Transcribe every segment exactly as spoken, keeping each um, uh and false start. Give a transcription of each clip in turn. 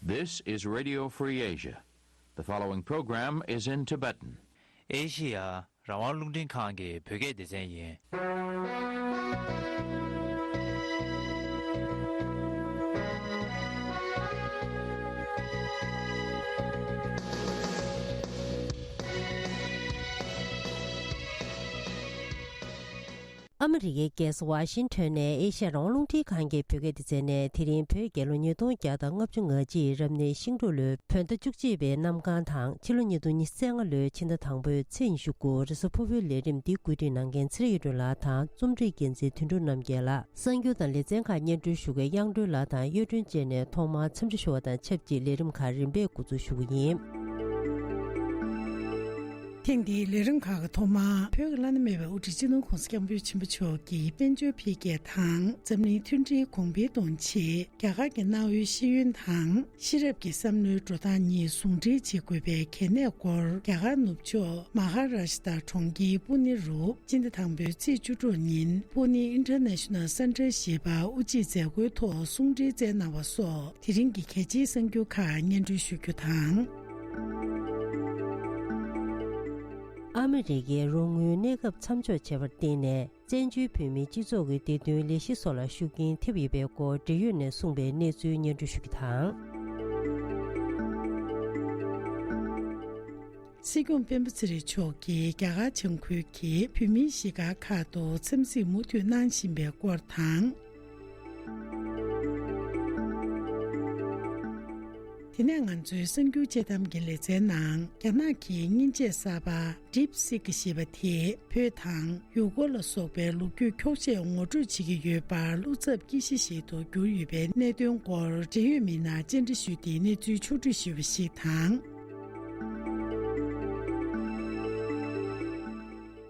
This is Radio Free Asia. The following program is in Tibetan. ཨེ་ཤི་ཡ་རང་དབང་རླུང་འཕྲིན་ཁང་གི་བོད་སྐད་སྡེ་ཚན་ཡིན། ཨ་མི་རི་ཀའི་རྒྱལ་ས་ཝ་ཤིང་ཊོན་ནས་ཨེ་ཤ་ཡ་རང་དབང་རླུང་འཕྲིན་ཁང་གི་བོད་སྐད་སྡེ་ཚན་ནས། དེ་རིང་བོད་རྒྱལ་ལོ་ཉིས་སྟོང་བརྒྱ་དང་ལྔ་བཅུ་ང་གཅིག་རབ་གནས་ཤིང་འབྲུག་ལོའི་བོད་ཟླ་བཅུ་གཅིག་པའི་གནམ་གང་དང་། ཕྱི་ལོ་ཉིས་སྟོང་ཉི་ཤུ་རྩ་ལྔ་ལོའི་ཕྱི་ཟླ་དང་པོའི་ཚེས་ཉི་ཤུ་དགུ། རེས་གཟའ་ཕུར་བུའི་ལས་རིམ་འདི་བཀོད་སྒྲིག་གནང་མཁན་ཚེ་རིང་གཡུ་སྒྲོན་ལགས་དང་རྩོམ་སྒྲིག་འགན་འཛིན་དོན་གྲུབ་རྣམ་རྒྱལ་ལགས། གསར་འགྱུར་དང་ལེ་ཚན་ཁག་སྙན་སྒྲོན་ཞུ་མཁན་དབྱངས་སྒྲོན་ལགས་དང་གཡུ་སྒྲོན་བཅས་ནས་ཐོག་མར་འཚམས་འདྲི་ཞུ་བ་དང་ཆབས་ཅིག་ལས་རིམ་ཁག་རིམ་པས་འགོ་འཛུགས་ཞུ་གི་ཡིན། ཐེངས་འདིའི་ལས་རིམ་ཁག་གི་ཐོག་མར། བོད་ཀྱི་བླ་ན་མེད་པའི་དབུ་ཁྲིད་སྤྱི་ནོར་༧གོང་ས་༧སྐྱབས་མགོན་ཆེན་པོ་མཆོག་གིས་དཔལ་འབྱོར་འཕེལ་རྒྱས་དང་འཛམ་གླིང་མཐུན་སྒྲིལ་གོང་འཕེལ་གཏོང་ཆེད། རྒྱ་གར་གྱི་གནའ་བོའི་ཤེས་ཡོན་དང་ཤེས་རབ་ཀྱི་བསམ་བློའི་འགྲོ་སྟངས་གཉིས་ཟུང་འབྲེལ་བྱེད་དགོས་པའི་གལ་གནད་སྐོར། རྒྱ་གར་ནུབ་ཕྱོགས་མ་ཧཱ་རཱཤ་ཏྲ་གྲོང་ཁྱེར་པུ་ནེ་རུ། སྤྱི་ཟླ་དང་པོའི་ཚེས་བཅུ་དྲུག་ཉིན་པུ་ནེ་ཨིན་ཊར་ནེ་ཤ་ནལ་སེན་ཊར་ཞེས་པར་དབུ་འབྱེད་མཛད་སྒོའི་ཐོག་གསུང་འཕྲིན་སྩལ་གནང་བ་སོགས། དེ་རིང་གི་གལ་ཆེའི་གསར་འགྱུར་ཁག་སྙན་སྒྲོན་ཞུ་རྒྱུ་དང་། ཨ་མི་རི་ཀའི་རོགས་དངུལ་གནས་སྐབས་མཚམས་འཇོག་བྱས་པར་བརྟེན་ནས། བཙན་བྱོལ་བོད་མིའི་སྤྱི་ཚོགས་ཀྱི་བདེ་དོན་ལས་གཞི་སོགས་ལ་ཤུགས་རྐྱེན་ཐེབས་ཡོད་པའི་སྐོར། འབྲེལ་ཡོད་ནས་གསུངས་པའི་གནས་ཚུལ་སྙན་སྒྲོན་ཞུ་རྒྱུ་དང་། སྲིད་སྐྱོང་སྤེན་པ་ཚེ་རིང་མཆོག་གིས་རྒྱ་གར་བྱང་ཁུལ་གྱི་བོད་མིའི་གཞིས་སྒར་ཁག་ཏུ་འཚམས་གཟིགས་མུ་མཐུད་གནང་བཞིན་པའི་སྐོར་དང་། དེ་ནས་ང་ཚོའི་གསར་འགྱུར་དཔྱད་གཏམ་གྱི་ལེ་ཚན་ནང་། རྒྱ་ནག་གིས་མཉེན་ཆས་གསར་པ་DeepSeek ཞེས་པ་དེས་བོད་དང་ཡུ་གུར་ལ་སོགས་པའི་ལོ་རྒྱུས་འཁྱོག་བཤད་ངོ་སྤྲོད་བྱེད་ཀྱི་ཡོད་པར། བློ་འཚབ་སྐྱེ་གཞི་ཞིག་ཏུ་གྱུར་ཡོད་པའི་གནད་དོན་སྐོར། འབྲེལ་ཡོད་མི་སྣར་བཅར་འདྲི་ཞུས་ཏེ་གནས་ཚུལ་ཕྱོགས་བསྒྲིགས་ཞུས་པ་ཞིག་དང་།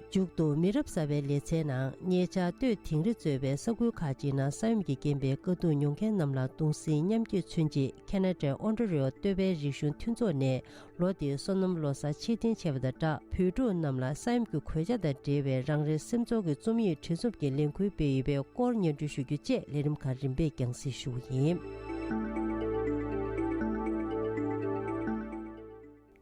མཇུག་ཏུ་མི་རབས་གསར་པའི་ལེ་ཚན་ནང་། ཉེ་ཆར་སྟོད་དིང་རི་གཙོས་པའི་ས་ཁུལ་ཁག་ཅིག་ནང་ས་ཡོམ་གྱི་རྐྱེན་པས་དཀའ་སྡུག་མྱོང་མཁན་རྣམས་ལ་གདུང་སེམས་མཉམ་སྐྱེད་མཚོན་ཆེད། ཁེ་ན་ཌའི་ཨོན་ཊ་རི་ཨོ་སྟོད་པའི་རིག་གཞུང་མཐུན་ཚོགས་ནས་ལོ་འདིའི་སོ་ནམ་ལོ་གསར་ཕྱིར་འཐེན་བྱས་པ་དང་སྦྲགས། བོད་ཕྲུག་རྣམས་ལ་ས་ཡོམ་གྱི་གོད་ཆག་དང་འབྲེལ་བའི་རང་རེའི་སེམས་ཚོར་གྱི་རྩོམ་ཡིག་བྲིས་འཛོམས་ཀྱི་ལས་འགུལ་སྤེལ་ཡོད་པའི་སྐོར་སྙན་སྒྲོན་ཞུ་རྒྱུ་བཅས་ལས་རིམ་ཁག་རིམ་པས་རྒྱང་སྲིང་ཞུ་གི་ཡིན།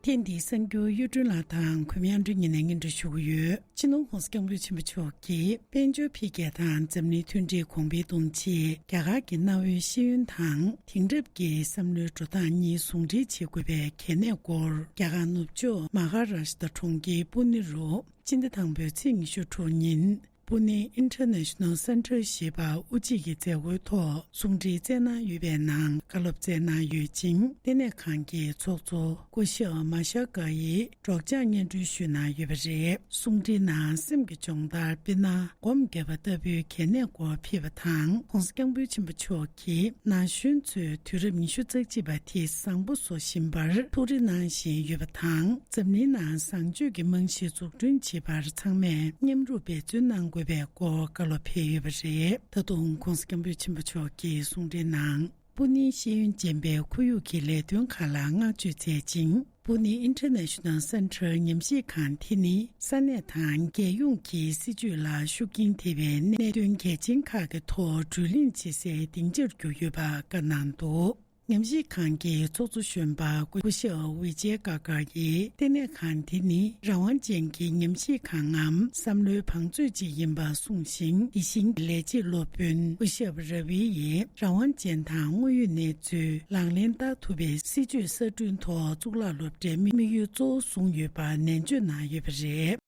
ཐེངས་འདིའི་གསར་འགྱུར་གཡུ་སྒྲོན་ལགས་དང་གུས་མོ་དབྱངས་སྒྲོན་གཉིས་ནས་སྙན་སྒྲོན་ཞུ་གི་ཡོད། སྤྱི་ནོར་༧གོང་ས་༧སྐྱབས་མགོན་ཆེན་པོ་མཆོག་གིས་དཔལ་འབྱོར་འཕེལ་རྒྱས་དང་འཛམ་གླིང་མཐུན་སྒྲིལ་གོང་འཕེལ་གཏོང་ཆེད། རྒྱ་གར་གྱི་གནའ་བོའི་ཤེས་ཡོན་དང་དེང་རབས་ཀྱི་བསམ་བློའི་འགྲོ་སྟངས་གཉིས་ཟུང་འབྲེལ་བྱེད་དགོས་པའི་གལ་གནད་སྐོར། རྒྱ་གར་ནུབ་ཕྱོགས་མ་ཧཱ་རཱཤ་ཏྲ་གྲོང་ཁྱེར་པུ་ནེ་རུ་སྤྱི་ཟླ་དང་པོའི་ཚེས་ཉི་ཤུ་དྲུག་ཉིན། པུ་ནེ་ཨིན་ཊར་ནེ་ཤ་ནལ་སེན་ཊར་ཞེས་པར་དབུ་འབྱེད་ཀྱི་མཛད་སྒོའི་ཐོག་གསུང་འཕྲིན་སྩལ་གནང་ཡོད་པའི་ནང་བཀའ་སློབ་སྩལ་གནང་ཡོད་ཅིང་། ལྟེ་གནས་ཁང་གི་ཚོགས་གཙོ་སྐུ་ཞབས་མ་ཤ་ཀ་ཡིས་སྒྲོག་སྦྱང་སྙན་སྒྲོན་ཞུས་གནང་ཡོད་པ་རེད། གསུང་འཕྲིན་ནང་སེམས་ཀྱི་སྦྱོང་བརྡར། དཔེར་ན། སྒོམ་བརྒྱབ་པ་ལྟ་བུའི་གལ་གནད་སྐོར་ཕེབས་པ་དང་། ༸གོང་ས་༸སྐྱབས་མགོན་ཆེན་པོ་མཆོག་གིས་ན་གཞོན་ཚོས་དུས་རབས་ཉི་ཤུ་རྩ་གཅིག་པ་དེ་བཟང་པོ་བཟོ་བཞིན་པར་ཐུགས་རེ་གནང་བཞིན་ཡོད་པ་དང་། འཛམ་གླིང་ནང་བཟང་སྤྱོད་ཀྱི་རྨང་གཞི་འཛུགས་སྐྲུན་བྱེད་པར་ཚང་མས་མཉམ་རུབ་འབད་བརྩོན་གནང་དགོས་པའི་སྐོར་བཀའ་སློབ་ཕེབས་ཡོད་པ་རེད། ད་དུང་༸གོང་ས་༸སྐྱབས་མགོན་ཆེན་པོ་མཆོག་གིས་གསུང་འཕྲིན་ནང་། པུ་ནེ་ཤེས་ཡོན་ཅན་པའི་ཁོར་ཡུག་གི་ལས་དོན་ཁག་ལ་བསྔགས་བརྗོད་མཛད་ཅིང་། པུ་ནེ་ཨིན་ཊར་ནེ་ཤ་ནལ་སེན་ཊར་ཉམས་ཞིབ་ཁང་དེ་ནི་ས་གནས་དང་རྒྱལ་ཡོངས་ཀྱི་སྲིད་ཇུས་ལ་ཤུགས་རྐྱེན་ཐེབས་པའི་གནད་དོན་གལ་ཆེན་ཁག་གི་ཐོག་བགྲོ་གླེང་བྱེད་སའི་སྡིངས་ཆར་གྱུར་ཡོད་པ་བཀའ་གནང་འདུག་ཉམས་ཞིབ་ཁང་གི་ཚོགས་གཙོ་གཞོན་པ་སྐུ་ཞབས་ཝི་ཇེ་ཀ་ཀར་ཡིས། ལྟེ་གནས་ཁང་དེ་ནི་རང་དབང་ཅན་གྱི་ཉམས་ཞིབ་ཁང་ངམ་བསམ་བློའི་བང་མཛོད་ཅིག་ཡིན་པ་གསུངས་ཤིང་། དེ་བཞིན་ལས་བྱེད་སློབ་དཔོན་སྐུ་ཞབས་ར་ཝི་ཡིས་རང་དབང་ཅན་དང་དངོས་ཡོད་གནས་ཚུལ་ལག་ལེན་བསྟར་ཐུབ་པའི་སྲིད་ཇུས་གསར་སྐྲུན་ཐོག་གཙུག་ལག་སློབ་གྲྭའི་དམིགས་ཡུལ་གཙོ་བོ་བཟུང་ཡོད་པ་ནན་བརྗོད་གནང་ཡོད་པ་རེད།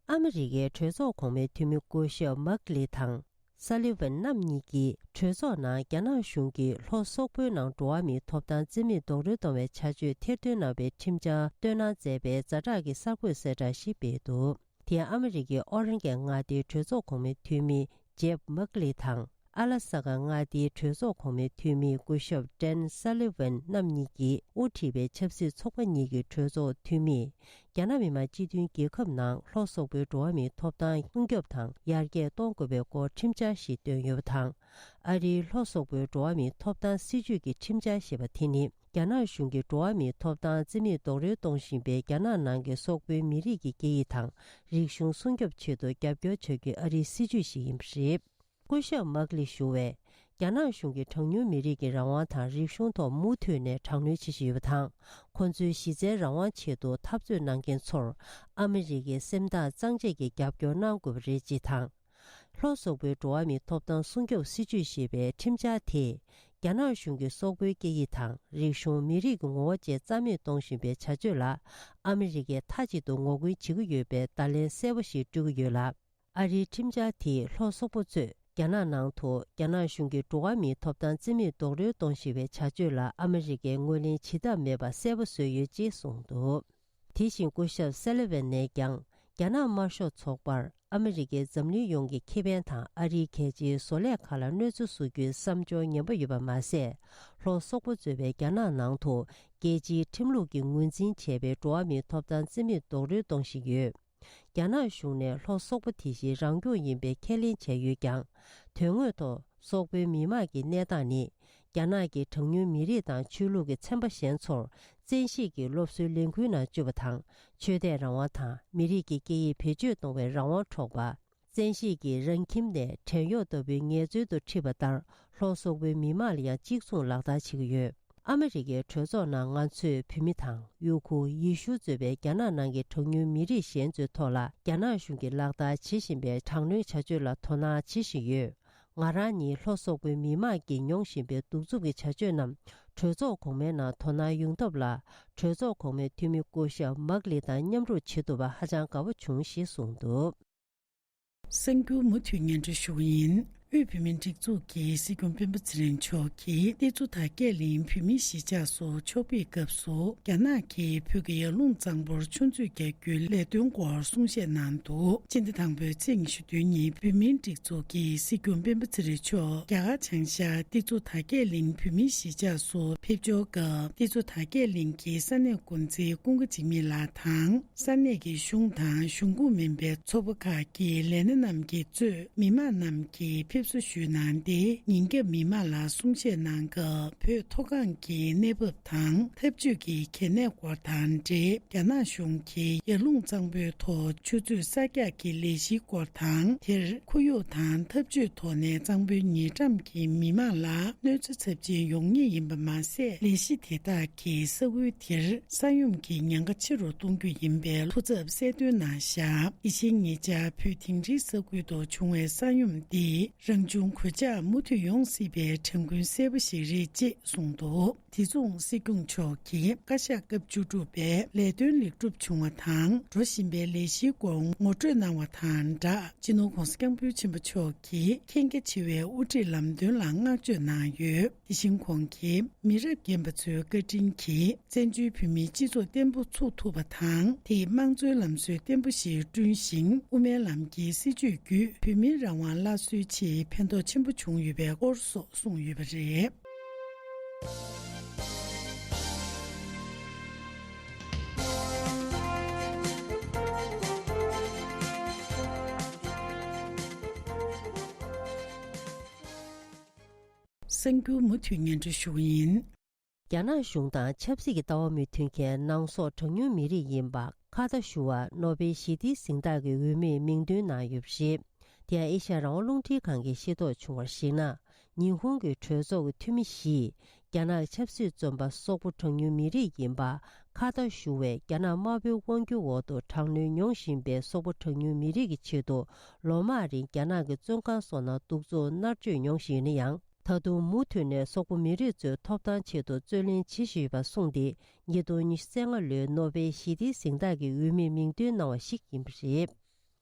ཨ་མི་རི་ཀའི་གྲོས་ཚོགས་གོང་མའི་འཐུས་མི་སྐུ་ཞབས་མག་ལི་དང་། སཱ་ལི་ཝན་རྣམ་གཉིས་ཀྱིས་གྲོས་ཚོགས་ནང་རྒྱ་ནག་གཞུང་གིས་ལྷོ་སོག་པོའི་ནང་འགྲོ་བ་མིའི་ཐོབ་ཐང་རྩིས་མེད་རྡོག་རོལ་གཏོང་བའི་བྱ་སྤྱོད་ཐེར་འདོན་གནང་བའི་ཁྲིམས་འཆར་བཏོན་གནང་མཛད་པའི་ཛ་དྲག་གི་གསར་འགོད་གསལ་བསྒྲགས་ཤིག་སྤེལ་འདུག་དེ་ཡང་ཨ་མི་རི་ཀའི་ཨོ་རན་གྷེ་མངའ་སྡེའི་གྲོས་ཚོགས་གོང་མའི་འཐུས་མི་ཇེབ་མག་ལི་དང་། ཨ་ལ་ས་ཀ་མངའ་སྡེའི་གྲོས་ཚོགས་གོང་མའི་འཐུས་མི་སྐུ་ཞབས་ཏྲེན་སཱ་ལི་ཝན་རྣམ་གཉིས་ཀྱིས་དབུ་ཁྲིད་པའི་ཆབ་སྲིད་ཚོགས་པ་གཉིས་ཀྱི་གྲོས་ཚོགས་འཐུས་མིས། རྒྱ་ནག་མི་དམངས་སྤྱི་མཐུན་རྒྱལ་ཁབ་ནང་ལྷོ་སོག་པོའི་འགྲོ་བ་མིའི་ཐོབ་ཐང་སྲུང་སྐྱོབ་དང་ཡར་རྒྱས་གཏོང་དགོས་པའི་སྐོར་ཁྲིམས་འཆར་ཞིག་བཏོན་ཡོད་པ་དང་། ཨ་རིའི་ལྷོ་སོག་པོའི་འགྲོ་བ་མིའི་ཐོབ་ཐང་སྲིད་ཇུས་ཀྱི་ཁྲིམས་འཆར་ཞེས་པ་དེ་ནི། རྒྱ་ནག་གཞུང་གིས་འགྲོ་བ་མིའི་ཐོབ་ཐང་རྩིས་མེད་རྡོག་རོལ་གཏོང་བཞིན་པའི་རྒྱ་ནག་ནང་གི་སོག་པོའི་མི་རིགས་ཀྱི་སྐད་ཡིག་དང་རིག་གཞུང་སྲུང་སྐྱོབ་ཆེད་དུ་རྒྱབ་སྐྱོར་བྱ་རྒྱུའི་ཨ་རིའི་སྲིད་ཇུས་ཤིག་ཡིན་པ་རེད། སྐུ་ཞབས་མག་ལི་ཞུ་བས། རྒྱ་ནག་གཞུང་གིས་གྲངས་ཉུང་མི་རིགས་ཀྱི་རང་དབང་དང་རིག་གཞུང་ཐོག་མུ་མཐུད་ནས་དྲག་གནོན་བྱེད་བཞིན་ཡོད་པ་དང་། ཁོ་ཚོའི་གཞི་རྩའི་རང་དབང་ཆེད་དུ་འཐབ་རྩོད་གནང་མཁན་ཚོར་ཨ་མི་རི་ཀའི་སེམས་ཐག་གཙང་བཅད་ཀྱིས་རྒྱབ་སྐྱོར་གནང་དགོས་པ་རེད་ཅེས་དང་། ལྷོ་སོག་པོའི་འགྲོ་བ་མིའི་ཐོབ་ཐང་སྲུང་སྐྱོབ་སྲིད་བྱུས་ཞེས་པའི་ཁྲིམས་འཆར་དེས། རྒྱ་ནག་གཞུང་གིས་སོག་པོའི་སྐད་ཡིག་དང་རིག་གཞུང་། མི་རིགས་ཀྱི་ངོ་བོ་བཅས་རྩ་མེད་གཏོང་བཞིན་པའི་བྱ་སྤྱོད་ལ། ཨ་མི་རི་ཀས་མཐའ་གཅིག་ཏུ་ངོ་རྒོལ་བྱེད་ཀྱི་ཡོད་པའི་བརྡ་ལན་གསལ་པོ་ཞིག་སྤྲོད་ཀྱི་ཡོད་ལ། ཨ་རིའི་ཁྲིམས་འཆར་དེས་ལྷོ་སོག་པོ་གཙོས་རྒྱ་ནག་ནང་དུ་རྒྱ་ནག་གཞུང་གིས་འགྲོ་བ་མིའི་ཐོབ་ཐང་རྩིས་མེད་རྡོག་རོལ་གཏོང་བཞིན་པའི་བྱ་སྤྱོད་ལ་ཨ་མི་རི་ཀས་ངོས་ལེན་བྱེད་ཐབས་མེད་པ་གསལ་པོ་བཟོས་ཡོད་ཅེས་གསུངས་འདུག་དེ་བཞིན་སྐུ་ཞབས་སེ་ལི་ཝན་ནས་ཀྱང་། རྒྱ་ནག་དམར་ཤོག་ཚོགས་པར་ཨ་མི་རི་ཀའི་འཛམ་གླིང་ཡོངས་ཀྱི་ཁེ་ཕན་དང་ཨ་རིའི་གལ་ཆེའི་བཟོ་ལས་ཁག་ལ་གནོད་འཚེ་བཟོ་རྒྱུའི་བསམ་སྦྱོར་ངན་པ་ཡོད་པ་མ་ཟད། ལྷོ་སོག་པོ་གཙོས་པའི་རྒྱ་ནག་ནང་དུ་རྒྱལ་སྤྱིའི་ཁྲིམས་ལུགས་ཀྱིས་ངོས་འཛིན་བྱས་པའི་འགྲོ་བ་མིའི་ཐོབ་ཐང་རྩིས་མེད་རྡོག་རོལ་གཏོང་བཞིན་ཡོད། རྒྱ་ནག་གཞུང་ནས་ལྷོ་སོག་པོ་དེ་བཞིན་རང་སྐྱོང་ཡིན་པའི་ཁས་ལེན་བྱས་ཡོད་ཀྱང་། དོན་དངོས་ཐོག་སོག་པོའི་མི་དམངས་ཀྱི་གནས་སྟངས་ནི། རྒྱ་ནག་གིས་གྲངས་ཉུང་མི་རིགས་དང་ཆོས་ལུགས་ཀྱི་ཚན་པ་གཞན་ཚོར་བཙན་ཤེད་ཀྱིས་སློབ་གསོའི་ལས་འགུལ་ནང་བཅུག་པ་དང་། ཆོས་དད་རང་དབང་དང་མི་རིགས་ཀྱི་སྐད་ཡིག་བེད་སྤྱོད་གཏོང་བའི་རང་དབང་འཕྲོག་པ། བཙན་ཤེད་ཀྱིས་རང་ཁྱིམ་ནས་བྲན་གཡོག་ལྟ་བུའི་ངལ་རྩོལ་དུ་ཁྲིད་པ་ལྟར། ལྷོ་སོག་པོའི་མི་དམངས་ལ་ཡང་གཅིག་མཚུངས་ལག་བསྟར་བྱེད་ཀྱི་ཡོད། ཨ་མི་རི་ཀའི་གྲོས་ཚོགས་ནང་ང་ཚོས་བོད་མི་དང་ཡུ་གུར། ཡེ་ཤུ་གཙོས་པའི་རྒྱ་ནག་ནང་གི་གྲངས་ཉུང་མི་རིགས་གཞན་ཚོའི་ཐོག་ལ་རྒྱ་ནག་གཞུང་གིས་ལག་བསྟར་བྱེད་བཞིན་པའི་དྲག་གནོན་བྱ་སྤྱོད་ལ་དོ་སྣང་བྱེད་བཞིན་ཡོད། ང་རང་ཉིད་ལྷོ་སོག་པོའི་མི་དམངས་ཀྱིས་མྱོང་བཞིན་པའི་གདུག་རྩུབ་ཀྱི་བྱ་སྤྱོད་རྣམས་གྲོས་ཚོགས་གོང་མའི་ནང་དོ་སྣང་ཡོང་ཐབས་ལ། གྲོས་ཚོགས་གོང་མའི་འཐུས་མི་སྐུ་ཞབས་མག་ལི་དང་མཉམ་རུབ་བྱེད་ཐུབ་པ་ཧ་ཅང་དགའ་པོ་བྱུང་ཞེས་གསུངས་འདུག་གསར་འགྱུར་མུ་མཐུད་སྙན་སྒྲོན་ཞུ་གི་ཡིན། དབུས་བོད་མིའི་སྒྲིག་འཛུགས་ཀྱི་སྲིད་སྐྱོང་སྤེན་པ་ཚེ་རིང་མཆོག་གིས་ཏི་ཛུ་དར་རྒྱས་གླིང་བོད་མིའི་གཞིས་ཆགས་སུ་ཕྱོགས་ཕེབས་སྐབས་སུ། རྒྱ་ནག་གིས་བོད་ཀྱི་ཡར་ཀླུང་གཙང་པོར་ཆུ་མཛོད་རྒྱག་རྒྱུའི་ལས་དོན་སྐོར་གསུང་བཤད་གནང་འདུག་སྤྱི་ཟླ་དང་པོའི་ཚེས་ཉི་ཤུ་བདུན་ཉིན་བོད་མིའི་སྒྲིག་འཛུགས་ཀྱི་སྲིད་སྐྱོང་སྤེན་པ་ཚེ་རིང་མཆོག་རྒྱ་གར་བྱང་ཤར་ཏི་ཛུ་དར་རྒྱས་གླིང་བོད་མིའི་གཞིས་ཆགས་སུ་ཕེབས་འབྱོར་སྐབས། ཏི་ཛུ་དར་རྒྱས་གླིང་གི་ས་གནས་འགོ་འཛིན་ཀུན་དགའ་འཇིགས་མེད་ལགས་དང་། ས་གནས་ཀྱི་གཞུང་དང་གཞུང་ཁོངས་མིན་པའི་ཚོགས་པ་ཁག་གི་ལས་སྣེ་རྣམས་ཀྱིས་གཙོས་མི་མང་རྣམས་ཀྱིས་ཕེབས་བསུ་ཞུས་གནང་སྟེ། ཉིན་རྒྱབ་མི་མང་ལ་གསུང་བཤད་གནང་སྐབས། བོད་མཐོ་སྒང་གི་གནས་བབ་དང་འཐབ་ཇུས་ཀྱི་གལ་གནད་སྐོར་དང་འབྲེལ། རྒྱ་ནག་གཞུང་གིས་ཡར་ཀླུང་གཙང་པོའི་ཐོག་ཆུ་མཛོད་གསར་རྒྱག་གི་ལས་གཞིའི་སྐོར་དང་། དེར་ཁོར་ཡུག་དང་འཐབ་ཇུས་ཐོག་ནས་གཙང་པོའི་ཉེ་འགྲམ་གྱི་མི་མང་ལ་གནོད་འཚེ་ཚབས་ཆེན་ཡོང་ངེས་ཡིན་པ་མ་ཟད། ལས་གཞི་དེ་དག་གིས་ས་ཁུལ་དེར་ས་ཡོམ་གྱི་ཉེན་ཁ་ཆེ་རུ་གཏོང་རྒྱུ་ཡིན་པའི་ཐུགས་འཚབ་གསལ་སྟོན་གནང་བཞག་ཡིད་བཞིན་ཉེ་ཆར་བོད་དིང་རིའི་ས་ཁུལ་དུ་བྱུང་བའི་ས་ཡོམ་འདི་རང་བྱུང་གོད་ཆག་མུ་མཐུད་ཡོང་སྲིད་པའི་གྲངས་འབོར་གསལ་པོ་ཞིག་རེད་ཅེས་གསུངས་འདུག་དེ་མཚུངས་སྲིད་སྐྱོང་མཆོག་གིས་བཀའ་ཤག་སྐབས་བཅུ་དྲུག་པའི་ལས་དོན་ལེགས་གྲུབ་བྱུང་བ་དང་། འགྲོ་བཞིན་པའི་ལས་གཞིའི་སྐོར་ངོ་སྤྲོད་གནང་བ་དང་སྦྲགས། སྤྱི་ནོར་༧གོང་ས་༧སྐྱབས་མགོན་ཆེན་པོ་མཆོག་གིས་མཁྱེན་རྒྱ་ཆེ་བའི་དབུ་ཁྲིད་ལམ་སྟོན་ལ་བསྔགས་བརྗོད་གནང་ཡོད། དེ་བཞིན་ཁོང་གིས་མི་རབས་རྒན་པ་ཚོའི་བཀའ་དྲིན་གྱིས་བཙན་བྱོལ་བོད་མིའི་སྤྱི་ཚོགས་བརྟན་པོ་ཚུགས་ཐུབ་པ་དང་། དེས་དམངས་གཙོའི་ལམ་སྲོལ་བརྟན་པོ་ཞིག་བསྐྲུན་ཞིང་། དབུ་མའི་ལམ་གྱི་སྲིད་བྱུས་བརྒྱུད་བོད་མིའི་རང་དབང་སླར་གསོའི་ཆེད་ཕན་ཐོགས་ཆེན་པོ་བྱུང་ཡོད་པའི་སྐོར་སོགས་གསུངས་ཡོད་པ་རེད། གསར་འགྱུར་མུ་མཐུད་སྙན་སྒྲོན་ཞུ་གི་ཡིན། རྒྱ་ནག་གཞུང་དང་ཆབ་སྲིད་ཀྱི་ལྟ་བ་མི་མཐུན་མཁན་ནང་སོག་གྲངས་ཉུང་མི་རིགས་ཡིན་པ་ཁ་ཏ་ཞུ་བ་ནོ་བེལ་ཞི་བདེའི་གཟེངས་རྟགས་ཀྱི་འོས་མིར་མིང་འདོན་གནང་ཡོད་པ་རེད། དེ་ཡང་ཨེ་ཤ་ཡ་རང་དབང་རླུང་འཕྲིན་ཁང་གིས་ཤེས་རྟོགས་བྱུང་བར་གཞིགས་ན། ཉི་ཧོང་གི་གྲོས་ཚོགས་ཀྱི་འཐུས་མི་བཞིས་རྒྱ་ནག་ཆབ་སྲིད་བཙོན་པ་སོག་པོ་གྲངས་ཉུང་མི་རིགས་ཡིན་པ་ཁ་ཏ་ཞུ་བས་རྒྱ་ནག་དམར་པོའི་དབང་སྒྱུར་འོག་ཏུ་དྲག་གནོན་མྱོང་བཞིན་པའི་སོག་པོ་གྲངས་ཉུང་མི་རིགས་ཀྱི་ཆེད་དུ་ལོ་མང་རིང་རྒྱ་ནག་གི་བཙོན་ཁང་སོགས་ནང་གདུག་རྩུབ་མནར་གཅོད་མྱོང་བཞིན་ཡོད་ན་ཡང་། ད་དུང་མུ་མཐུད་ནས་སོག་པོ་མི་རིགས་ཚོའི་ཐོབ་ཐང་ཆེད་དུ་རྩོད་ལེན་བྱེད་བཞིན་ཡོད་པ་གསུངས་ཏེ། ཉིས་སྟོང་ཉི་ཤུ་རྩ་ལྔ་ལོའི་ནོ་བེལ་ཞི་བདེའི་གཟེངས་རྟགས་ཀྱི་འོས་མིར་མིང་འདོན་གནང་བ་ཞིག་ཡིན་པ་རེད།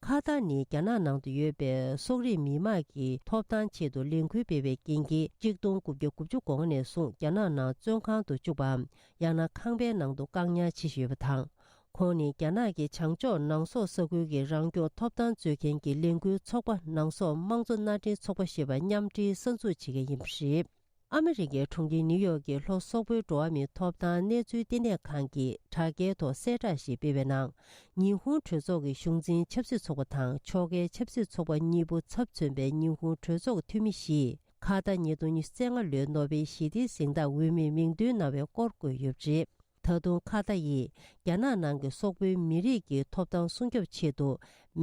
ཁ་ཏ་ནི་རྒྱ་ནག་ནང་དུ་ཡོད་པའི་སོག་རིགས་མི་དམངས་ཀྱི་ཐོབ་ཐང་ཆེད་དུ་ལས་འགུལ་སྤེལ་བའི་རྐྱེན་གྱིས། གཅིག་སྟོང་དགུ་བརྒྱ་དགུ་བཅུ་གོ་ལྔ་ནས་བཟུང་རྒྱ་ནག་ནང་བཙོན་ཁང་དུ་བཅུག་པའམ། ཡང་ན་ཁང་པའི་ནང་དུ་བཀག་ཉར་བྱེད་བཞིན་ཡོད་པ་དང་། ཁོང་ནི་རྒྱ་ནག་གི་བྱང་ཕྱོགས་ནང་སོག་ས་ཁུལ་གྱི་རང་སྐྱོང་ཐོབ་ཐང་རྩོད་མཁན་གྱི་ལས་འགུལ་ཚོགས་པ་ནང་སོག་དམངས་གཙོ་མནའ་འབྲེལ་ཚོགས་པ་ཞེས་པ་མཉམ་འབྲེལ་གསར་འཛུགས་བྱེད་མཁན་ཡིན་པ་རེད། ཨ་མི་རི་ཀའི་གྲོང་ཁྱེར་ནིའུ་ཡོག་གི་ལྷོ་སོག་པོའི་འགྲོ་བ་མིའི་ཐོབ་ཐང་གནས་ཚུལ་བསྟི་གནས་ཁང་གིས་དྲ་རྒྱའི་ཐོག་གསལ་བསྒྲགས་ཤིག་སྤེལ་བའི་ནང་། ཉི་ཧོང་གྲོས་ཚོགས་ཀྱི་གཞུང་འཛིན་ཆབ་སྲིད་ཚོགས་པ་དང་ཕྱོགས་འགལ་ཆབ་སྲིད་ཚོགས་པ་གཉིས་པོ་ཚབ་མཚོན་པའི་ཉི་ཧོང་གྲོས་ཚོགས་ཀྱི་འཐུས་མི་བཞིས་ཁ་ཏ་ཉིས་སྟོང་ཉི་ཤུ་རྩ་ལྔ་ལོའི་ནོ་བེལ་ཞི་བདེའི་གཟེངས་རྟགས་འོས་མིར་མིང་འདོན་གནང་བའི་སྐོར་བཀོད་ཡོད་པ་རེད། ད་དུང་ཁ་ཏ་ཡིས་རྒྱ་ནག་ནང་གི་སོག་པོའི་མི་རིགས་ཀྱི་ཐོབ་ཐང་སྲུང་སྐྱོབ་ཆེད་དུ་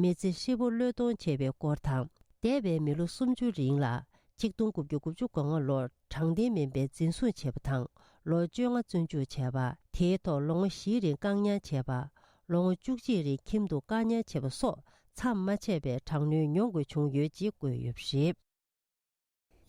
མི་ཚེ་ཧྲིལ་པོ་བློས་གཏོང་བྱས་པའི་སྐོར་དང་། འདས་པའི་མི་ལོ་སུམ་ཅུ་རིང་ལ་ ཆིག་སྟོང་དགུ་བརྒྱ་དགུ་བཅུ་གོ་ལྔ་ལོར་དྲང་བདེན་མིན་པའི་འཛིན་བཟུང་བྱས་པ་དང་། ལོ་བཅོ་ལྔ་བཙོན་འཇུག་བྱས་པ། དེའི་ཐོག་ལོ་ངོ་བཞིའི་རིང་བཀག་ཉར་བྱས་པ། ལོ་ངོ་བཅུ་གཅིག་རིང་ཁྱིམ་དུ་བཀག་ཉར་བྱས་པ་སོགས་མཚམས་མ་ཆད་པའི་དྲག་གནོན་མྱོང་དགོས་བྱུང་ཡོད་ཅེས་བཀོད་ཡོད་པ་རེད།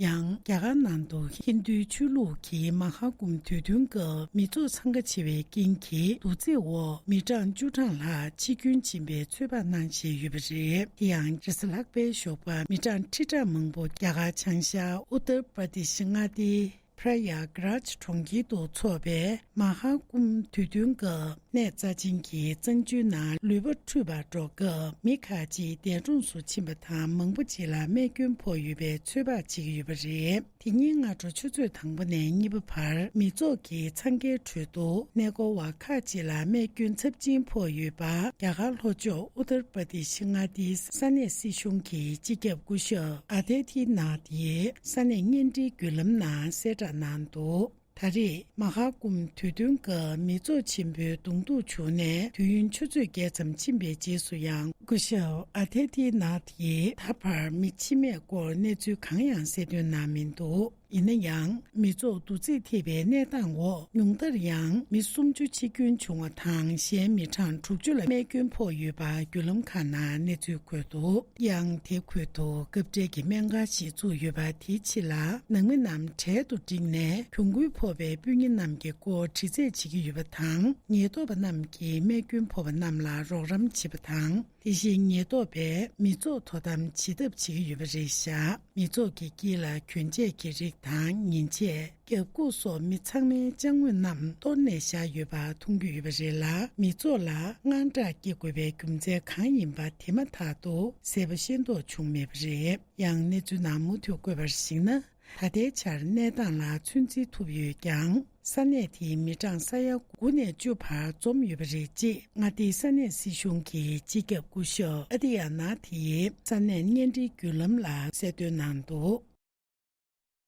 ཡང་རྒྱ་གར་ནང་དུ་ཧིན་རྡུའི་ཆོས་ལུགས་ཀྱི་མ་ཧཱ་ཀུམ་དུས་སྟོན་སྐབས་མི་ཚོགས་འཚང་ཁ་ཆེ་བའི་རྐྱེན་གྱིས་འདུ་འཛོམས་འོག་མི་གྲངས་བཅུ་གྲངས་ལྷག་འཆི་སྐྱོན་ཕྱིན་པའི་ཚོད་དཔག་གནང་བཞིན་ཡོད་པ་རེད། དེ་ཡང་རེས་གཟའ་ལྷག་པའི་ཞོགས་པ་མི་གྲངས་ཁྲི་ཕྲག་མང་པོ་རྒྱ་གར་བྱང་ཤར་ཨུ་ཏར་པར་དི་ཤི་མངའ་སྡེའི་པྲ་ཡ་ག་རཱཇ་གྲོང་ཁྱེར་དུ་འཚོགས་པའི་མ་ཧཱ་ཀུམ་དུས་སྟོན་སྐབས་གནས་རྩ་ཆེན་གྱི་གཙང་ཆུའི་ནང་ལུད་པ་འཁྲུད་པར་འགྲོ་སྐབས་མི་ཁག་ཅིག་འདས་གྲོངས་སུ་ཕྱིན་པ་དང་མང་པོ་ཅིག་ལ་རྨས་སྐྱོན་ཕོག་ཡོད་པའི་ཚོད་དཔག་བྱེད་ཀྱི་ཡོད་པ་རེད། དེ་ཉིན་སྔ་དྲོ་ཆུ་ཚོད་དང་པོ་ནས་གཉིས་པ་བར་མི་ཚོགས་ཀྱི་འཚང་ཁའི་ཁྲོད་དུ་གནས་སྐོར་བ་ཁག་ཅིག་ལ་རྨས་སྐྱོན་ཚབས་ཆེན་ཕོག་ཡོད་པ་རྒྱ་གར་ལྷོ་ཕྱོགས་ཨུ་ཏར་པར་དི་ཤི་མངའ་སྡེའི་ས་གནས་སྲིད་གཞུང་གི་སྤྱི་ཁྱབ་སྐུ་ཞབས་ཨ་དེ་ཐི་ནཱཐ་ཡིས་ས་གནས་བརྙན་འཕྲིན་བརྒྱུད་ལམ་ནང་གསལ་བསྒྲགས་གནང་འདུག་ད་རེས་མ་ཧཱ་ཀུམ་དུས་སྟོན་སྐབས་མི་ཚོགས་ཆེན་པོའི་གདོང་ཐུག་བྱུང་ནས་དུས་ཡུན་ཆུ་ཚོད་བརྒྱད་ཙམ་ཕྱིན་པའི་རྗེས་སུ་ཡང་སྐུ་ཞབས་ཨ་དེ་ཐི་ནཱཐ་ཡིས་ད་བར་མི་འཆི་རྨས་སྐོར་གནས་ཚུལ་གང་ཡང་གསལ་སྟོན་གནང་མི་འདུག་ཡིན་ན་ཡང་མི་ཚོགས་འདུ་འཛོམས་ཐེབས་པའི་གནས་སྟངས་འོག་ཉུང་མཐར་ཡང་མི་སུམ་ཅུ་འཆི་སྐྱོན་བྱུང་བ་དང་གཞན་མི་གྲངས་དྲུག་ཅུ་ལ་རྨས་སྐྱོན་ཕོག་ཡོད་པ་བརྒྱུད་ལམ་ཁག་ནང་གནས་ཚུལ་འཁོད་འདུག་ཡང་དེ་ཁུལ་དུ་སྐབས་འཕྲལ་གྱི་སྨན་ཁང་ཞིག་བཙུགས་ཡོད་པ་དེའི་ཕྱི་ལ་ནང་མི་རྣམས་གྲལ་དུ་བསྒྲིགས་ནས་གྱོང་གུན་ཕོག་པའི་སྤུན་ཉེ་རྣམས་ཀྱི་སྐོར་དྲི་རྩད་བྱེད་ཀྱི་ཡོད་པ་དང་། ཉེན་རྟོག་པ་རྣམས་ཀྱིས་རྨས་སྐྱོན་ཕོག་པ་རྣམས་ལ་རོགས་རམ་བྱེད་པ་དང་། དེ་བཞིན་ཉེན་རྟོག་པས་མི་ཚོགས་དོ་དམ་བྱེད་ཐབས་བྱེད་ཀྱི་ཡོད་པ་རེད་བཞག་མི་ཚོགས་ཀྱི་དཀྱིལ་ལ་གྱོན་ཆས་ཀྱི་རིགས་དང་ཉིན་ཆས། རྒྱབ་ཁུག་སོགས་མི་ཚང་མའི་ཅ་དངོས་རྣམས་གཏོར་ནས་བཞག་ཡོད་པ་མཐོང་རྒྱུ་ཡོད་པ་རེད་ལ། མི་ཚོགས་ལ་དངངས་སྐྲག་སྐྱེ་དགོས་པའི་རྒྱུ་མཚན་གང་ཡིན་པ་དེ་མ་ཐག་ཏུ་གསལ་པོ་ཤེས་རྟོགས་བྱུང་མེད་པ་རེད། ཡང་གནས་ཚུལ་ནང་མུ་མཐུད་བཀོད་པར་གཞིགས་ན། ད་ལྟའི་ཆར་གནས་སྟངས་ལ་ཚོད་འཛིན་ཐུབ་ཡོད་ཀྱང་། ས་གནས་དེའི་མི་གྲངས་ས་ཡ་དགུ་ནས་བཅུ་བར་འཛོམས་ཡོད་པ་རེད། ཅེས་མངའ་སྡེའི་ས་གནས་སྲིད་གཞུང་གི་སྤྱི་ཁྱབ་སྐུ་ཞབས་ཨ་ཏི་ཡ་ནཱ་ཐི་ཡིས་ས་གནས་བརྙན་འཕྲིན་བརྒྱུད་ལམ་ལ་གསལ་སྟོན་གནང་འདུག་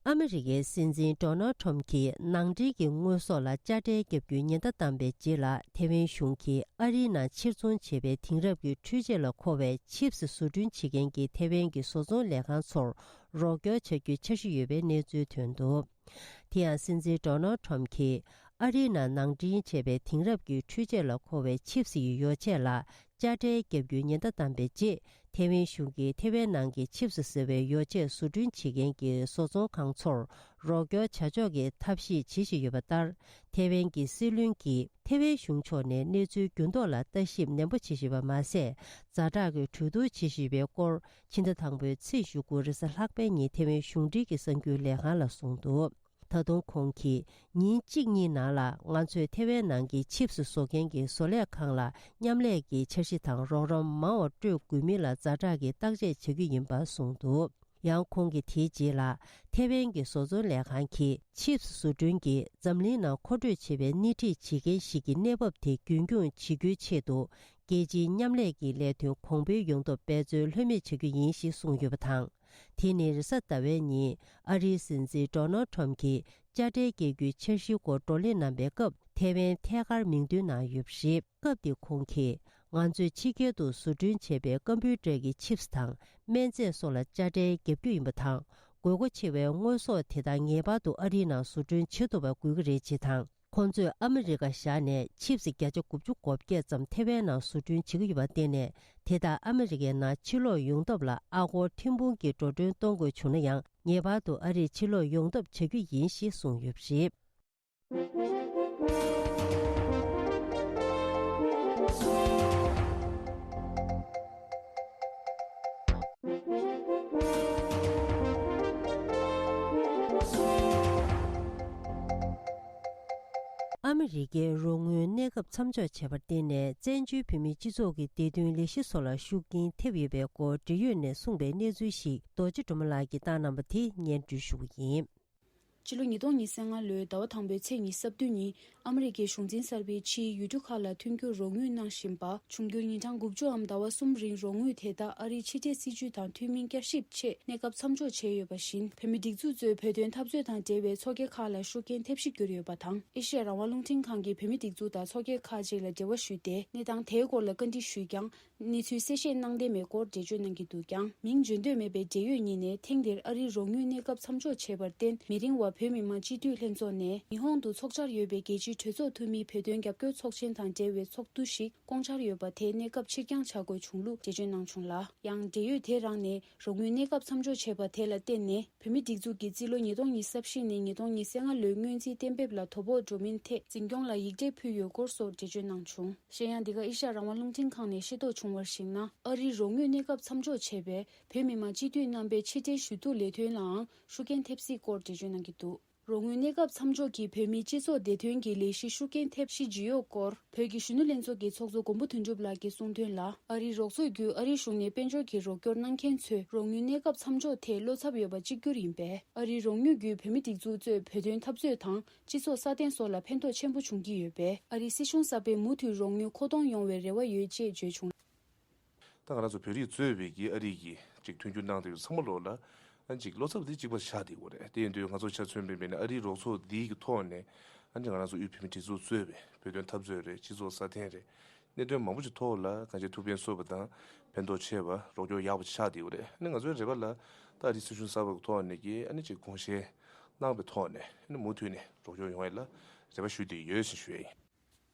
ཨ་མི་རི་ཀའི་སྲིད་འཛིན་ཌོ་ནལ་ཁྲོམ་གྱིས་ནང་འདྲེན་གྱི་དངོས་ཟོག་ལ་དཔྱ་ཁྲལ་བརྒྱབ་རྒྱུའི་ཉེན་བརྡ་བཏང་པའི་རྗེས་ལ། ཐེ་ཝན་གཞུང་གིས་ཨ་རིའི་ནང་ཕྱིར་ཚོང་བྱེད་པའི་དེང་རབས་ཀྱི་འཕྲུལ་ཆས་ལ་མཁོ་བའི་ཆིབས་བཟོ་སྐྲུན་བྱེད་མཁན་གྱི་ཐེ་ཝན་གྱི་བཟོ་ཚོང་ལས་ཁང་ཚོར་རོགས་སྐྱོར་བྱ་རྒྱུའི་འཆར་གཞི་ཡོད་པའི་གནས་ཚུལ་ཐོན་འདུག་དེ་ཡང་སྲིད་འཛིན་ཌོ་ནལ་ཁྲོམ་གྱིས་ཨ་རིའི་ནང་ནང་འདྲེན་བྱས་པའི་དེང་རབས་ཀྱི་འཕྲུལ་ཆས་ལ་མཁོ་བའི་ཆིབས་ཡི་ཡོ་ཆས་ལ་དཔྱ་ཁྲལ་བརྒྱབ་རྒྱུའི་ཉེན་བརྡ་བཏང་པའི་རྗེས། ཐེ་ཝན་གཞུང་གིས་ཐེ་ཝན་ནང་གི་ཆིབས་ཟེར་བའི་ཡོ་ཆས་བཟོ་སྐྲུན་བྱེད་མཁན་གྱི་བཟོ་ཚོང་ཁང་ཚོར་རོགས་སྐྱོར་བྱ་ཕྱོགས་ཀྱི་ཐབས་ཤེས་བྱེད་བཞིན་ཡོད་པ་ལྟར། ཐེ་ཝན་གྱི་སྲིད་བློན་གྱིས་ཐེ་ཝན་གཞུང་ཕྱོགས་ནས་གནས་ཚུལ་འགྱུར་ལྡོག་ལ་ལྟ་ཞིབ་ནན་པོ་བྱེད་བཞིན་པ་མ་ཟད། ཛ་དྲག་གི་གྲོས་བསྡུར་བྱེད་བཞིན་པའི་སྐོར། ཕྱི་ཟླ་དང་པོའི་ཚེས་བཅུ་དགུ་རེས་གཟའ་ལྷག་པའི་ཉིན་ཐེ་ཝན་གཞུང་འབྲེལ་གྱི་གསར་འགྱུར་ལས་ཁང་ལ་གསུངས་འདུག་ད་དུང་ཁོང་གིས། ཉིན་གཅིག་གཉིས་ནང་ལ་ང་ཚོས་ཐེ་ཝན་ནང་གི་ཆིབས་བཟོ་མཁན་གྱི་བཟོ་ལས་ཁང་ལ་མཉམ་ལས་ཀྱི་འཆར་གཞི་དང་རོགས་རམ་མང་བ་སྤྲོད་དགོས་མིན་ལ་ཛ་དྲག་གི་བརྟག་དཔྱད་བྱ་རྒྱུ་ཡིན་པ་གསུངས་འདུག་ཡང་ཁོང་གིས་དེའི་རྗེས་ལ། ཐེ་ཝན་གྱི་བཟོ་ཚོང་ལས་ཁང་གིས་ཆིབས་བཟོ་སྐྲུན་གྱིས་འཛམ་གླིང་ནང་མཁོ་སྤྲོད་བྱེད་པའི་སྣེ་ཁྲིད་བྱེད་མཁན་ཞིག་གི་གནས་བབ་དེ་རྒྱུན་འཁྱོངས་བྱེད་རྒྱུའི་ཆེད་དུ། རྒྱལ་སྤྱིའི་མཉམ་ལས་ཀྱི་ལས་དོན་གོང་འཕེལ་ཡོང་ཐབས་འབད་རྩོལ་ལྷོད་མེད་བྱ་རྒྱུ་ཡིན་ཞེས་གསུངས་ཡོད་པ་དང་། དེ་ནི་རེས་གཟའ་ཟླ་བའི་ཉིན་ཨ་རིའི་སྲིད་འཛིན་ཌོ་ནལ་ཁྲོམ་གྱིས་དཔྱ་ཁྲལ་སྐྱེལ་རྒྱུའི་འཆར་གཞིའི་སྐོར་བགྲོ་གླེང་གནང་པའི་སྐབས་ཐེ་ཝན་ཐད་ཀར་མིང་འདོན་གནང་ཡོད་པ་རེད། སྐབས་དེར་ཁོང་གིས། ང་ཚོས་ཕྱི་རྒྱལ་དུ་བཟོ་སྐྲུན་བྱས་པའི་ཀམ་པུའུ་ཊར་གྱི་ཆིབས་དང་སྨན་རྫས་སོགས་ལ་དཔྱ་ཁྲལ་བརྒྱབ་རྒྱུ་ཡིན་པ་དང་། དགོས་མཁོ་ཆེ་བའི་དངོས་ཟོག་དེ་དག་ངེས་པར་དུ་ཨ་རིའི་ནང་བཟོ་སྐྲུན་བྱེད་ཐུབ་པ་དགོས་ཀྱི་རེད་ཅེས་དང་། ཁོང་ཚོས་ཨ་མི་རི་ཀ་བཞག་ནས་ཆིབས་བརྒྱ་ཆ་དགུ་བཅུ་གོ་བརྒྱད་ཙམ་ཐེ་ཝན་ནང་བཟོ་སྐྲུན་བྱེད་ཀྱི་ཡོད་པར་བརྟེན་ནས། དེ་དག་ཨ་མི་རི་ཀའི་ནང་ཕྱིར་ལོག་ཡོང་ཐབས་ལ་ཨ་སྒོར་ཐེར་འབུམ་གྱི་འགྲོ་གྲོན་གཏོང་དགོས་བྱུང་ན་ཡང་། ངེས་པར་དུ་ཨ་རིར་ཕྱིར་ལོག་ཡོང་ཐབས་བྱ་རྒྱུ་ཡིན་ཞེས་གསུངས་ཡོད་པ་རེད། ཨ་མི་རི་ཀའི་རོགས་དངུལ་གནས་སྐབས་མཚམས་འཇོག་བྱས་པར་བརྟེན་ནས། བཙན་བྱོལ་བོད་མིའི་སྤྱི་ཚོགས་ཀྱི་བདེ་དོན་ལས་གཞི་སོགས་ལ་ཤུགས་རྐྱེན་ཐེབས་ཡོད་པའི་སྐོར་འབྲེལ་ཡོད་ནས་གསུངས་པའི་གནས་ཚུལ་ཞིག་རྡོ་རྗེ་སྒྲོལ་མ་ལགས་ཀྱིས་བཏང་གནང་བ་དེ་སྙན་སྒྲོན་ཞུ་གི་ཡིན། ཕྱི་ལོ་ཉིས་སྟོང་ཉི་ཤུ་རྩ་ལྔ་ལོའི་ཟླ་བ་དང་པོའི་ཚེས་ཉི་ཤུ་རྩ་བདུན་ཉིན་ཨ་མི་རི་ཀའི་གཞུང་འཛིན་གསར་པས་ཕྱིའི་ཡུལ་གྲུ་ཁག་ལ་མཐུན་འགྱུར་རོགས་དངུལ་གནང་བཞིན་པ། འབྱུང་འགྱུར་ཉིན་གྲངས་དགུ་བཅུའམ་ཟླ་བ་གསུམ་རིང་རོགས་དངུལ་དེ་དག་ཨ་རིའི་ཕྱི་འབྲེལ་སྲིད་ཇུས་དང་མཐུན་མིན་བསྐྱར་ཞིབ་ཆེད་གནས་སྐབས་མཚམས་འཇོག་བྱས་ཡོད་པ་བཞིན། བོད་མིའི་སྒྲིག་འཛུགས་གཙོས་བོད་དོན་འཐབ་རྩོད་དང་འབྲེལ་བའི་ཚོགས་སྒེར་ཁག་ལ་ཤུགས་རྐྱེན་ཐེབས་གཞི་གྱུར་ཡོད་པ་དང་། ཨེ་ཤེ་ཡ་རང་དབང་རླུང་འཕྲིན་ཁང་གིས་བོད་མིའི་སྒྲིག་འཛུགས་དང་ཚོགས་སྒེར་ཁག་ཅིག་ལ་འབྲེལ་བ་ཞུས་ཏེ། གནས་སྟངས་དེའི་སྐོར་ལ་བཀའ་འདྲི་ཞུས་ཀྱང་། གནས་ཚུལ་གསལ་བཤད་གནང་བསྡད་མེད་སྐོར་འགྲེལ་བརྗོད་གནང་གི་འདུག་ཀྱང་། མིང་བརྗོད་འདོད་མེད་པའི་འབྲེལ་ཡོད་གཉིས་ནས། ཐེངས་འདིར་ཨ་རིའི་རོགས་དངུལ་གནས་སྐབས་མཚམས་འཇོག་བྱས་པར་བརྟེན། མི་རིང་བར་བོད་མི་མང་སྤྱི་འཐུས་ལྷན་ཚོགས་ནས་ཉི་ཧོང་དུ་འཚོགས་འཆར་ཡོད་པའི་རྒྱལ་སྤྱིའི་གྲོས་ཚོགས་འཐུས་མིའི་བོད་དོན་རྒྱབ་སྐྱོར་ཚོགས་ཆེན་དང་འབྲེལ་བའི་ཚོགས་འདུ་ཞིག་བསྐོང་འཆར་ཡོད་པ་དེ་གནས་སྐབས་ཕྱིར་འགྱངས་བྱ་དགོས་བྱུང་ལུགས་འགྲེལ་བརྗོད་གནང་བྱུང་ལ། ཡང་འབྲེལ་ཡོད་དེ་རང་ནས་རོགས་དངུལ་གནས་སྐབས་མཚམས་འཇོག་བྱས་པ་དེ་ལ་བརྟེན་ནས། བོད་མིའི་སྒྲིག་འཛུགས་ཀྱིས་རྩིས་ལོ་ཉིས་སྟོང་ཉི་ཤུ་རྩ་བཞི་ནས་ཉིས་སྟོང་ཉི་ཤུ་རྩ་ལྔ་ལོའི་སྔོན་རྩིས་གཏན་འབེབས་ལ་དོ་ཕོག་འགྲོ་མིན་ཐད་འཛིན་སྐྱོང་ལ་ཡིག་ཕྲད་ཕུལ་ཡོད་སྐོར་སོགས་འགྲེལ་བརྗོད་གནང་བྱུང་། གཞན་ཡང་། འདི་ག་ཨེ་ཤ་ཡ་རང་དབང་རླུང་འཕྲིན་ཁང་ནས་ཤེས་རྟོགས་བྱུང་བར་གཞིགས་ན། ཨ་རིའི་རོགས་དངུལ་གནས་སྐབས་མཚམས་འཇོག་བྱས་པས། བོད་མི་མང་སྤྱི་འཐུས་རྣམ་པའི་ཕྱི་འབྲེལ་ཞུ་གཏུག་ལས་དོན་ལའང་ཤུགས་རྐྱེན་ཐེབས་སྲིད་སྐོར་འགྲེལ་བརྗོད་གནང་གི་འདུག་རོགས་དངུལ་གནས་སྐབས་མཚམས་འཇོག་གིས་བོད་མིའི་སྤྱི་ཚོགས་བདེ་དོན་གྱི་ལས་གཞི་ཤུགས་རྐྱེན་ཐེབས་གཞི་ཇི་ཡོད་སྐོར། བོད་ཀྱི་གཞོན་ནུ་ལྷན་ཚོགས་ཀྱི་ཚོགས་གཙོ་མགོན་པོ་དོན་གྲུབ་ལགས་ཀྱིས་གསུངས་དོན་ལ། ཨ་རིའི་རོགས་ཚོགས་བརྒྱུད་ཨ་རིའི་གཞུང་ནས་དཔལ་འབྱོར་གྱི་རོགས་སྐྱོར་གནང་མཁན་ཚོས་རོགས་དངུལ་གནས་སྐབས་མཚམས་འཇོག་ཐད་བློ་འཚབ་ཡོད་པ་གཅིག་གྱུར་ཡིན་པས། ཨ་རིའི་རོགས་དངུལ་བརྒྱུད་བོད་མིའི་སྒྲིག་འཛུགས་གཙོས་བོད་དོན་འཐབ་རྩོད་དང་སྤྱི་ཚོགས་སྲ་བརྟན་སོགས་ལ་ཕན་ཐོགས་ཆེན་པོ་བྱུང་གི་ཡོད་པས། ཨ་རིའི་སྲིད་གཞུང་གསར་པས་མུ་མཐུད་རོགས་དངུལ་མཁོ་གཏོང་ཡོང་བའི་རེ་བ་ཡོད་ཅེས་བརྗོད་བྱུང་། ད་ང་རང་ཚོ་བོད་རིགས་གཙོས་པའི་གི་ཨ་རི་གི་ཅིག་མཐུན་འགྱུར་གནང་བསྡད་ཡོད་ཚང་མ་ལོག་ལ་ཨ་ཅིག་བློ་འཚབ་དེ་གཅིག་པ་ཆགས་བསྡད་ཡོད་རེད། དེ་ཡིན་དུས་ང་ཚོ་ཆ་མཚོན་པ་ཡིན་ན་ཨ་རིའི་རོགས་ཚོགས་འདིའི་གི་ཐོག་ནས་ཨ་ཅིག་ང་རང་ཚོ་དབུས་བོད་མིའི་སྒྲིག་འཛུགས་གཙོས་པའི་བོད་དོན་འཐབ་རྩོད་རེད། སྤྱི་ཚོགས་སྲ་བརྟན་རེད། གནད་དོན་མང་པོ་ཞིག་ཐོག་ལ་གང་ཅི་ཐུགས་ཕན་གསོས་པ་དང་ཕན་ཐོགས་ཆེ་བ། རོགས་སྐྱོར་ཡག་པོ་ཆགས་བསྡད་ཡོད་རེད། ཨ་ནི་ང་ཚོའི་རེ་བ་ལ་ད་ཨ་རིའི་སྲིད་གཞུང་གསར་པ་གི་ཐོག་ནས་ཀྱི་ཨ་ནི་ཅིག་དགོངས་བཞེས་གནང་བའི་ཐོག་ནས་ཨ་ནི་མུ་མཐུད་ནས་རོགས་སྐྱོར་ཡོང་ཡ་ལ་རེ་བ་ཞུ་བསྡད་ཡོད་ཅེས་ཞུ་ཡ་ཡིན།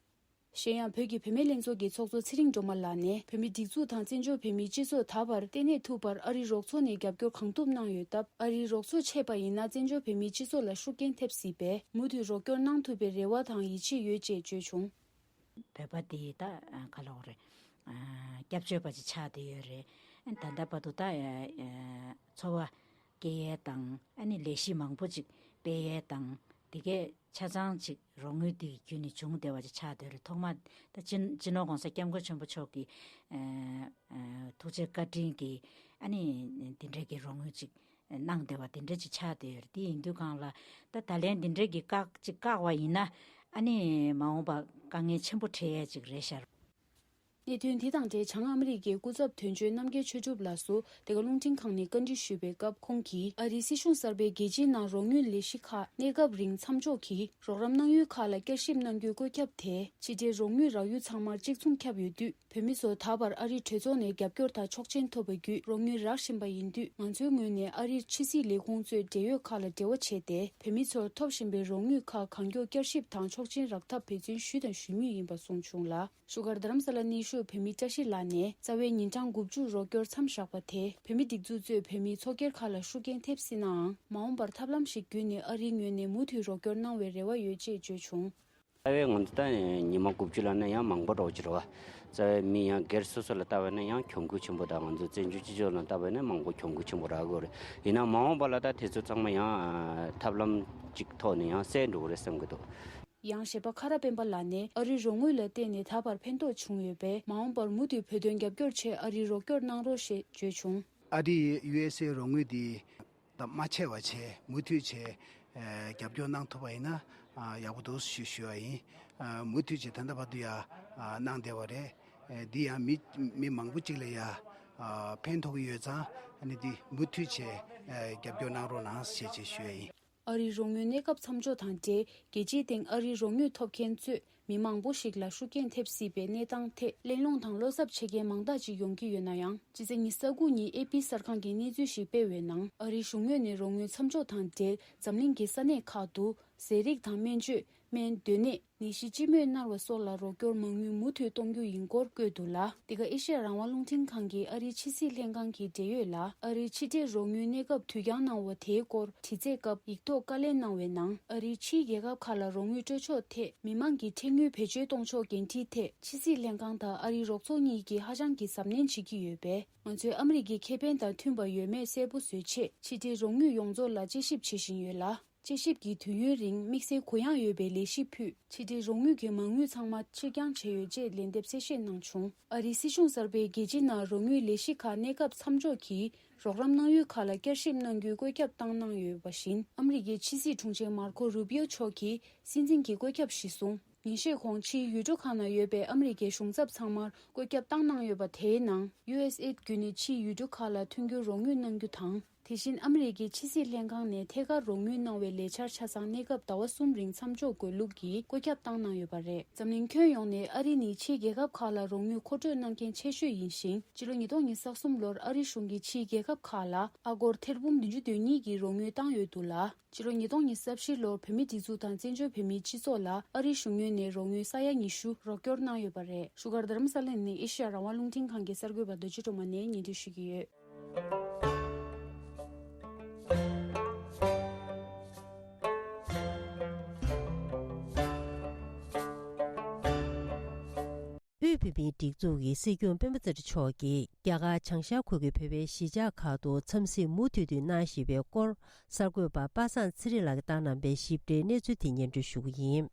གཞན་ཡང་། བོད་ཀྱི་བུད་མེད་ལྷན་ཚོགས་ཀྱི་ཚོགས་གཙོ་ཚེ་རིང་སྒྲོལ་མ་ལགས་ནས། བོད་མིའི་སྒྲིག་འཛུགས་དང་བཙན་བྱོལ་བོད་མིའི་སྤྱི་ཚོགས་ད་བར་ལྟེ་གནས་ཐུབ་པར་ཨ་རིའི་རོགས་ཚོགས་ནས་རྒྱབ་སྐྱོར་གང་ཐུབ་གནང་ཡོད་སྟབས། ཨ་རིའི་རོགས་ཚོགས་ཆད་པ་ཡིན་ན་བཙན་བྱོལ་བོད་མིའི་སྤྱི་ཚོགས་ལ་ཤུགས་རྐྱེན་ཐེབས་སྲིད་པས། མུ་མཐུད་རོགས་སྐྱོར་གནང་ཐུབ་པའི་རེ་བ་དང་ཡིད་ཆེས་ཡོད་ཅེས་བརྗོད་བྱུང་། བོད་པ་དེ་ད་ག་ལབ་དགོས་རེད། སྐྱབས་བཅོལ་བ་ཅིག་ཆགས་བསྡད་ཡོད་རེད། ད་ལྟ་བར་དུ་ད་འཚོ་བ་སྐྱེལ་ཡས་དང་ཨ་ནི་ལས་གཞི་མང་པོ་ཅིག་སྤེལ་ཡས་དང་། དེ་གས་ཆ་ཚང་ཅིག་རོགས་དངུལ་དེ་བརྒྱུད་ནས་བྱུང་བསྡད་པ་ཅིག་ཆགས་བསྡད་རེད། ཐོག་མ་ད་སྤྱི་སྤྱི་ནོར་༸གོང་ས་༸སྐྱབས་མགོན་ཆེན་པོ་མཆོག་གི་ཨ་ཨ་ཐུགས་རྗེ་བཀའ་དྲིན་གྱིས་ཨ་ནི་དེ་འདྲའི་གི་རོགས་དངུལ་ཅིག་གནང་བསྡད་པ་དེ་འདྲ་ཅིག་ཆགས་བསྡད་ཡོད་རེད། དེ་ཡིན་དུས་སྒང་ལ་ད་ད་ལན་དེ་འདྲའི་གི་བཀག་ཅིག་བཀག་པ་ཡིན་ན་ཨ་ནི་མ་འོངས་པ་དཀའ་ངལ་ཆེན་པོ་འཕྲད་ཡས་ཅིག་རེད་ཤག་གནད་དོན་འདི་དང་འབྲེལ། བྱང་ཨ་མི་རི་ཀའི་སྐུ་ཚབ་དོན་གཅོད་རྣམ་རྒྱལ་ཆོས་གྲུབ་ལགས་སུ་འདི་ག་རླུང་འཕྲིན་ཁང་ནས་བཀའ་འདྲི་ཞུས་པའི་སྐབས། ཁོང་གིས་ཨ་རིའི་སྲིད་གཞུང་གསར་པས་རྒྱལ་སྤྱིའི་ནང་རོགས་དངུལ་ལས་གཞི་ཁག་གནས་སྐབས་རིང་མཚམས་འཇོག་གིས་རོགས་རམ་གནང་ཡུལ་ཁག་ལ་བསྐྱར་ཞིབ་གནང་རྒྱུའི་བཀོད་ཁྱབ་དེས་ཕྱི་འབྲེལ་རོགས་དངུལ་རག་ཡུལ་ཚང་མར་གཅིག་མཚུངས་ཁྱབ་ཡོད་དུས། བོད་མི་ཚོ་ད་བར་ཨ་རིའི་གྲོས་ཚོགས་ནས་རྒྱབ་སྐྱོར་དང་ཆོག་མཆན་ཐོབ་པ་བརྒྱུད་རོགས་དངུལ་རག་བཞིན་པ་ཡིན་དུས། ང་ཚོའི་ངོས་ནས་ཨ་རིའི་ཕྱི་སྲིད་ལས་ཁུངས་གཙོས་འབྲེལ་ཡོད་ཁག་ལ་འབྲེལ་བ་བྱས་ཏེ། བོད་མི་ཚོར་ཐོབ་བཞིན་པའི་རོགས་དངུལ་ཁག་གང་མགྱོགས་བསྐྱར་ཞིབ་དང་ཆོག་མཆན་རག་ཐབས་འབད་བརྩོན་ཞུས་དང་ཞུ་མུས་ཡིན་པ་གསུངས་བྱུང་ལ། བཞུགས་སྒར་རྡ་རམ་ས་ལ་གནས་བཞུགས་བོད་མི་བཀྲ་ཤིས་ལགས་ནས། རྩ་བའི་ཉིན་གྲངས་དགུ་བཅུ་རོགས་སྐྱོར་མཚམས་བཞག་པ་དེས་བོད་མིའི་སྒྲིག་འཛུགས་གཙོས་བོད་མིའི་ཚོགས་སྒེར་ཁག་ལ་ཤུགས་རྐྱེན་ཐེབས་སྲིད་ནའང་། མ་འོངས་པར་ཐབས་ལམ་ཞིག་བརྒྱུད་ནས་ཨ་རིའི་ངོས་ནས་མུ་མཐུད་རོགས་སྐྱོར་གནང་བའི་རེ་བ་ཡོད་ཅེས་བརྗོད་བྱུང་། རྩ་བའི་ང་ཚོ་ད་ཉི་མ་དགུ་བཅུ་ལབ་ན་ཡང་མང་པོ་འདྲ་བོ་ཅིག་རེད་བ། རྩ་བའི་མི་ཡང་སྒེར་སོ་སོ་ལ་ལྟ་བ་ན་ཡང་གྱོང་གུད་ཆེན་པོ་དང་། ང་ཚོ་བཙན་བྱོལ་སྤྱི་ཚོགས་ལ་ལྟ་བ་ན་མང་པོ་གྱོང་གུད་ཆེན་པོ་རག་གི་རེད། ཡིན་ནའང་མ་འོངས་པ་ལ་ད་དེ་ཚོ་ཚང་མ་ཡང་ཐབས་ལམ་གཅིག་ཐོག་ནས་ཡང་སེལ་འགྲོ་གི་རེད་བསམ་གྱི་འདུག། ཡང་གཞས་པ་ཁ་ར་སྤེན་པ་ལགས་ནས། ཨ་རིའི་རོགས་དངུལ་ལ་བརྟེན་ནས་ད་བར་ཕན་ཐོགས་བྱུང་ཡོད་པས། མ་འོངས་པར་མུ་མཐུད་བོད་དོན་རྒྱབ་སྐྱོར་ཆེད་ཨ་རིའི་རོགས་སྐྱོར་གནང་རོགས་ཞེས་བརྗོད་བྱུང་། ཨ་རིའི་ཡུ་ཨེས་ཨེ་རོགས་དངུལ་འདི་ད་མ་ཆད་པ་བྱས། མུ་མཐུད་བྱས་ཨ་རྒྱབ་སྐྱོར་གནང་ཐུབ་པ་ཡིན་ན་ཨ་ཡག་པོ་འདུག་ཞུ་ཞུ་བ་ཡིན། ཨ་མུ་མཐུད་བྱས་ད་ལྟ་བར་དུ་ཡ་ཨ་གནང་བསྡད་པ་རེད། ཨ་འདི་ཡང་མི་མི་མང་པོ་གཅིག་ལ་ཡ་ཨ་ཕན་ཐོགས་ཀྱི་ཡོད་ཙང་། ཨ་ནི་འདི་མུ་མཐུད་བྱས་ཨ་རྒྱབ་སྐྱོར་གནང་རོགས་གནང་ཞེས་བྱས་ཞུ་བ་ཡིན། ཨ་རིའི་རོགས་དངུལ་གནས་སྐབས་མཚམས་འཇོག་དང་འབྲེལ། རྒྱལ་སྤྱིའི་སྟེང་ཨ་རིའི་རོགས་དངུལ་ཐོབ་མཁན་གཙོས་མི་མང་པོ་ཞིག་ལ་ཤུགས་རྐྱེན་ཐེབས་སྲིད་པའི་གནས་སྟངས་ཐད་གླེང་སློང་དང་བློ་འཚབ་བྱེད་མཁན་མང་དག་ཅིག་ཡོང་གི་ཡོད་ན་ཡང་། སྤྱི་ཚེས་ཉི་ཤུ་རྩ་དགུ་ཉིན་ཨེ་པི་གསར་ཁང་གིས་གནས་ཚུལ་ཞིག་སྤེལ་བའི་ནང་། ཨ་རིའི་གཞུང་ངོས་ནས་རོགས་དངུལ་མཚམས་འཇོག་དང་འབྲེལ། འཛམ་གླིང་གི་ས་གནས་ཁག་ཏུ་ཟས་རིགས་དང་སྨན་བཅོས། སྨན། སྡོད་གནས། ནད་གཞི་སྤྱི་རྨོས་མནར་བ་སོགས་ལ་རོགས་སྐྱོར་མ་དངུལ་མུ་མཐུད་གཏོང་རྒྱུ་ཡིན་སྐོར་བཀོད་འདུག་ལ། འདི་ག་ཨེ་ཤེ་ཡ་རང་དབང་རླུང་འཕྲིན་ཁང་གིས་ཨ་རིའི་ཕྱི་སྲིད་ལྷན་ཁང་གི་འབྲེལ་ཡོད་ལ། ཨ་རིའི་ཕྱི་འབྲེལ་རོགས་དངུལ་གནས་སྐབས་དུས་འགྱངས་གནང་བ་དེའི་སྐོར་དྲི་རྩད་སྐབས་ཡིག་ཐོག་བཀའ་ལན་གནང་བའི་ནང་། ཨ་རིའི་ཕྱིའི་རྒྱལ་ཁབ་ཁག་ལ་རོགས་དངུལ་སྤྲོད་ཕྱོགས་ཐད་མི་མང་གི་ཁྲལ་དངུལ་བེད་སྤྱོད་གཏོང་ཕྱོགས་འགན་འཁྲིའི་ཐད། ཕྱི་སྲིད་ལྷན་ཁང་དང་ཨ་རིའི་རོགས་ཚོགས་གཉིས་ཀྱིས་ཧ་ཅང་གི་གཟབ་ནན་བྱེད་ཀྱི་ཡོད་པས། ང་ཚོས་ཨ་མི་རི་ཀའི་ཁེ་ཕན་དང་མཐུན་པ་ཡོད་མེད་གསལ་པོ་བཟོ་ཆེད། ཕྱི་འབྲེལ་རོགས་དངུལ་ཡོངས་རྫོགས་ལ་དཔྱད་ཞིབ་བྱེད་བཞིན་ཡོད་ལ། དཔྱད་ཞིབ་ཀྱི་དུས་ཡུན་རིང་དམིགས་བསལ་གུ་ཡངས་ཡོད་པའི་ལས་གཞི་ཕུད། ཕྱི་འབྲེལ་རོགས་དངུལ་གྱི་མ་དངུལ་ཚང་མ་ཕྱིར་འགྱངས་བྱས་ཡོད་ཅེས་ལན་འདེབས་གསལ་བཤད་གནང་བྱུང་། ཨ་རིའི་སྲིད་གཞུང་གསར་པས་རྒྱལ་སྤྱིའི་ནང་རོགས་དངུལ་ལས་གཞི་ཁག་གནས་སྐབས་མཚམས་འཇོག་གིས་ རོགས་རམ་གནང་ཡུལ་ཁག་ལ་བསྐྱར་ཞིབ་གནང་རྒྱུའི་བཀོད་ཁྱབ་བཏང་གནང་ཡོད་པ་བཞིན། ཨ་མི་རི་ཀའི་ཕྱི་སྲིད་དྲུང་ཆེ་མར་ཁོ་རུ་པིའོ་མཆོག་གིས་སྲིད་འཛིན་གྱི་བཀོད་ཁྱབ་གཞིར་བཟུང་། ཉིན་ཤས་གོང་ཕྱིའི་ཡུལ་གྲུ་ཁག་ནང་ཡོད་པའི་ཨ་མི་རི་ཀའི་གཞུང་ཚབ་ཚང་མར་བཀོད་ཁྱབ་བཏང་གནང་ཡོད་པ། དེའི་ནང་ཡུ་ཨེས་ཨེ་བརྒྱུད་ནས་ཕྱིའི་ཡུལ་གྲུ་ཁག་ལ་མཐུན་འགྱུར་རོགས་དངུལ་གནང་རྒྱུ་དང་། དེ་བཞིན་ཨ་མི་རི་ཀའི་ཕྱི་སྲིད་ལྷན་ཁང་ནས་ཐད་ཀར་རོགས་དངུལ་གནང་བའི་ལས་འཆར་ཆ་ཚང་གནས་སྐབས་ཟླ་བ་གསུམ་རིང་མཚམས་འཇོག་དགོས་ལུགས་ཀྱི་བཀོད་ཁྱབ་བཏང་གནང་ཡོད་པ་རེད། འཛམ་གླིང་ཁྱོན་ཡོངས་ནས་ཨ་རི་ནི་ཕྱིའི་རྒྱལ་ཁབ་ཁག་ལ་རོགས་དངུལ་མཁོ་སྤྲོད་གནང་མཁན་ཆེ་ཤོས་ཡིན་ཞིང་། ཕྱི་ལོ་ཉིས་སྟོང་ཉི་ཤུ་རྩ་གསུམ་ལོར་ཨ་རི་གཞུང་གིས་ཕྱིའི་རྒྱལ་ཁབ་ཁག་ལ་ཨ་སྒོར་ཐེར་འབུམ་བདུན་ཅུ་དོན་གཉིས་ཀྱི་རོགས་དངུལ་བཏང་ཡོད་འདུག་ལ། ཕྱི་ལོ་ཉིས་སྟོང་ཉི་ཤུ་རྩ་བཞི་ལོར་བོད་མིའི་སྒྲིག་འཛུགས་དང་བཙན་བྱོལ་བོད་མིའི་སྤྱི་ཚོགས་ལ་ཨ་རིའི་གཞུང་ངོས་ནས་རོགས་དངུལ་ས་ཡ་ཉི་ཤུ་རོགས་སྐྱོར་གནང་ཡོད་པ་རེད། བཞུགས་སྒར་རྡ་རམ་ས་ལ་ནས་ཨེ་ཤེ་ཡ་རང་དབང་རླུང་འཕྲིན་ཁང་གི་གསར་འགོད་པ་རྡོ་རྗེ་སྒྲོལ་མ་ནས་སྙན་སྒྲོན་ཞུ་གི་ཡོད། དབུས་བོད་མིའི་སྒྲིག་འཛུགས་ཀྱི་སྲིད་སྐྱོང་སྤེན་པ་ཚེ་རིང་མཆོག་གིས་རྒྱ་གར་བྱང་ཤར་ཁུལ་གྱི་བོད་པའི་གཞིས་ཆགས་ཁག་ཏུ་འཚམས་གཟིགས་མུ་མཐུད་དུ་གནང་བཞིན་པའི་སྐོར། གསར་འགོད་པ་པ་སངས་ཚེ་རིང་ལགས་ཀྱིས་བཏང་གནང་པའི་ཞིབ་ཕྲའི་གནས་ཚུལ་དེ་སྙན་སྒྲོན་ཞུ་གི་ཡིན།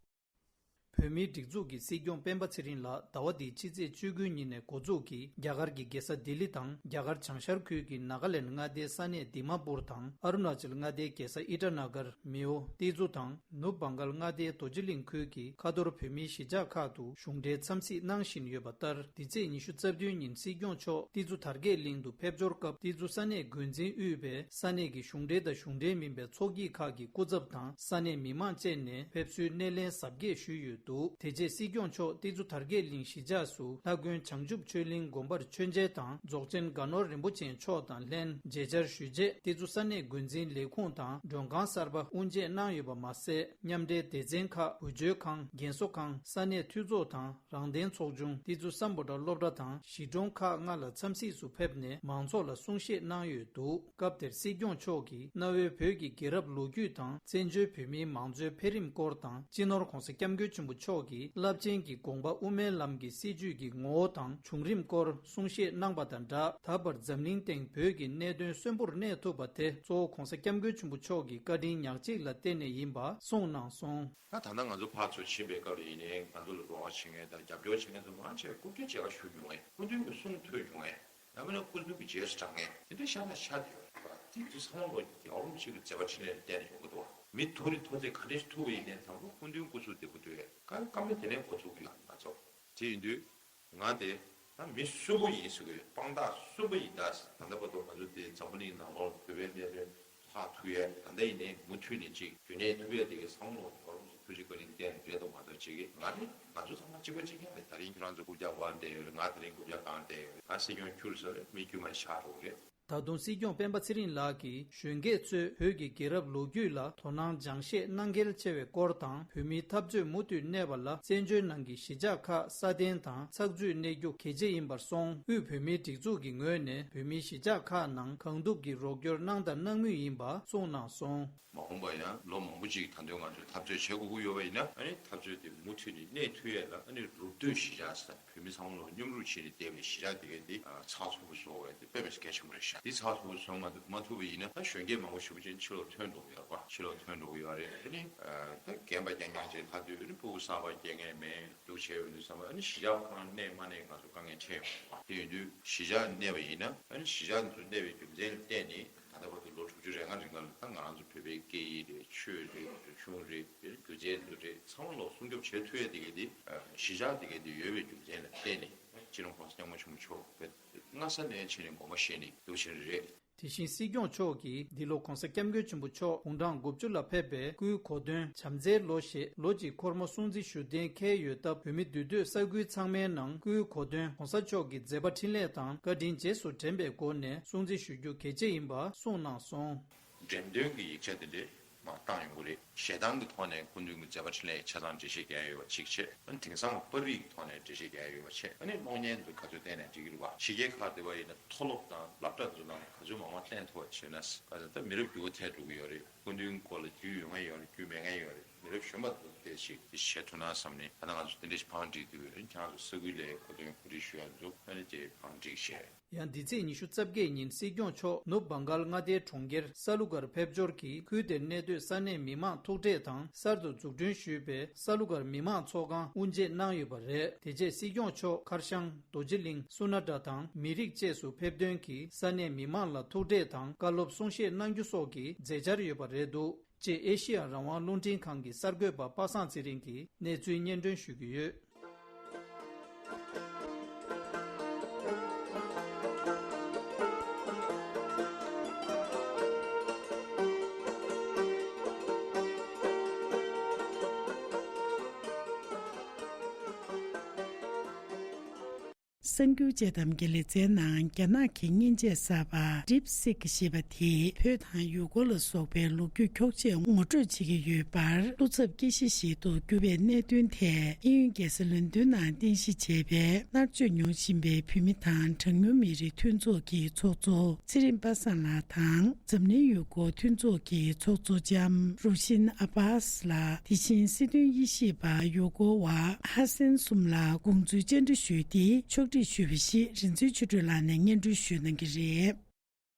བོད་མིའི་སྒྲིག་འཛུགས་ཀྱི་སྲིད་སྐྱོང་སྤེན་པ་ཚེ་རིང་ལགས་ཟླ་བ་འདིའི་ཕྱི་ཚེས་བཅུ་དགུ་ཉིན་ནས་འགོ་འཛུགས་ཀྱིས་རྒྱ་གར་གྱི་རྒྱལ་ས་ལྡི་ལི་དང་། རྒྱ་གར་བྱང་ཤར་ཁུལ་གྱི་ནཱ་ག་ལེནཌ་མངའ་སྡེའི་ས་གནས་དི་མ་པུར་དང་། ཨ་རུ་ན་ཅལ་མངའ་སྡེའི་རྒྱལ་ས་ཨི་ཊ་ན་གར། མེའོ། ཏི་ཙུ་དང་། ནུབ་བྷང་གཱལ་མངའ་སྡེའི་རྡོ་རྗེ་གླིང་ཁུལ་གྱི་ཁ་ཐོར་བོད་མིའི་གཞིས་ཆགས་ཁག་ཏུ་གཞུང་འབྲེལ་འཚམས་གཟིགས་གནང་བཞིན་ཡོད་པ་ལྟར། འདི་ཚེས་ཉི་ཤུ་རྩ་བདུན་ཉིན་སྲིད་སྐྱོང་མཆོག་ཏི་ཙུ་དར་རྒྱས་གླིང་དུ་ཕེབས་འབྱོར་སྐབས། ཏི་ཙུ་ས་གནས་འགོ་འཛིན་དབུས་པའི་ས་གནས་ཀྱི་གཞུང་འབྲེལ་དང་གཞུང་འབྲེལ་མིན་པའི་ཚོགས་སྐྱིད་ཁག་གི་སྐུ་ཚབ་དང་ས་གནས་མི་མང་བཅས་ནས་ཕེབས་བསུའི་སྣེ་ལེན་གཟབ་རྒྱས་ཞུས་ཡོད་འདུག་དེ་རྗེས་སྲིད་སྐྱོང་མཆོག་ཏི་ཙུ་དར་རྒྱས་གླིང་གཞིས་ཆགས་སུ་ལྷ་དགོན་བྱང་ཆུབ་ཆོས་གླིང་དགོན་པར་མཆོད་མཇལ་དང་། རྫོགས་ཆེན་དགའ་ནོར་རིན་པོ་ཆེ་མཆོག་དང་ལྷན་མཇལ་བཅར་ཞུས་རྗེས། ཏི་ཙུ་ས་གནས་འགོ་འཛིན་ལས་ཁུངས་དང་མགྲོན་ཁང་གསར་པ་དབུ་འབྱེད་གནང་ཡོད་པ་མ་ཟད། མཉམ་འབྲེལ་སྡེ་ཚན་ཁག་བུ་བཅོལ་ཁང་། རྒན་གསོ་ཁང་། ས་གནས་འཐུས་ཚོགས་དང་། རང་བདེན་ཚོགས་ཆུང་། ཏི་ཙུ་སམ་བྷོ་ཊ་སློབ་གྲྭ་དང་གཞིས་གྲོང་ཁག་ལྔ་ལ་འཚམས་གཟིགས་སུ་ཕེབས་ནས་མང་ཚོགས་ལ་གསུང་བཤད་གནང་ཡོད་འདུག་སྐབས་དེར་སྲིད་སྐྱོང་མཆོག་གིས་གནའ་བོའི་བོད་ཀྱི་རྒྱལ་རབས་ལོ་རྒྱུས་དང་། བཙན་བྱོལ་བོད་མིའི་མང་གཙོའི་འཕེལ་རིམ་སྐོར་དང་། སྤྱི་ནོར་༧གོང་ས་༧སྐྱབས་མགོན་ཆེན་པོ་མཆོག་གིས་རླབས་ཆེན་གྱི་དགོངས་པ་དབུ་མའི་ལམ་གྱི་སྲིད་བྱུས་ཀྱི་ངོ་བོ་དང་བྱུང་རིམ་སྐོར་གསུང་བཤད་གནང་པ་དང་སྦྲགས། ད་བར་འཛམ་གླིང་སྟེང་བོད་ཀྱི་གནད་དོན་གསོན་པོར་གནས་ཐུབ་པ་དེ་གཙོ་བོ་༧གོང་ས་༧སྐྱབས་མགོན་ཆེན་པོ་མཆོག་གི་བཀའ་དྲིན་ཉག་གཅིག་ལ་བརྟེན་ནས་ཡིན་པ་གསུངས་གནང་སོང་། ད་ད་ལྟ་ང་ཚོ་ཕར་ཚུར་ཕྱིན་པའི་སྐབས་ལ་ཡིན་ནའི་ང་ཚོ་ལ་རོགས་པ་བྱེད་མཁན་དང་རྒྱབ་སྐྱོར་བྱེད་མཁན་ཚོ་མང་ཆེ་སྐུ་མདུན་མཇལ་ཁ་ཞུ་མྱོང་ངས། སྐུ་མདུན་གྱི་གསུང་ཐོས་མྱོང་ངས། ཡང་མིན་ན་སྐུ་མདུན་གྱི་རྗེས་སུ་འབྲང་མཁན་དེ་འདྲ་ཤ་ན་ཤ་བསྡད་ཡོད་རེད་པ། དེ་དུས་ཚང་མ་ལོ་རྒྱལ་བ་རིན་པོ་ཆེ་གི་མཛད་པ་འཕྲིན་ལས་ལ་བརྟེན་ནས་ཡོང་གི་འདུག་བ། མི་མཐོ་རིས་མཐོ་ཚད་ག་འདྲ་ཞིག་མཐོ་བ་ཡིན་ནའི་དང་པོ་སྐུ་མདུན་སྐུ་གཟུགས་བདེ་པོ་འདུག་བས་བཀའ་བཀའ་མོལ་དེ་ནས་འགོ་ཚུགས་ཀྱི་ཡོད་ང་ཚོ། དེ་ཡིན་དུས་ང་དེ་ད་མི་གསོན་པོ་ཡིན་ཟེར་གི་ཡོད། དཔང་རྟགས་གསོན་པོ་ཡིན་ད་ཟེར། ད་ལྟ་བར་དུ་ང་ཚོ་དེ་འཛམ་བུ་གླིང་ནང་ལོགས་བོད་པའི་གནད་དོན་ཧ་ཐུག་ཡས། ད་ལྟ་ཡིན་ནའི་མུ་མཐུད་ནས་ཅིག་རྒྱུན་གནས་ཐུབ་ཡས་དེ་གའི་བསམ་བློ་བསྡུ་བ་རུང་ཐུགས་རྗེ་བཀའ་དྲིན་བརྟེན་རེད་དོ་མ་གཏོགས་ཅིག་གི་ང་ནི་ང་ཚོ་ཚང་མ་གཅིག་པ་གཅིག་རྐྱང་རེད། ད་རིང་ཁྱོད་རང་ཚོ་རྐུབ་བཀྱག་སྒང་བསྡད་ཡོད་རེད། ང་དེ་རིང་རྐུབ་བཀྱག་སྒང་བསྡད་ཡོད་རེད། ང་སྲིད་སྐྱོང་ཁྱུར་ཟེར་རེད། མི་དཀྱུས་མ་ཤག་འགྲོ་གི་རེད། ད་དུང་སྲིད་སྐྱོང་སྤེན་པ་ཚེ་རིང་ལགས་ཀྱིས་གཞོན་སྐྱེས་ཚོས་བོད་ཀྱི་རྒྱལ་རབས་ལོ་རྒྱུས་ལ་དོ་སྣང་སྦྱང་ཤེས་གནང་གལ་ཆེ་བའི་སྐོར་དང་། བོད་མིའི་འཐབ་རྩོད་མུ་མཐུད་གནས་པ་ལ་བཙན་བྱོལ་ནང་གི་གཞིས་ཆགས་ཁག་སྲ་བརྟན་དང་ཚགས་ཚུད་གནས་རྒྱུ་གལ་ཆེ་ཡིན་པར་སོང་། དབུས་བོད་མིའི་སྒྲིག་འཛུགས་ཀྱི་ངོས་ནས་བོད་མིའི་གཞིས་ཆགས་ཁག་ནང་གང་ཐུབ་ཀྱིས་རོགས་སྐྱོར་གནང་དང་གནང་མུས་ཡིན་པ་གསུངས་གནང་སོང་། མ་འོངས་པ་ཡང་ལོ་མང་པོ་ཅིག་ད་དུང་ང་ཚོས་འཐབ་རྩོད་བྱེད་དགོས་ཀྱི་ཡོད་པ་ཡིན་ན། ཨ་ནི་འཐབ་རྩོད་དེ་མུ་མཐུད་ནས་གནས་ཐུབ་ཡས་ལ་ཨ་ནི་རུབ་སྟོད་གཞིས་ཆགས་ཟེར། བོད་མི་ཚང་མ་ལོ་མཉམ་རུབ་བྱས་ནས་བསྡད་པའི་གཞིས་ཆགས་དེ་གའི་འདི་ཚགས་ཚུད་པོ་བཟོ་དགོས་ཡ་དེ་དཔེ་མི་སྲིད་གལ་ཆེན་པོ་རེད་ཤག་འདི་ཚགས་ཚུད་པོ་བཟོ་མ་ཐུབ་མ་ཐུབ་པ་ཡིན་ན་ད་གཞོན་སྐྱེས་མང་པོ་ཞེ་པོ་ཅིག་ཕྱི་ལོགས་ཐོན་འགྲོ་གི་ཡོད་རེད་པ། ཕྱི་ལོགས་ཐོན་འགྲོ་གི་ཡོད་རེད། ཨ་ནི་ད་རྒན་པ་རྐྱང་རྐྱང་ཅིག་ལྷག་དུས་ཨ་ནི་ཕྲུ་གུ་གསར་པ་སྐྱེ་མཁན་མེད་འདུག་བྱས་ཡོད་དུས་ཙམ་པ་ཨ་ནི་གཞིས་ཆགས་ཁོ་རང་གནས་མ་གནས་ང་ཚོ་དཀའ་ངལ་འཕྲད་ཡོང་གི་རེད་པ། དེ་ཡིན་དུས་གཞིས་ཆགས་གནས་པ་ཡིན་ན་ཨ་ནི་གཞིས་ཆགས་འདི་ཚོ་གནས་པའི་རྒྱུ་མཚན་ལ་བརྟེན་ནས། ད་ལྟ་བར་དུ་ལོ་དྲུག་ཅུ་རེ་ལྔ་རིང་ལ་ད་ང་རང་ཚོ་བོད་པའི་སྐད་ཡིག་རེད། ཆོས་རེད། རིག་གཞུང་རེད། རྒྱུ་རྫས་འདི་རེད། ཚང་མ་ལོག་སྲུང་སྐྱོབ་བྱེད་ཐུབ་ཡས་དེ་ག་དེ་གཞིས་ཆགས་དེ་ག་དེ་ཡོད་པའི་རྒྱུ་མཚན་ལ་བརྟེན་ནས་སྤྱི་ནོར་༧གོང་ས་༧སྐྱབས་མགོན་ཆེན་པོ་མཆོག་བོད་སྔ་ས་ནས་ཕྱིན་ནས་དགོངས་པ་བཞེས་ནས་འདུག་ཕྱིན་རེད། དེ་བཞིན་སྲིད་སྐྱོང་མཆོག་གིས་འདི་ལོ་༧གོང་ས་༧སྐྱབས་མགོན་ཆེན་པོ་མཆོག་དགུང་གྲངས་དགུ་བཅུ་ལ་ཕེབས་པའི་སྐུའི་གོ་སྟོན་བྱམས་བརྩེའི་ལོ་ཞེས་ལོ་གཅིག་འཁོར་མོ་སྲུང་བརྩི་ཞུ་གཏན་འཁེལ་ཡོད་སྟབས། བོད་མི་འདུས་སྡོད་ས་ཁུལ་ཚང་མའི་ནང་སྐུའི་གོ་སྟོན་༧གོང་ས་མཆོག་གི་མཛད་པ་འཕྲིན་ལས་དང་བཀའ་དྲིན་རྗེས་སུ་དྲན་པའི་སྒོ་ནས་སྲུང་བརྩི་ཞུ་རྒྱུ་གལ་ཆེ་ཡིན་པ་གསུངས་གནང་སོང་། འགྲེམས་སྟོན་གྱི་ཡིག་ཆ་དེ་འདྲས་མར་བཏང་ཡོང་གི་རེད། ཞལ་ཐང་གི་ཐོག་ནས་སྐུ་མདུན་གྱི་མཛད་པ་འཕྲིན་ལས་ཆ་ཚང་འགྲེལ་བཤད་རྒྱག་ཡ་ཡོད་པ་གཅིག་བྱས། ཨ་ནི་དེང་སང་པར་རིས་ཀྱི་ཐོག་ནས་འགྲེལ་བཤད་རྒྱག་ཡ་ཡོད་པ་བྱས། ཨ་ནི་གློག་བརྙན་དུ་ག་ཚོད་བལྟས་ནའང་འགྲིག་གི་རེད་བ། ཕྱི་རྒྱལ་ཁག་དེ་བ་ཡིན་ན་མཐོ་སློབ་དང་སློབ་གྲྭ་དེ་ཚོ་ནང་ག་ཚོད་མང་མང་བསྟན་ཐུབ་པ་བྱས་ན། ག་ཚོད་ད་མི་རབས་འགྱུར་བ་ཐེབས་འགྲོ་གི་ཡོད་རེད། སྐུ་མདུན་སྐོར་ལ་རྒྱུས་ཡོད་མཁན་ཡོད་རེད། རྒྱུས་མེད་མཁན་ཡོད་རེད། མི་རབས་གཞོན་པ་དེ་ཞིག་དེ་བྱེད་ཐུབ་ན་བསམ་ནས། ད་ལྟ་ང་ཚོ་དེ་འདྲ་ཞིག་བང་སྒྲིག་དུས་ཁྱེད་རང་ཚོ་ས་ཁུལ་ལ་གོ་སྟོན་གོ་སྒྲིག་ཞུ་ཡ་འདུག་ཨ་ནི་དེ་བང་སྒྲིག་བྱས། ཡང་འདི་ཚེས་ཉི་ཤུ་རྩ་བརྒྱད་ཉིན་སྲིད་སྐྱོང་མཆོག་ནུབ་བྷང་གཱལ་མངའ་སྡེའི་གྲོང་ཁྱེར་ས་ལུ་གར་ཕེབས་འབྱོར་གྱིས་ཁུལ་དེར་གནས་སྡོད་ས་གནས་མི་མང་ཐུག་འཕྲད་དང་། གསར་དུ་འཛུགས་སྐྲུན་ཞུས་པའི་ས་ལུ་གར་མི་མང་ཚོགས་ཁང་དབུ་འབྱེད་གནང་ཡོད་པ་རེད། དེ་རྗེས་སྲིད་སྐྱོང་མཆོག་མཁར་བྱང་། རྡོ་རྗེ་གླིང་། སུ་ན་ཏྲ་དང་མི་རིགས་བཅས་སུ་ཕེབས་ཐོན་གྱིས་ས་གནས་མི་མང་ལ་ཐུག་འཕྲད་དང་བཀའ་སློབ་གསུང་བཤད་གནང་རྒྱུ་སོགས་ཀྱི་མཛད་འཆར་ཡོད་པ་རེད་འདུག་ཅེས་ཨེ་ཤི་ཡ་རང་དབང་རླུང་འཕྲིན་ཁང་གི་གསར་འགོད་པ་པ་སངས་ཚེ་རིང་གིས་གནས་ཚུལ་སྙན་སྒྲོན་ཞུ་གི་ཡོད། གསར་འགྱུར་དཔྱད་གཏམ་གྱི་ལེ་ཚན་ནང་རྒྱ་ནག་གི་མཉེན་ཆས་གསར་པ་DeepSeek་ཞེས་པ་དེས་བོད་དང་ཡུལ་སྐོར་ལ་སོགས་པའི་ལོ་རྒྱུས་འཁྱོག་བཤད་ངོ་སྤྲོད་བྱེད་ཀྱི་ཡོད་པར། བློ་འཚབ་སྐྱེ་གཞི་ཞིག་ཏུ་གྱུར་པའི་གནད་དོན་ཐད། དབྱིན་ཡུལ་རྒྱལ་ས་ལོན་ཌོན་ནང་རྟེན་གཞི་བྱས་པའི་མནར་གཅོད་མྱོང་བཞིན་པའི་བོད་མི་དང་གྲངས་ཉུང་མི་རིགས་མཐུན་ཚོགས་ཀྱི་ཚོགས་གཙོ་ཚེ་རིང་པ་སངས་ལགས་དང་། འཛམ་གླིང་ཡུལ་སྐོར་མཐུན་ཚོགས་ཀྱི་ཚོགས་གཙོ་ལྕམ་རུ་ཤིན་ཨ་བྷཱས་ལགས། དེ་བཞིན་སྲིད་དོན་དབྱེ་ཞིབ་པ་ཡུལ་སྐོར་བ་ཧ་སན་གསུམ་ལ་དགོངས་ཚུལ་བཅར་འདྲི་ཞུས་ཏེ། ཕྱོགས་སྒྲིག་ཞུས་པ་ཞིག་རིག་འཛིན་ཆོས་སྒྲོན་ལགས་ནས་སྙན་སྒྲོན་ཞུ་གནང་གི་རེད།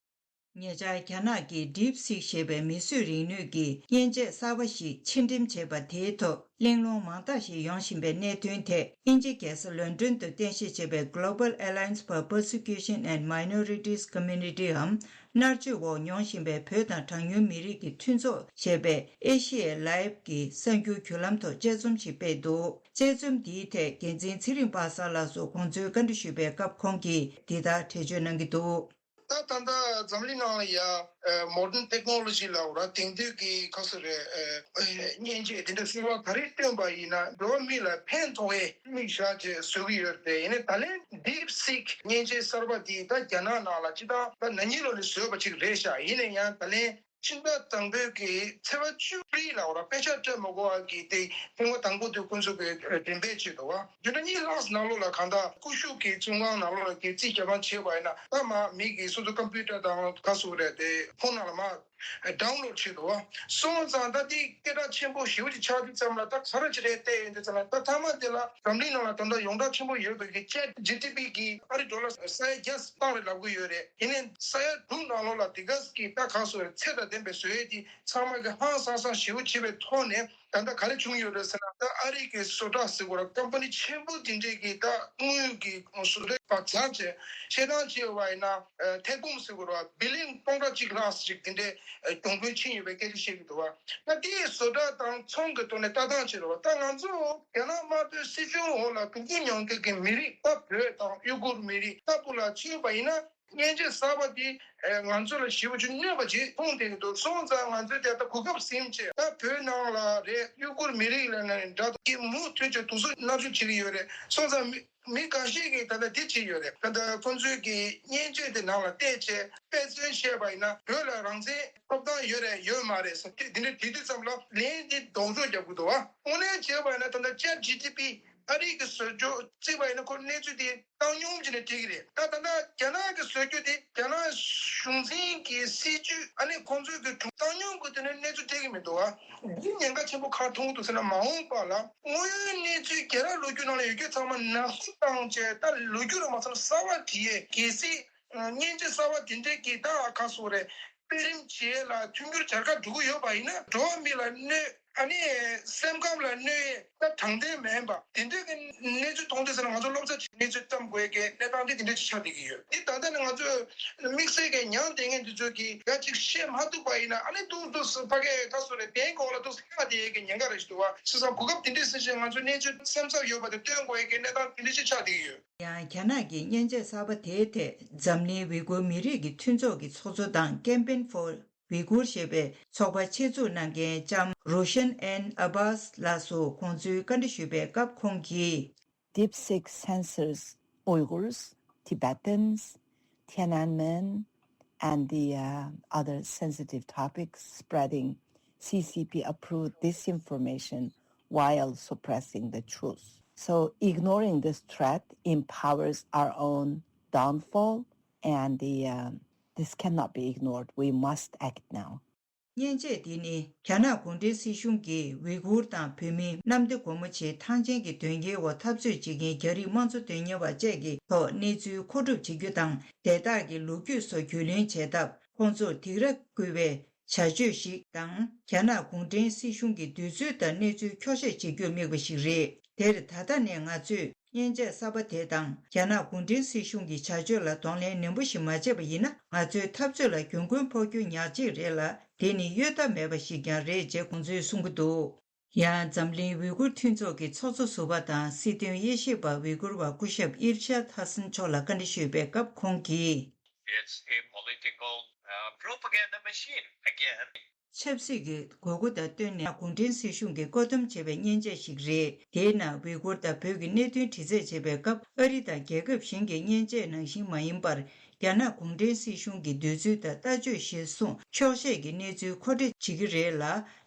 ཉེ་ཆར་རྒྱ་ནག་གི་DeepSeek་ཞེས་པའི་མིས་བཟོས་རིག་ནུས་ཀྱི་མཉེན་ཆས་གསར་པ་ཞིག་ཕྱིར་འགྲེམས་བྱས་པ་དེའི་ཐོག་གླེང་སློང་མང་དག་ཞིག་ཡོང་བཞིན་པའི་གནད་དོན་ཐད། དབྱིན་ཇི་རྒྱལ་ས་ལོན་ཌོན་དུ་རྟེན་གཞི་བྱས་པའི་Global Alliance for Persecution and Minorities Community་འམ་མནར་གཅོད་འོག་མྱོང་བཞིན་པའི་བོད་དང་གྲངས་ཉུང་མི་རིགས་ཀྱི་མཐུན་ཚོགས་ཞེས་པས་ཨེ་ཤི་ཡའི་ལའིབ་ཀྱི་གསར་འགྱུར་བརྒྱུད་ལམ་ཐོག་དཔྱད་རྩོམ་ཞིག་སྤེལ་འདུག་དཔྱད་རྩོམ་འདིའི་ཐད་འགན་འཛིན་ཚེ་རིང་པ་སངས་ལགས་སུ་དགོངས་ཚུལ་བཀའ་འདྲི་ཞུས་པའི་སྐབས་ཁོང་གིས་འདི་ལྟར་འགྲེལ་བརྗོད་གནང་གི་འདུག་ད་ད་ལྟ་འཛམ་གླིང་ནང་ལ་ཡ་modern technology་ལ་འོ་ར་དེང་དུས་ཀྱི་ཁ་སོ་རེ་མཉེན་ཆས་དེ་འདྲ་གསར་པ་ག་རེ་བཏོན་པ་ཡིན་ན་འགྲོ་བ་མི་ལ་ཕན་ཐོགས་པའི་དམིགས་བཞག་བྱས་བཟོ་གི་ཡོད་རེད། ཡིན་ནའི་ད་ལན་DeepSeek་མཉེན་ཆས་གསར་པ་དེ་ད་རྒྱ་ནག་ནང་ལ་སྤྱི་བཏང་ད་ན་ནིང་ལོ་ནས་བཟོས་པ་ཅིག་རེད་ཤག་ཡིན་ནའི་ཡང་ད་ལན་ཕྱི་ཟླ་དང་པོའི་གི་ཚེས་པ་བཅུ་པ་ལ་འོ་ར་དཔེ་ཆ་སྤྲད་མ་དགོས་པ་གི་དེ་ཐེངས་མ་དང་པོ་དེ་ཁོང་ཚོ་གི་འགྲེམས་སྤེལ་བྱས་འདུག་བ། བདུན་ཕྲག་གཉིས་ལྷག་ནང་ལོགས་ལ་གང་ལྟར་ཀུ་ཤུ་གི་ཚོང་ཁང་ནང་ལོགས་ལ་གི་རྩིས་རྒྱག་པ་བྱས་པ་ཡིན་ན་ད་མ་མི་གི་སོ་སོ་ཀམ་པུ་ཊར་དང་ག་སོ་རེད་དེ་ཕོན་ནང་ལ་མ་download་བྱས་འདུག་བ། སོང་ཙང་ད་དེ་སྐད་གྲགས་ཆེན་པོ་ཞེ་པོ་ཅིག་ཆགས་དུས་ཙམ་ལ་ད་ག་རེ་ཅིག་རེད་བལྟས་ཡོང་དུས་ཙམ་ལ་ད་མཐའ་མ་དེ་ལ་འཛམ་གླིང་ནང་ལ་ད་ལྟ་ཡོངས་གྲགས་ཆེན་པོ་ཡོད་པའི་གི་ChatGPT་གི་ཨ་རི་ཌོ་ལར་ས་ཡ་བརྒྱ་བཏང་རེད་ལབ་གི་ཡོད་རེད། ཡིན་ནའི་ས་ཡ་དྲུག་ནང་ལོགས་ལ་དེ་ག་གི་ད་ག་སོ་རེད་ཚད་དང་ལྡན་པའི་བཟོ་ཡས་དེ་ཚང་མ་གི་ཧང་སང་སང་ཞེ་པོ་བྱས་པའི་ཐོག་ནས། ད་ལྟ་ག་རེ་བྱུང་ཡོད་རེད་ཟེར་ན། ད་ཨ་རི་གི་བཟོ་གྲྭ་ཟེར་དགོས་ར་ཀམ་པ་ནི་ཆེན་པོ་དེ་འདྲས་ཀྱི་ད་དངུལ་གྱི་བཟོ་གྲྭ་བ་ཚང་བྱས་བཤད་སྟངས་བྱས་པ་ཡིན་ན་ཐད་གཏོང་ཟེར་དགོས་ར་བི་ལིན་སྟོང་ཕྲག་གཅིག་ལྷག་ཅིག་དེ་འདྲས་གྱོང་གུན་ཕྱིན་ཡོད་པའི་སྐད་ཆ་བཤད་ཀྱི་འདུག་བ། ད་དེའི་བཟོ་གྲྭ་དང་ཚོང་གི་ཐོག་ནས་ལྟ་སྟངས་བྱས་རེད་བ། ད་ང་ཚོ་རྒྱ་ནག་དམར་པོའི་སྲིད་གཞུང་འོག་ལ་སྡུག་སྦྱོང་མྱོང་མཁན་གྱི་མི་རིགས་ད་བོད་དང་ཡུ་གུར་མི་རིགས་ལྟ་བུ་ལ་མཚོན་པ་ཡིན་ན། མཉེན་ཆས་གསར་པ་འདི་ང་ཚོ་ལ་ཞེ་པོ་ཅིག་གནོད་པ་ཅིག་མཐོང་བསྡད་ཀྱི་འདུག་སོང་ཙང་ང་ཚོས་དེ་ལྟ་གོ་སྐབས་ཟིན་བྱས་ད་བོད་ནང་ལ་རེད་ཡུ་གུར་མི་རིགས་ལ་ནས་འདྲ་ཀྱི་མུ་མཐུད་ཀྱི་དུག་སོ་མནར་གཅོད་བྱེད་ཀྱི་ཡོད་རེད། སོང་ཙང་མི་མི་འགའ་ཤས་ཀྱིས་ད་ལྟ་འདི་བྱེད་ཡོད་རེད། ད་ལྟ་ཁོང་ཚོས་ཀྱི་མཉེན་ཆས་དེ་ནང་ལ་བལྟས་བྱས་དཔེ་མཚོན་བཤད་པ་ཡིན་ན་བོད་ལ་རང་བཙན་ཐོབ་ཐང་ཡོད་རེད་ཡོད་མ་རེད་ཟེར་དེ་འདི་འདྲ་དྲིས་དུས་ཙམ་ལ་ལན་འདི་ལྡོག་ཕྱོགས་རྒྱབ་ཀྱི་འདུག་བ། དངོས་གནས་བྱས་པ་ཡིན་ན་ད་ལྟ་ཅེཊ་ཇི་ཊི་པི་ཨ་རི་གི་བཟོ་བཅོས་བརྩིས་པ་ཡིན་ན་ཁོ་གནས་ཚུལ་དེ། བཏང་སྙོམས་བྱས་ནས་བྲིས་ཀྱི་རེད། ད་ད་ལྟ་རྒྱ་ནག་གི་བཟོ་བཅོས་དེ་རྒྱ་ནག་གཞུང་འཛིན་གྱི་སྲིད་ཇུས་ཨ་ནི་ཁོང་ཚོའི་གི་བཏང་སྙོམས་ཀྱི་དེ་ནས་གནས་ཚུལ་སྤྲད་ཀྱི་མི་འདུག་ཨ། འདི་ཉེན་ཁ་ཆེན་པོ་ག་རེ་མཐོང་གི་འདུག་ཟེར་ན་མ་འོངས་པ་ལ་དངོས་ཡོད་གནས་ཚུལ་རྒྱལ་རབས་ལོ་རྒྱུས་ནང་ལ་ཡོད་རྒྱུ་ཚང་མ་ནག་བསུབ་བཏང་བྱས་ད་ལོ་རྒྱུས་ར་མ་ཚང་གསར་བ་བྲིས་ཡས་གལ་སྲིད་མཉེན་ཆས་གསར་བ་དེ་འདྲས་ཀྱི་ད་ཨ་ཁ་སོ་རེད། དཔེ་རིམ་བྱེད་ལ་མཐུན་འགྱུར་བྱ་དགའ་འགྲོ་གི་ཡོད་པ་ཡིན་ན་འགྲོ་བ་མི་ལ་གནོད་ཨ་ནི་སེམས་ཁམས་ལ་གནོད་ཡས་ད་དྲང་བདེན་མིན་པ་དེ་འདྲའི་གི་གནས་ཚུལ་མཐོང་དུས་ཙམ་ལ་ང་ཚོ་སློབ་གསོ་བྱེད་གནས་ཚུལ་བརྩམ་དགོས་ཀྱི་གནས་སྟངས་འདི་དེ་འདྲ་ཅིག་ཆགས་བསྡད་ཀྱི་ཡོད། འདི་ད་ལྟ་ནས་ང་ཚོས་དམིགས་བསལ་གྱི་མྱང་བསྡད་མཁན་འདི་ཚོས་ཀྱིས་ཡ་གཅིག་བཤད་མ་ཐུབ་པ་ཡིན་ན་ཨ་ནི་ཏོག་ཏོག་ཙམ་ཕ་གིའི་ཁ་སོ་རེ་གདན་གོག་ལ་ཏོག་ཙམ་ལྷག་བསྡད་ཡས་ཀྱི་ཉེན་ཁ་རེ་ཞིག་འདུག་བ། བྱས་ཙང་གོ་སྐབས་དེ་འདྲ་ཟིན་བྱས་ང་ཚོ་གནས་ཚུལ་སེམས་འཚབ་ཡོད་པ་དེ་སྟོན་དགོས་ཡས་ཀྱི་གནས་སྟངས་དེ་འདྲ་ཅིག་ཆགས་བསྡད་ཀྱི་ཡོད། ཡང་རྒྱ་ནག་གི་མཉེན་ཆས་གསར་པ་དེའི་ཐད་འཛམ་གླིང་ཝི་གུར་མི་རིགས་ཀྱི་མཐུན་ཚོགས་ཀྱི་ཚོགས་གཙོ་དང་Campaign for Uyghur་ཞེས་པའི་ཚོགས་པ་ཆེད་འཛུགས་གནང་མཁན་ལྕམ་Roshan N Abbas་ལགས་སུ་དགོངས་ཚུལ་བཀའ་འདྲི་ཞུས་པའི་སྐབས་ཁོང་གིས། DeepSeek censors Uyghurs, Tibetans, Tiananmen, and the uh, other sensitive topics, spreading C C P approved disinformation while suppressing the truth. So ignoring this threat empowers our own downfall, and the, uh, this cannot be ignored. We must act now. མཉེན་ཆས་འདི་ནི་རྒྱ་ནག་གུང་ཁྲན་སྲིད་གཞུང་གིས་ཝི་གུར་དང་བོད་མིའི་གནམ་བདེ་སྒོ་མོ་ཆེའི་ཐང་ཆེན་གྱི་དོན་རྐྱེན་འོག་འཐབ་རྩོད་བྱེད་མཁན་རྒྱ་རིགས་དམངས་གཙོ་དོན་གཉེར་བ་བཅས་ཀྱི་ཐོག་གནས་ཚུལ་མཁོ་སྒྲུབ་བྱེད་རྒྱུ་དང་། དེ་དག་གི་ལོ་རྒྱུས་སོགས་རྒྱུས་ལོན་བྱེད་སྟབས། ཁོང་ཚོར་སྡིགས་ར་བསྐུལ་བའི་བྱ་སྤྱོད་ཞིག་དང་། རྒྱ་ནག་གུང་ཁྲན་སྲིད་གཞུང་གི་འདོད་ཚུལ་དང་གནས་ཚུལ་འཁྱོག་བཤད་བྱེད་རྒྱུར་དམིགས་པ་ཞིག་རེད། དེར་ད་ལྟ་ནས་ང་ཚོས་མཉེན་ཆས་གསར་པ་དེ་དང་། རྒྱ་ནག་གུང་ཁྲན་སྲིད་གཞུང་གི་བྱ་སྤྱོད་ལ་གདོང་ལེན་ནན་པོ་ཞིག་མ་བྱས་པ་ཡིན་ན། ང་ཚོའི་འཐབ་རྩོད་ལ་གྱོང་གུན་ཕོག་རྒྱུ་ཉག་གཅིག་རེད་ལ། དེ་ནི་གཡོལ་ཐབས་མེད་པ་ཞིག་ཀྱང་རེད་ཅེས་ཁོང་ཚོས་གསུང་གི་འདུག། ཡང་འཛམ་གླིང་ཝི་གུར་མཐུན་ཚོགས་ཀྱི་ཚོགས་གཙོ་ཟུར་པ་དང་སྲིད་དོན་དབྱེ་ཞིབ་པ་ཝི་གུར་བ་སྐུ་ཞབས་ཨིར་ཤ་ཐ་སན་མཆོག་ལ་བཀའ་འདྲི་ཞུས་པའི་སྐབས་ཁོང་གིས། It's a political, uh, propaganda machine again. ཆབ་སྲིད་ཀྱི་དགོས་མཁོ་དང་བསྟུན་ནས་གུང་ཁྲན་སྲིད་གཞུང་གིས་བཀག་སྡོམ་བྱས་པའི་མཉེན་ཆས་ཤིག་རེད། དེའི་ནང་ཝི་གུར་དང་བོད་ཀྱི་གནད་དོན་དྲི་རྩད་བྱེད་པའི་སྐབས། ཨ་རི་དང་རྒྱལ་ཁབ་གཞན་གྱི་མཉེན་ཆས་ནང་བཞིན་མ་ཡིན་པར། རྒྱ་ནག་གུང་ཁྲན་སྲིད་གཞུང་གི་འདོད་ཚུལ་དང་ལྟ་སྤྱོད་གཞིར་བཟུང་འཁྱོག་བཤད་ཀྱི་གནས་ཚུལ་མཁོ་སྤྲོད་བྱེད་ཀྱི་རེད་ལ།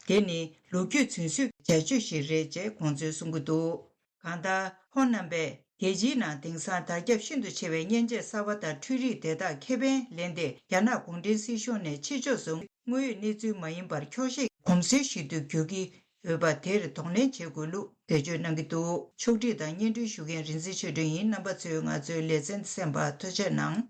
དེ་ནི་ལོ་རྒྱུས་རྫུན་བཟོའི་བྱ་སྤྱོད་ཞིག་རེད་ཅེས་ཁོང་ཚོས་གསུང་གི་འདུག། གང་ལྟར། ཁོང་རྣམ་པས་རྒྱལ་སྤྱིའི་ནང་དེང་སང་དར་ཁྱབ་ཤིན་ཏུ་ཆེ་བའི་མཉེན་ཆས་གསར་པ་དང་འཕྲུལ་རིག་དེ་དག་ཁེ་ཕན་ལེན་ཏེ། རྒྱ་ནག་གུང་ཁྲན་སྲིད་གཞུང་ནས་ཕྱི་ཕྱོགས་སུ་དངོས་ཡོད་གནས་ཚུལ་མ་ཡིན་པར་འཁྱོག་བཤད་གོམས་སྲོལ་ཞིག་ཏུ་འགྱུར་གྱི་ཡོད་པ་དེར་གདོང་ལེན་བྱེད་དགོས་ལུགས་འགྲེལ་བརྗོད་གནང་གི་འདུག། ཕྱོགས་སྒྲིག་དང་སྙན་སྒྲོན་ཞུ་མཁན་རིག་འཛིན་ཆོས་སྒྲོན་ཡིན། རྣམ་པ་ཚོས་ང་ཚོའི་ལེ་ཚན་གསན་པར་ཐུགས་རྗེ་གནང་།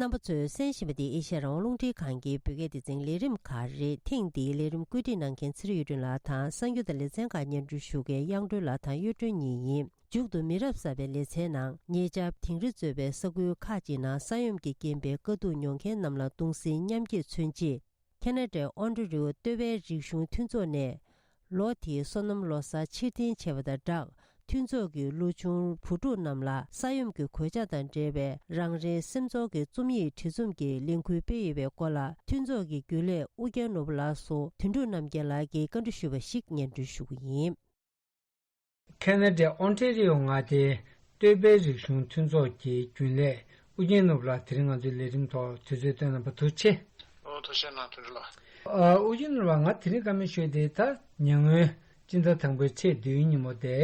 རྣམ་པ་ཚོས་གསན་བཞིན་པ་འདི་ཨེ་ཤ་ཡ་རང་དབང་རླུང་འཕྲིན་ཁང་གི་བོད་སྐད་སྡེ་ཚན་ལས་རིམ་ཁག་རེད། ཐེངས་འདིའི་ལས་རིམ་བཀོད་སྒྲིག་གནང་མཁན་ཚེ་རིང་གཡུ་སྒྲོན་ལགས་དང་། གསར་འགྱུར་དང་ལེ་ཚན་ཁག་སྙན་སྒྲོན་ཞུ་མཁན་གཡང་སྒྲོན་ལགས་དང་གཡུ་སྒྲོན་གཉིས་ཡིན། མཇུག་ཏུ་མི་རབས་གསར་པའི་ལེ་ཚན་ནང་ཉེ་ཆར་དིང་རི་གཙོས་པའི་ས་ཁུལ་ཁག་ཅིག་ནང་ས་ཡོམ་གྱི་རྐྱེན་པས་དཀའ་སྡུག་མྱོང་མཁན་རྣམས་ལ་གདུང་སེམས་མཉམ་སྐྱེད་མཚོན་ཆེད། ཁེ་ན་ཌའི་ཨོན་ཊ་རི་ཨོ་སྟོད་པའི་རིག་གཞུང་མཐུན་ཚོགས་ནས། ལོ་དེའི་སོ་ནམ་ལོ་གསར་ཕྱིར་འཐེན་བྱས་པ་དང་སྦྲགས། མཐུན་ཚོགས་ཀྱི་ལོ་ཆུང་བུ་ཕྲུག་རྣམས་ལ་ས་ཡོམ་གྱི་གོད་ཆག་དང་འབྲེལ་བའི་རང་རེའི་སེམས་ཚོར་གྱི་རྩོམ་ཡིག་བྲིས་རྩོམ་གྱི་ལས་འགུལ་སྤེལ་ཡོད་པའི་སྐོར་ལ། མཐུན་ཚོགས་ཀྱི་རྒྱུན་ལས་ཨུ་རྒྱན་ནོར་བུ་ལགས་སུ་དོན་གྲུབ་རྣམ་རྒྱལ་ལགས་ཀྱིས་བཀའ་འདྲི་ཞུས་པ་ཞིག་སྙན་སྒྲོན་ཞུ་གི་ཡིན། ཁེ་ན་ཌའི་ཨོན་ཊ་རི་ཨོ་མངའ་སྡེའི་སྟོད་པའི་རིག་གཞུང་མཐུན་ཚོགས་ཀྱི་རྒྱུན་ལས་ཨུ་རྒྱན་ནོར་བུ་ལགས་དེ་རིང་ང་ཚོའི་ལས་རིམ་ཐོག་དུས་ཚོད་བཏོན་གནང་བར་ཐུགས་རྗེ་ཆེ། ཨོ་ཐུགས་རྗེ་གནང་དོན་གྲུབ་ལགས། ཨ། ཨུ་རྒྱན་ནོར་བུ་ལགས། ང་དེ་རིང་བཀའ་མོལ་ཞུས་ཏེ། ད་ཉེ་སྔོན་སྤྱི་ཟླ་དང་པོའི་ཚེས་བདུན་ཉིན་མོ་དེ་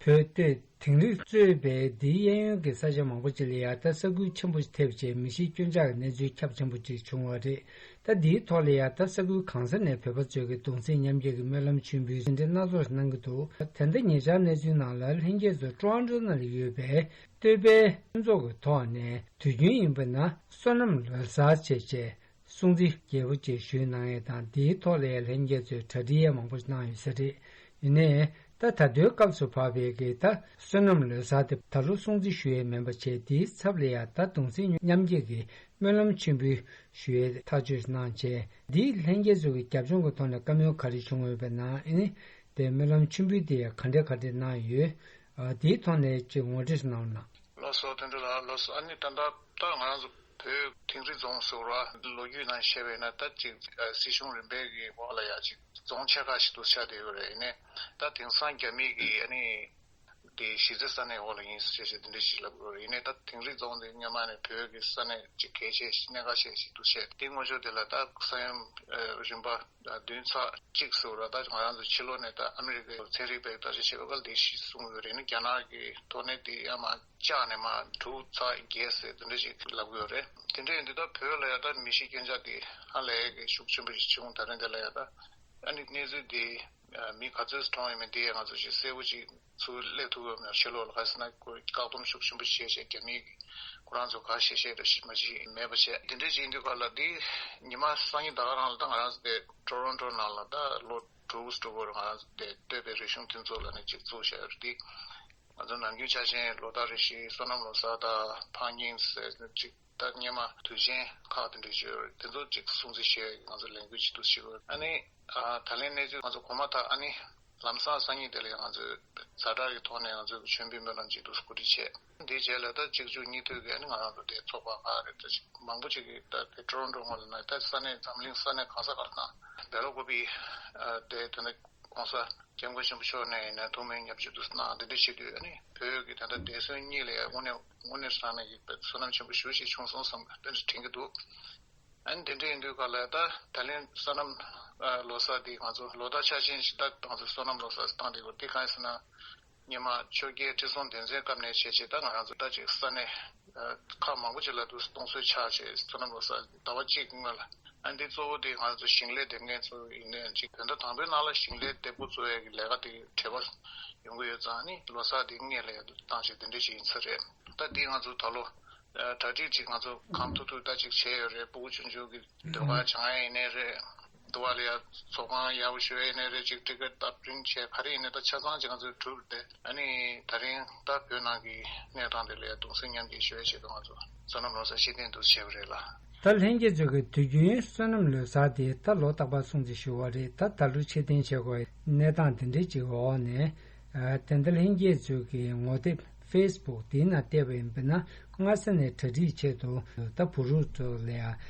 བོད་སྟོད་དིང་རི་གཙོས་པའི་འདིའི་གཡས་གཡོན་གྱི་ས་ཆ་མང་པོ་ཅིག་ལ་ཡང་ད་ས་ཁུལ་ཆེན་པོ་ཞིག་ཐེབས་བྱས་མི་ཤི་སྐྱོན་ཆག་གི་གནས་ཚུལ་ཁྱབ་ཆེན་པོ་ཅིག་བྱུང་བ་རེད། ད་འདིའི་ཐོག་ལ་ཡང་ད་ས་ཁུལ་གང་ས་ནས་བོད་པ་ཚོས་ཀྱི་གདུང་སེམས་མཉམ་སྐྱེད་ཀྱི་སྨོན་ལམ་མཆོད་འབུལ་འདི་འདྲ་སྣ་ཚོགས་གནང་གི་འདུག། ད་ལྟ་ཉེ་ཆར་གནས་ཚུལ་ནང་ལ་ལྷན་རྒྱས་ཚོ་ཀྲོ་ཨན་ཀྲོ་ནང་ལ་ཡོད་པའི་སྟོད་པའི་མཐུན་ཚོགས་ཀྱི་ཐོག་ནས་དུས་རྒྱུན་ཡིན་པ་ན་སོ་ནམ་ལོ་གསར་བྱས་བྱས་སྲུང་བརྩི་རྒྱས་པོ་ཅིག་ཞུས་གནང་ཡས་དང་། འདིའི་ཐོག་ལ་ཡང་ལྷན་རྒྱས་ཚོས་གྲ་སྒྲིག་ཡང་མང་པོ་གནང་ཡོད་ས་རེད། ཡིན་ནའི་ད་ད་ལྟའི་སྐབས་སུ་བབས་པའི་གི་ད་སོ་ནམ་ལོ་གསར་དེ་ད་ལོ་སྲུང་བརྩི་ཞུ་ཡས་མིན་པ་བྱས། འདིའི་ཚབ་ལ་ཡང་ད་གདུང་སེམས་མཉམ་སྐྱེད་ཀྱི་སྨོན་ལམ་མཆོད་འབུལ་ཞུ་ཡས་ཐག་གཅོད་གནང་བྱས། འདིའི་ལྷན་རྒྱས་ཚོ་གི་རྒྱབ་ལྗོངས་ཀྱི་ཐོག་ནས་བཀའ་མོལ་ག་རེ་བྱུང་ཡོད་པ་ན། ཨེ་ནི་དེ་སྨོན་ལམ་མཆོད་འབུལ་དེ་ག་འདྲ་ག་འདྲ་གནང་ཡོད། ཨ། འདིའི་ཐོག་ནས་ཅིག་ངོ་སྤྲོད་གནང་རོགས་གནང་། ལགས་སོ། དོན་གྲུབ་ལགས། ལགས་སོ། ཨ་ནི་ད་ལྟ་ད་ང་རང་ཚོ་བོད་དིང་རི་རྫོང་ཟེར་བ་ལོ་རྒྱུས་ནང་བཤད་པ་ཡིན་ན། ད་ཅིག་ཨ་སྲིད་གཞུང་རིམ་པའི་གི་འོག་ལ་ཡ་ཅིག་རྫོང་ཆེ་ཁག་ཞིག་ཏུ་ཆགས་བསྡད་ཡོད་རེད། ཡིན་ནའི་ད་དེང་སང་རྒྱ་མིའི་གི་ཨ་ནི་དེ་གཞི་རྩའི་ས་གནས་འོག་ལ་ཡིན་ཟེར་བྱས་དེ་འདྲ་ཞིག་ལབ་ཡོད་རེད། ཡིན་ནའི་ད་དིང་རི་རྫོང་དེ་སྔོན་མ་ནས་བོད་ཀྱི་ས་གནས་ཅིག་གལ་ཆེ་ཞིག་གནད་འགག་ཆེ་ཞིག་ཏུ་བཤད། དེ་སྔོན་ཆད་དེ་ལ་ད་ས་ཡོམ་ཨ་རིམ་པ་ཨ་བདུན་ཚེག་གཅིག་ཟེར་བ་ད་ང་རང་ཚོ་ཕྱི་ལོགས་ནས་ད་ཨ་མི་རི་ཀའི་ཚན་རིག་པས་བརྟག་དཔྱད་བྱེད་པ་ག་ལ་དེ་ཞིག་གསུངས་ཡོད་རེད། ནི་རྒྱ་ནག་གི་ཐོག་ནས་དེ་ཡར་མར་བཅག་ནས་མར་དྲུག་ཚེག་བརྒྱད་ཟེར་དེ་འདྲ་ཞིག་ལབ་ཀྱི་ཡོད་རེད། དེ་འདྲ་ཡིན་དུས་ད་བོད་ལ་ཡ་ད་མི་ཤི་སྐྱོན་ཆག་དེ་ཧ་ལས་ཀྱི་ཤུགས་ཆེན་པོ་ཞིག་བྱུང་། ད་རིང་དེ་ལ་ཡ་ད་ཨ་ནི་གནས་ཚུལ་དེ་མི་ག་ཚོད་གྲོངས་ཡོད་མེད་དེ་ཡ་ང་ཚོ་ཞིག་གསལ་པོ་ཅིག་ཚུར་སླེབས་ཐུབ་ཡོད་མེད། ཕྱི་ལོགས་ལ་ག་རེ་ཟེར་ན་ཁོ་བཀག་སྡོམ་ཤུགས་ཆེན་པོ་བྱས་བྱས་རྒྱ་མིའི་ཁོ་རང་ཚོ་ག་བཤད་བཤད་འདྲ་ཞིག་མ་བྱེད་མེད་པ་བྱས། དེ་འདྲ་བྱེད་དུས་ག་ལ་དེ་ཉི་མ་སང་ཉིན་ད་ག་རང་ལ་ད་ང་རང་ཚོ་དེ་ཊོ་རོན་ཊོ་ནང་ལ་ད་ལོ་དྲུག་དྲུག་པོར་ང་རང་ཚོ་དེ་སྟོད་པའི་རིག་གཞུང་མཐུན་ཚོགས་ལ་ནི་ཅིག་བཙུགས་བཞག་ཡོད་རེད། དེ་ང་ཚོ་ནམ་རྒྱུན་ཆ་ཤས་ལོ་ལྟར་རེ་བཞིན་སོ་ནམ་ལོ་གསར་དང་ཕངས་སྙིང་ཟེར་ཅིག་ད་སྔོན་མ་དུས་ཆེན་ཁག་དེ་འདྲ་ཞིག་ཡོད་རེད། དེ་ཚོ་ཅིག་སྲུང་བརྩི་ཞུ་ཡས་ང་ཚོ་ལས་འགུལ་ཅིག་ཏུ་ཞུགས་ཡོད་རེད། ཨ་ནི་ཨ་ད་ལན་གནས་ཚུལ་ང་ཚོ་གོ་མ་ཐག་ཨ་ནི་ལམ་སང་སང་ཉིན་དེ་ལ་ང་ཚོས་ཛ་དྲག་གི་ཐོག་ནས་ང་ཚོས་མཆོད་འབུལ་སྨོན་ལམ་ཅིག་ཏུ་གོ་སྒྲིག་བྱས། དེའི་རྗེས་ལ་ད་གཅིག་མཇུག་གཉིས་མཐུད་ཀྱིས་ཨ་ནི་ང་རང་ཚོ་དེ་ཚོགས་པ་ཁག་རེད། ད་ཅིག་མང་པོ་ཅིག་གིས་ད་དེ་ཊོ་རོན་ཊོ་སྔོན་ལ་ན་ད་ས་གནས་འཛམ་གླིང་ས་གནས་གང་ས་ག་ལ་ན་སྦེལ་ཀོབ་པི་ཨ་དེ་དེ་ནས་༸གོང་ས་ སྐྱབས་མགོན་ཆེན་པོ་མཆོག་ནས་ཡིན་ན་ཐུགས་སྨོན་ཉམས་བཅོས་དུ་གནང་འདི་འདྲ་བྱེད་དུས་ཨ་ནི་བོད་ཀྱི་ད་ལྟ་འདས་གསོན་གཉིས་ལ་ཡང་དངོས་གནས་དངོས་གནས་བསམ་ན་གི་བསོད་ནམས་ཆེན་པོ་ཞེ་པོ་ཅིག་བྱུང་སོང་བསམ་དེ་འདྲ་དྲན་གྱི་འདུག་ཨ་ནི་དེ་འདྲ་ཡིན་དུས་ག་ལ་ད་ད་ལན་སོ་ནམ་ལོ་གསར་འདི་ང་ཚོ་ལོ་ཟླ་ཆ་ཅན་ཞིག་ད་ང་ཚོ་སོ་ནམ་ལོ་གསར་བཏང་འདི་གོ་དེ་གང་ཡིན་ཟེར་ན། སྔོན་མ་ཆོས་རྒྱལ་ཁྲི་སྲོང་ལྡེ་བཙན་སྐབས་ནས་བྱས་རྗེས་ད་ང་རང་ཚོ་ད་ཅིག་ས་གནས་ཁག་མང་པོ་ཅིག་ལ་དུ་གཏོང་སྲོལ་ཆགས་བྱས་སོ་ནམ་ལོ་གསར་ཟླ་བ་གཅིག་སྔོན་ལ་ཨ་འདི་གཙོ་བོ་དེ་ང་ཚོ་ཞིང་ལས་འདེབས་མཁན་ཚོ་ཡིན་ནས་ཅིག་བོད་ཟླ་དང་པོའི་ནང་ལ་ཞིང་ལས་འདེབས་འགོ་གཙོ་བའི་ལས་ཀ་དེ་བྲེལ་བ་ཡོང་གི་ཡོད་ཙང་ནི་ལོ་གསར་དེ་སྔོན་ལ་ཡང་བཏང་བྱས་དེ་འདྲ་ཞིག་ཡིན་ས་རེད། ད་འདི་ང་ཚོ་ད་ལོ་གྲ་སྒྲིག་ཅིག་ང་ཚོ་གང་ཐུབ་ཐུབ་ད་ཅིག་བྱས་ཡོད་རེད། སྤུ་གུ་ཆུང་ཆུང་གི་ཟློས་གར་སྦྱང་ཡ་ཡིན་ནའི་རེད། དུ་བ་ལ་ཡ་ཚོགས་ཁང་ཡག་པོ་ཞུ་ཡ་ཡིན་ནའི་རེད། ཅིག་ཊི་ཀེ་ཊི་བཏབ་པྲིན་བྱས་ག་རེ་ཡིན་ནའི་ད་ཆ་ཚང་ཅིག་ང་ཚོས་གྲུབ་སྟེ་ཨ་ནི་ད་རིང་ད་བོད་ནང་གི་གནས་སྟངས་དེ་ལ་ཡ་གདུང་སེམས་མཉམ་སྐྱེད་ཞུ་ཡ་ཆེད་དུ་ང་ཚོ་སོ་ནམ་ལོ་གསར་ཕྱིར་འཐེན་འདུག་བྱས་པ་རེད་ལ། ད་ལྷན་རྒྱས་ཚོ་གི་དུས་རྒྱུན་སོ་ནམ་ལོ་གསར་དེ་ད་ལོ་རྟག་པར་སྲུང་བརྩི་ཞུ་བ་རེད། ད་ད་ལོ་ཕྱིར་འཐེན་བྱེད་དགོས་གནས་སྟངས་དེ་འདྲའི་ཅིག་འོག་ནས་ད་ལྟ་ལྷན་རྒྱས་ཚོ་གི་ངོ་དེབ་ཕེ་སི་བུག་དེའི་ནང་བལྟས་པ་ཡིན་པ་ན་སྔ་ས་ནས་གྲ་སྒྲིག་ཆེད་དུ་ད་བུ་རུ་ཚོ་ལ་ཡ་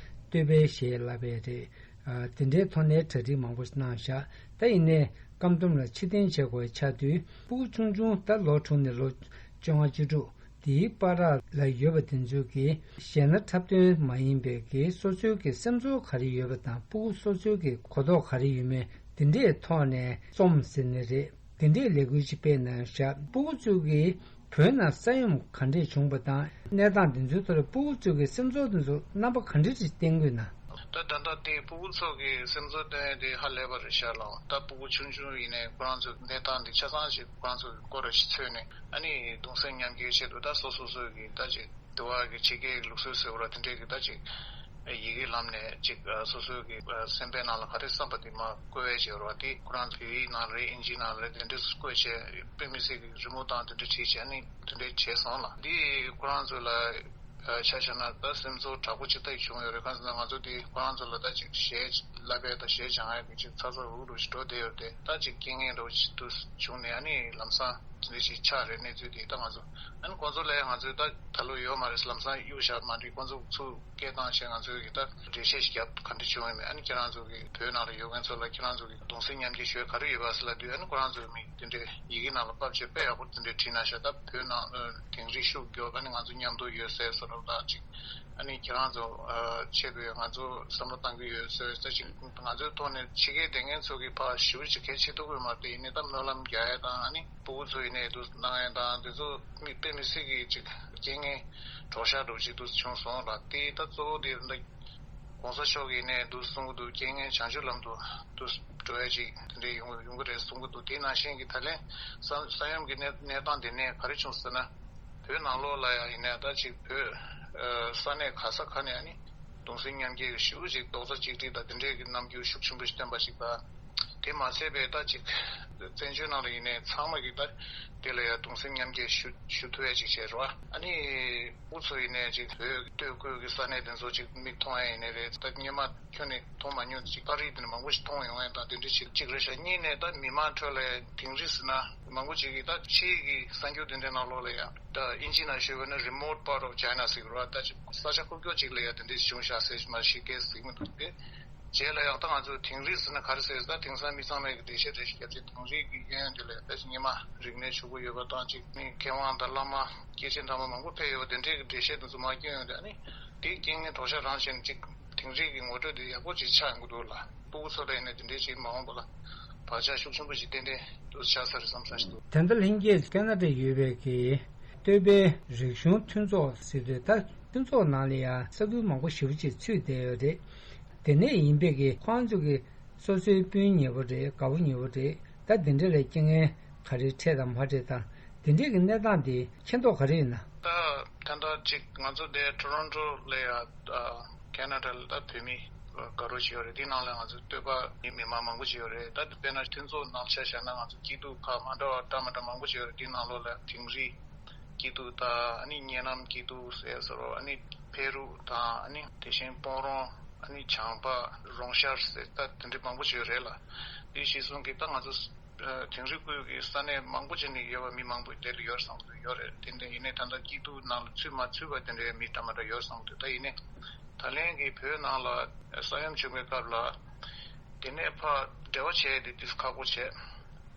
བསྟོད་པའི་གཞས་བསླབ་པའི་རེད། དེ་འདྲའི་ཐོག་ནས་གྲ་སྒྲིག་མང་པོ་གནང་བཞག་ད་ཡིན་ནའི་བཀའ་གདམས་ལ་ཕྱིར་འཐེན་བྱེད་དགོས་ཆགས་དུས་སྤུ་གུ་ཆུང་ཆུང་ད་ལོ་དྲུག་ནས་ལོ་བཅོ་ལྔ་བཅུ་དྲུག་དེའི་བར་ལ་ཡོད་པ་དེ་ཚོ་གིས་གཞས་སྣ་འཁྲབ་སྟོན་མ་ཡིན་པའི་གི་སོ་སོའི་གི་སེམས་ཚོར་ག་རེ་ཡོད་པ་དང་སྤུ་གུ་སོ་སོའི་གི་གོ་རྟོགས་ག་རེ་ཡོད་མེད་དེ་འདྲའི་ཐོག་ནས་རྩོམ་ཟེར་ནི་རེད། དེ་འདྲའི་ལས་འགུལ་ཅིག་སྤེལ་གནང་བཞག་སྤུ་གུ་ཚོ་གིས་བོད་ནང་ས་ཡོམ་ག་འདྲས་བྱུང་བ་དང་གནས་སྟངས་དེ་ཚོའི་ཐོག་ལ་སྤུ་གུ་ཚོ་གི་སེམས་ཚོར་དེ་ཚོ་རྣམ་པ་ག་འདྲས་ཅིག་བསྟན་དགོས་ན། ད་ད་ལྟ་དེ་སྤུ་གུ་ཚོ་གི་སེམས་ཚོར་སྟོན་ཡས་དེ་ཧ་ལས་པ་རེད་ཤག་ལགས། ད་སྤུ་གུ་ཆུང་ཆུང་ཡིན་ནའི་ཁོ་རང་ཚོའི་གནས་སྟངས་འདི་ཆ་ཚང་ཞིག་ཁོ་རང་ཚོ་གི་སྐོར་ར་ཞིག་འཚོལ་ནས་ཨ་ནི་གདུང་སེམས་མཉམ་སྐྱེད་ཆེད་དུ་ད་སོ་སོ་སོ་གི་ད་ཅིག་དུ་བ་གི་ཕྱི་རྒྱལ་གྱི་ལུགས་སྲོལ་ཟེར་བ་ར་དེ་འདྲས་ཀྱི་ད་ཅིག་ཡི་གེ་ལམ་ནས་ཅིག་སོ་སོའི་གི་སེམས་པའི་ནང་ལ་ག་རེ་བསམ་པ་དེ་མར་བཀོད་པའི་བྱེད་རོགས་དེ་ཁོ་རང་བོད་ཡིག་ནང་རེད་ཨིན་ཇི་ནང་རེད་དེ་འདྲས་བཀོད་བྱས་དཔེ་མི་སྲིད་ཀྱི་རི་མོ་དང་དེ་འདྲས་བྲིས་བྱས་ནི་དེ་འདྲས་བྱས་སོང་ལ་འདི་ཁོ་རང་ཚོ་ལ་ཆ་བཞག་ན་ད་སེམས་ཚོར་དྲག་པོ་ཅིག་ད་བྱུང་ཡོད་རེད། གང་ཟེར་ན་ང་ཚོ་དེ་ཁོ་རང་ཚོ་ལ་ད་ཅིག་གཞས་བསླབ་པའི་ད་གཞས་སྦྱང་ཡ་གི་ཅིག་ཚ་ཚ་འུར་འུར་ཞིག་འགྲོ་བསྡད་ཡོད་དེ་ད་ཅིག་རྐྱེན་ངན་འདྲ་བོ་ཞིག་ཏུ་བྱུང་ནས་ཨ་ནི་ལམ་སང་འདི་ཞིག་ཆགས་རེད། གནས་ཚུལ་དེ་ད་ང་ཚོ་ཨ་ནི་ཁོང་ཚོ་ལ་ང་ཚོས་ད་ད་ལོ་ཡོད་མ་རེད། ལམ་སང་གཡུག་བཞག་མ་འགྲིག་ཁོང་ཚོ་ཚུར་སྐད་བཏང་བྱས་ང་ཚོས་གི་ད་འགྲེལ་བཤད་ཞིག་རྒྱབ་ག་འདྲ་བྱུང་ཡོད་མེད། ཨ་ནི་ཁྱེད་རང་ཚོ་གི་བོད་ནང་ལ་ཡོད་མཁན་ཚོ་ལ་ཁྱེད་རང་ཚོ་གི་གདུང་སེམས་མཉམ་སྐྱེད་ཞུ་ཡ་ག་རེ་ཡོད་པ་ཟེར་ལབ་དུས་ཨ་ནི་ཁོ་རང་ཚོས་མི་དེ་འདྲའི་ཡི་གེ་ནང་ལ་ཕབ་བྱས་དཔེ་ཡག་པོ་དེ་འདྲའི་བྲིས་གནང་ཤག་ད་བོད་ནང་དིང་རི་ཤུགས་རྒྱོབ་ཨ་ནི་ང་ཚོ་མཉམ་དུ་ཡོད་ཟེར་བཟོ་འདྲ་ད་ཅིག་ཨ་ནི་ཁྱེད་རང་ཚོ་ཆེད་དུ་ང་ཚོ་བསམ་བློ་བཏང་གི་ཡོད་ཟེར་ད་ཅིག་ང་ཚོའི་ཐོག་ནས་ཕྱི་རྒྱལ་སྡོད་མཁན་ཚོ་གི་ཕར་ཞེ་པོ་ཅིག་གལ་ཆེ་ཐུབ་ཀྱི་མ་རེད། དེ་ཡིན་ནའི་ད་སྨོན་ལམ་རྒྱག་ཡ་དང་ཨ་ནི། སྤུ་གུ་ཚོ་ཡིན་ནའི་དུ་གནང་ཡ་དང་དེ་ཚོ་མི་དཔེ་མི་སྲིད་ཀྱི་ཅིག་རྐྱེན་ངན་གྲོགས་ཤར་འགྲོ་ཅིག་དུ་བྱུང་སོང་ལ་དེ་ད་གཙོ་བོ་དེ་འདི་གོང་ས་མཆོག་གིས་ནས་དུ་གསུང་གི་འདུག་རྐྱེན་ངན་བྱང་ཆུབ་ལམ་དུ་དུ་འགྲོ་ཡ་ཅིག་དེ་འདྲའི་ཡོང་ཡོང་གི་རེད་གསུང་གི་འདུག་དེ་ནང་བཞིན་གྱི་ད་ལན་ས་ས་ཡོམ་གྱི་གནས་གནས་སྟངས་དེ་ནས་ག་རེ་བྱུང་ཟེར་ན་བོད་ནང་ལོགས་ལ་ཡང་ཡིན་ནའི་ད་ཅིག་བོད་ས་གནས་ག་ས་ག་ནས་ཨ་ནི། གདུང་སེམས་མཉམ་སྐྱེད་ཀྱི་ཞུ་ཅིག་རྡོག་རྩ་གཅིག་སྒྲིལ་དང་དེ་འདྲའི་གི་རྣམ་འགྱུར་ཤུགས་ཆེན་པོ་ཞིག་བསྟན་པ་ཞིག་དང་། དེ་མ་ཚད་པའི་ད་ཅིག་བཙན་བྱོལ་ནང་ལ་ཡིན་ནའི་ཚང་མ་གིས་ད་དེ་ལ་ཡང་གདུང་སེམས་མཉམ་སྐྱེད་ཞུ་ཞུ་ཐུབ་ཡ་ཅིག་བྱས་རོགས། ཨ་ནི་འུ་ཚོ་ཡིན་ནའི་ཅིག་བོད་སྟོད་གོས་ཀྱི་ས་གནས་དེ་ཚོ་ཅིག་མིག་མཐོང་ཡ་ཡིན་ནའི་རེད། ད་སྔོན་མ་ཁྱོན་ནས་མཐོང་མ་མྱོང་ཅིག་པར་རིས་དེ་འདྲ་མང་པོ་ཞིག་མཐོང་ཡོང་ཡ་དང་དེ་འདྲ་ཞིག་གཅིག་རེད་ཤག་གཉིས་ནས་ད་མི་མང་ཁྲོད་ལ་དིང་རི་ཟེར་ན་མང་པོ་ཅིག་གིས་ད་ཕྱིའི་གི་གསར་འགྱུར་དེ་འདྲའི་ནང་ལོགས་ལ་ཡང་། ད་ཨིན་ཇི་ནང་ཞུས་པ་ན་remote part of China ཟེར་གི་རེད་བ། ད་ཅིག་ས་ཆ་ཁུག་ཀྱོག་ཅིག་ལ་ཡང་དེ་འདྲ་བྱུང་ཤག་ཟེར་མ་ཞིག་སྐད་ཟིག་མི་འདུག་སྟེ། རྗེས་ལ་ཡང་ད་ང་ཚོས་དིང་རི་ཟེར་ན་ག་རེ་ཟེར་ད་དེང་སང་མི་ཚང་མས་ཀྱི་འགྲེལ་བཤད་འགྲེལ་བཤད་རྒྱབ་ཚེ་དིང་རི་གི་གཡས་གཡོན་དེ་ལ་ད་ཅིག་སྔོན་མ་རིག་གནས་ཕྱུག་པོ་ཡོད་པ་དང་ཅིག་ནི་མཁས་དབང་དང་བླ་མ་སྐྱེས་ཆེན་དམ་པ་མང་པོ་ཕེབས་ཡོད་པ་དེ་འདྲའི་གི་འགྲེལ་བཤད་དེ་ཚོ་མར་སྐྱོན་ཡོང་དུས་ཨ་ནི་དེའི་རྐྱེན་ངན་གྲོགས་ཤར་རང་བཞིན་ཅིག་དིང་རི་གི་ངོ་སྤྲོད་དེ་ཡག་པོ་ཅིག་ཆགས་ཡོང་གི་འདུག་ལ། སྤུ་གུ་ཚོ་ལ་ཡིན་ན་དེ་འདྲའི་ཅིག་མ་འོངས་པ་ལ་བག་ཆགས་ཤུགས་ཆེན་པོ་ཞིག་ཏན་ཏན་དུ་ཆགས་ས་རེད་བསམ་ས་ཞིག་འདུག་དེ་འདྲ་ལྷན་རྒྱས་ཁེ་ན་ཌ་ཡོད་པའི་གི་བསྟོད་པའི་རིག་གཞུང་མཐུན་ཚོགས་ཟེར་དུས་ད་མཐུན་ཚོགས་ནང་ལ་ཡང་ས་ཁུལ་མང་པོ་ཞེ་པོ་ཅིག་ཚུད་བསྡད་ཡོད་རེད། དེ་ནས་ཡིན་པའི་གི་ཁོང་ཚོ་གི་སོ་སོའི་སྤུན་ཉེ་བོ་རེད་དགའ་བོ་ཉེ་བོ་རེད་ད་དེ་འདྲ་ལ་རྐྱེན་ངན་ག་རེ་འཕྲད་དང་མ་འཕྲད་དང་དེ་འདྲས་ཀྱི་གནས་སྟངས་དེ་མཁྱེན་རྟོགས་ག་རེ་ཡོད་ན། ད་ད་ལྟ་ཅིག་ང་ཚོ་འདི་ཊོ་རོན་ཊོ་ལ་ཡ་ཁེ་ན་ཌ་ལ་ད་བོད་མི་དགའ་རོགས་ཅིག་ཡོད་རེད། དེའི་ནང་ལ་ང་ཚོ་སྟོད་པ་མི་མང་མང་པོ་ཅིག་ཡོད་རེད། ད་དཔེར་ན་མཐུན་ཚོགས་ནང་ཆ་བཞག་ན་ང་ཚོ་སྐྱིད་སྡུག་ཁག་མ་འདྲ་བ་འདྲ་མ་འདྲ་མང་པོ་ཅིག་ཡོད་རེད། དེའི་ནང་ལོགས་ལ་དིང་རི་སྐྱིད་སྡུག་དང་ཨ་ནི་གཉའ་ནམ་སྐྱིད་སྡུག་ཟེར་སོ་རོ་ཨ་ནི་ཕེ་རུ་དང་ཨ་ནི་དེ་བཞིན་སྤོང་རོང་ཨ་ནི་བྱང་པ་རོང་ཤར་ཟེར་ད་དེ་འདྲ་མང་པོ་ཅིག་ཡོད་རེད་ལ། དེ་གཞིར་བཟུང་གིས་ད་ང་ཚོ། དིང་རི་ཁུལ་གྱི་ས་གནས་མང་པོ་ཅིག་ནས་ཡོད་པ་མི་མང་པོ་དེ་ལ་ཡོད་བསམ་གྱི་ཡོད་རེད། དེ་འདྲ་ཡིན་ནའི་ད་ལྟ་སྐྱིད་སྡུག་ནང་ལ་ཚུད་མ་ཚུད་པ་དེ་འདྲའི་མི་འདྲ་མ་འདྲ་ཡོད་བསམ་གྱི་འདུག་ད་ཡིན་ནའི་ད་ལན་གྱི་བོད་ནང་ལ་ས་ཡོམ་བྱུང་བའི་སྐབས་ལ་དེ་ནས་ཕར་འབྲེལ་བ་བྱས་ཏེ་དེ་ཁག་པོ་བྱས།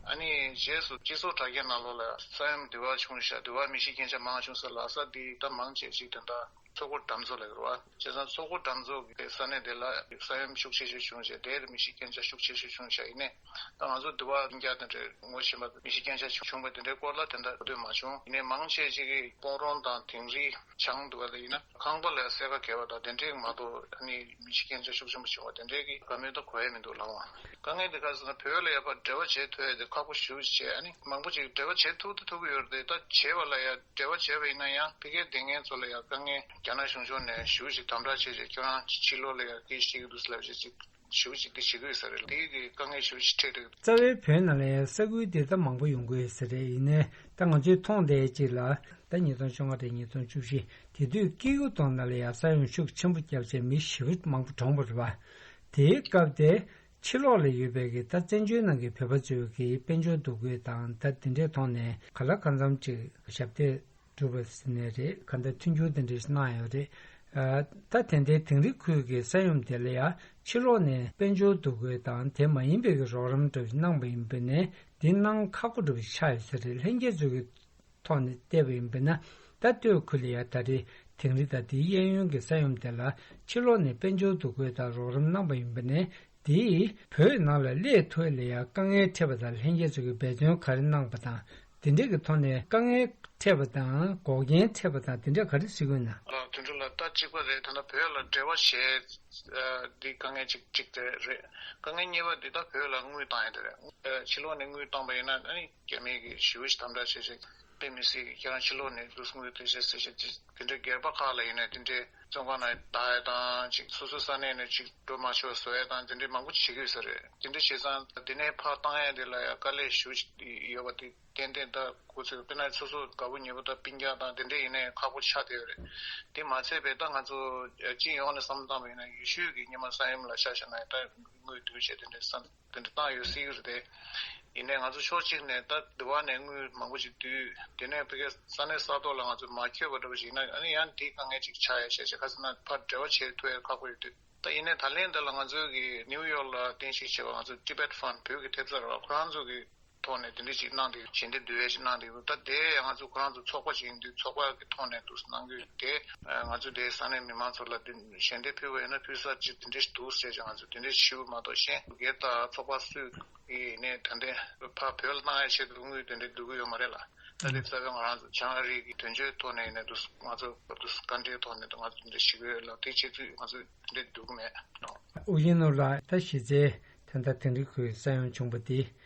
ཨ་ནི་རྗེས་སུ་སྤྱི་ཚོགས་དྲ་རྒྱ་ནང་ལོགས་ལ་ས་ཡོམ་དེ་བ་བྱུང་ཤག་དེ་བ་མི་ཤི་རྐྱེན་ཆག་མང་བྱུང་ས་ལ་ས་དེ་ད་མང་ཆེ་ཞིག་དེ་འདྲ་མཚོ་སྒོ་འགྲམ་ཚོ་ལ་ཡོད་རེད་བ། བྱས་ཙང་མཚོ་སྒོ་འགྲམ་ཚོ་གི་ས་གནས་དེ་ལ་ས་ཡོམ་ཤུགས་ཆེ་ཤོས་བྱུང་བྱས་དེར་མི་ཤི་རྐྱེན་ཆག་ཤུགས་ཆེ་ཤོས་བྱུང་ཤག་ཡིན་ནའི་ད་ང་ཚོ་དེ་བ་རྒྱ་དེ་འདྲའི་ངོ་ཤེས་པ་མི་ཤི་རྐྱེན་ཆག་བྱུང་བ་དེ་འདྲའི་སྐོར་ལ་དེ་འདྲ་གོ་ཐོས་མ་བྱུང་། ཡིན་ནའི་མང་ཆེ་ཞིག་གིས་སྤོང་རོང་དང་དིང་རི་བྱང་དུ་བ་ལ་ཡིན་ན་ཁང་པ་ལ་སེར་ཁ་གས་པ་དང་དེ་འདྲའི་མ་གཏོགས་ཨ་ནི་མི་ཤི་རྐྱེན་ཆག་ཤུགས་ཆེན་པོ་བྱུང་བ་དེ་འདྲའི་གི་བཀའ་མོལ་ད་གོ་ཡ་མི་འདུག་ལགས་འོང་། དཀའ་ངལ་དེ་ག་ཟེར་ན་བོད་ལ་ཡ་ཕར་འབྲེལ་བ་བྱེད་ཐུབ་ཡ་དེ་ཁག་པོ་ཞེ་པོ་ཅིག་བྱས། ཨ་ནི་མང་པོ་ཅིག་འབྲེལ་བ་བྱེད་ཐུབ་ད་ཐུབ་ཀྱི་ཡོད་རེད་དེ། ད་བྱས་པ་ལ་ཡ་འབྲེལ་བ་བྱས་པ་ཡིན་ན་ཡང་ཕ་གིའི་སྡེ་ཚན་ཚོ་ལ་ཡ་དཀའ་ངལ་རྒྱ་ནག་གཞུང་ཕྱོགས་ནས་ཞེ་པོ་ཅིག་དམ་དྲག་བྱས་བྱས་ཁྱོད་རང་ཕྱི་ལོགས་ལ་ཡ་སྐད་ཆ་བཤད་ཀྱི་འདུག་ཟེར་ལབ་བྱས་ཅིག་ཞེ་པོ་ཅིག་དེ་བྱེད་ཀྱི་ཡོད་ས་རེད། དེ་གི་དཀའ་ངལ་ཞེ་པོ་ཅིག་འཕྲད་འདུག་རྩ་བའི་བོད་ནང་ལ་ཡང་ས་ཁུལ་དེ་ད་མང་པོ་ཡོང་གི་ཡོད་ས་རེད། ཡིན་ནའི་ད་ང་ཚོས་མཐོང་བསྡད་ཅིག་ལ་ད་ཉིས་སྟོང་བཅོ་ལྔ་དང་ཉིས་སྟོང་བཅུ་བཞི་དེ་དུས་སྐྱེ་རྒུ་མདོ་ནང་ལ་ཡང་ས་ཡོམ་ཤུགས་ཆེན་པོ་བརྒྱབ་བྱས་མི་ཞེ་པོ་མང་པོ་གྲོངས་པ་རེད་བ། དེའི་སྐབས་དེ་ཕྱི་ལོགས་ལ་ཡོད་པའི་གི་ད་བཙན་བྱོལ་ནང་གི་བོད་པ་ཚོས་གི་དཔལ་འབྱོར་འདུ་འགོད་དང་ད་དེ་འདྲའི་ཐོག་ནས་ག་ལ་གང་འཚམ་ཅིག་ཞབས་འདེགས་སྒྲུབ་པ་ཟེར་ནའི་རེད། གང་ལྟར་མཐུན་འགྱུར་དེ་འདྲ་ཞིག་གནང་ཡོད་རེད། ཨ། ད་དེ་འདྲའི་དིང་རི་ཁུལ་གྱི་ས་ཡོམ་དེ་ལ་ཡང་ཕྱི་ལོགས་ནས་དཔལ་འབྱོར་འདུ་འགོད་དང་དེ་མ་ཡིན་པའི་གི་རོགས་རམ་འདྲ་ཞིག་གནང་པ་ཡིན་པ་ནས་འདི་གནང་ཁག་པོ་འདྲ་ཞིག་ཆགས་ཡོད་ས་རེད། ལྷན་རྒྱས་ཚོ་གི་ཐོག་ནས་བལྟས་པ་ཡིན་པ་ན་ད་སྟོད་ཁུལ་ལ་ཡང་ད་རེས་དིང་རི་དང་དེའི་གཡས་གཡོན་གྱི་ས་ཡོམ་དེ་ལ་ཕྱི་ལོགས་ནས་དཔལ་འབྱོར་འདུ་འགོད་དང་རོགས་རམ་གནང་པ་ཡིན་པ་ནས་དེས་བོད་ནང་ལ་སླེབས་ཐུབ་ཡ་ལ་ཡང་དཀའ་ངལ་འཕྲད་པ་དང་ལྷན་རྒྱས་ཚོ་གིས་འབད་བརྩོན་ག་རེ་གནང་པ་དང་དེ་འདྲས་ཀྱི་ཐོག་ནས་དཀའ་ངལ་འཕྲད་པ་དང་འགོག་རྐྱེན་འཕྲད་པ་དང་དེ་འདྲས་ག་རེ་གཟིགས་ཀྱི་ཡོད་ན། ལགས། དོན་གྲུབ་ལགས། ད་གཅིག་པ་རེད། ད་ལྟ་བོད་ལ་འབྲེལ་བ་བྱས། ཨ། འདི་དཀའ་ངལ་གཅིག་གཅིག་དེ་རེད། དཀའ་ངལ་གཉིས་པ་འདི་ད་བོད་ལ་དངུལ་བཏང་ཡ་དེ་རེད། ཨ། ཕྱི་ལོགས་ནས་དངུལ་བཏང་པ་ཡིན་ན་ཨ་ནི་རྒྱ་མི་གིས་ཞེ་པོ་ཞིག་དམ་དྲག་བྱས་བྱས་དཔེ་མི་སྲིད་ཀྱི་ཁྱེད་རང་ཕྱི་ལོགས་ནས་འདུག་དངུལ་སྟེར་བྱས་ཟེར་བྱས་དེ་འདྲའི་སྒེར་པ་ཁག་ལ་ཡིན་ན་དེ་འདྲའི་བཙོན་ཁང་ནང་བདག་ཡ་དང་ཅིག་སོ་སོའི་ས་གནས་ནས་ཅིག་འགྲོ་མ་ཆོག་བཟོ་ཡ་དང་དེ་འདྲའི་མང་པོ་བྱེད་ཀྱི་ཡོད་ས་རེད། དེ་འདྲ་བྱས་ཙང་དེ་ནས་ཕར་བཏང་ཡ་དེ་ལ་ཡང་དཀའ་ལས་ཞེ་པོ་ཞིག་ཡོད་པ་དེ། ཏན་ཏན་ད་ཁོ་ཚོས་དཔེར་ན་སོ་སོ་དགའ་པོ་ཉེ་པོ་དང་སྤུན་ཀྱག་དང་དེ་འདྲས་ཡིན་ནའི་ཁག་པོ་ཆགས་བསྡད་ཡོད་རེད། དེ་མ་ཚད་པའི་ད་ང་ཚོ་སྤྱི་ཡོངས་ནས་བསམ་བློ་བཏང་བ་ཡིན་ན་ཡུལ་ཤུལ་གྱི་སྔོན་མ་ས་ཡོམ་ལ་ཆ་བཞག་ན་ད་དངུལ་བསྡུ་བྱས་དེ་འདྲས་བསམ་དེ་འདྲས་བཏང་ཡོད་སྲིད་ཀྱི་རེད་དེ། ཡིན་ནའི་ང་ཚོ་ཕྱོགས་གཅིག་ནས་ད་འདི་བ་ནས་དངུལ་མང་པོ་ཞིག་བསྡུས། དེ་ནས་ཕ་གི་ས་གནས་ས་ཐོག་ལ་ང་ཚོ་མ་འཁྱོལ་བ་འདྲ་པོ་ཞིག་ཡིན་ན་ཨ་ནི་ཡང་འདི་དཀའ་ངལ་ཅིག་ཆགས་ཡ་བྱས་བྱས་ཁ་སང་ན་ཕར་འབྲེལ་བ་བྱེད་ཐུབ་ཡ་ཁག་པོ་ཡོད་དུས། ད་ཡིན་ནའི་ད་ལན་འདི་ལ་ང་ཚོའི་གི་ནིའུ་ཡོག་ལ་རྟེན་གཞི་བྱས་པ་ང་ཚོ་Tibet Fund བོད་ཀྱི་ཐེབས་རྩ་རེད་བ། ཁོ་རང་ཚོ་གི་ཐོག་ནས་དེ་འདྲ་ཞིག་གནང་དེ་ཞལ་འདེབས་བསྡུ་ཡས་ཞིག་གནང་དེ་ད་དེ་ཡང་ང་ཚོ་ཁོ་རང་ཚོ་ཚོགས་པ་ཞིག་ཡིན་དུས་ཚོགས་པ་གི་ཐོག་ནས་འདུག་གནང་རྒྱུ་དེ། ང་ཚོ་དེ་ས་གནས་མི་མང་ཚོ་ལ་དེ་ཞལ་འདེབས་ཕུལ་བ་ཡིན་ན་ཕུལ་ས་ཅིག་དེ་འདྲ་ཞིག་འདུག་ཟེར་ཅིག་ང་ཚོ་དེ་འདྲ་ཞིག་ཞུ་གི་མ་གཏོགས་གཞན་སྒེར་དང་ཚོགས་པ་སུས་ཡིན་ནའི་ད་ལྟའི་ཕར་བོད་ལ་གནང་ཡས་ཆེད་དུ་དངུལ་དེ་འདྲ་བསྡུ་གི་ཡོད་མ་རེད་ལ། ད་དེ་རྩ་བའི་ང་རང་ཚོ་བྱང་ཨ་རི་གི་དོན་གཅོད་ཐོག་ནས་ཡིན་ནའི་འདུག་ང་ཚོ་འདུག་བཀའ་འདྲིའི་ཐོག་ནས་ང་ཚོ་དེ་འདྲ་ཞིག་ཡོད་ལ་དེ་ཆེད་དུ་ང་ཚོ་དེ་འདྲ་བསྡུ་གི་མེད། ཨོ་རྒྱན་ནོར་ལགས། ད་གཞི་རྩའི་ད་ལྟ་དིང་རི་ཁུལ་ས་ཡོམ་བྱུང་བ་དེ་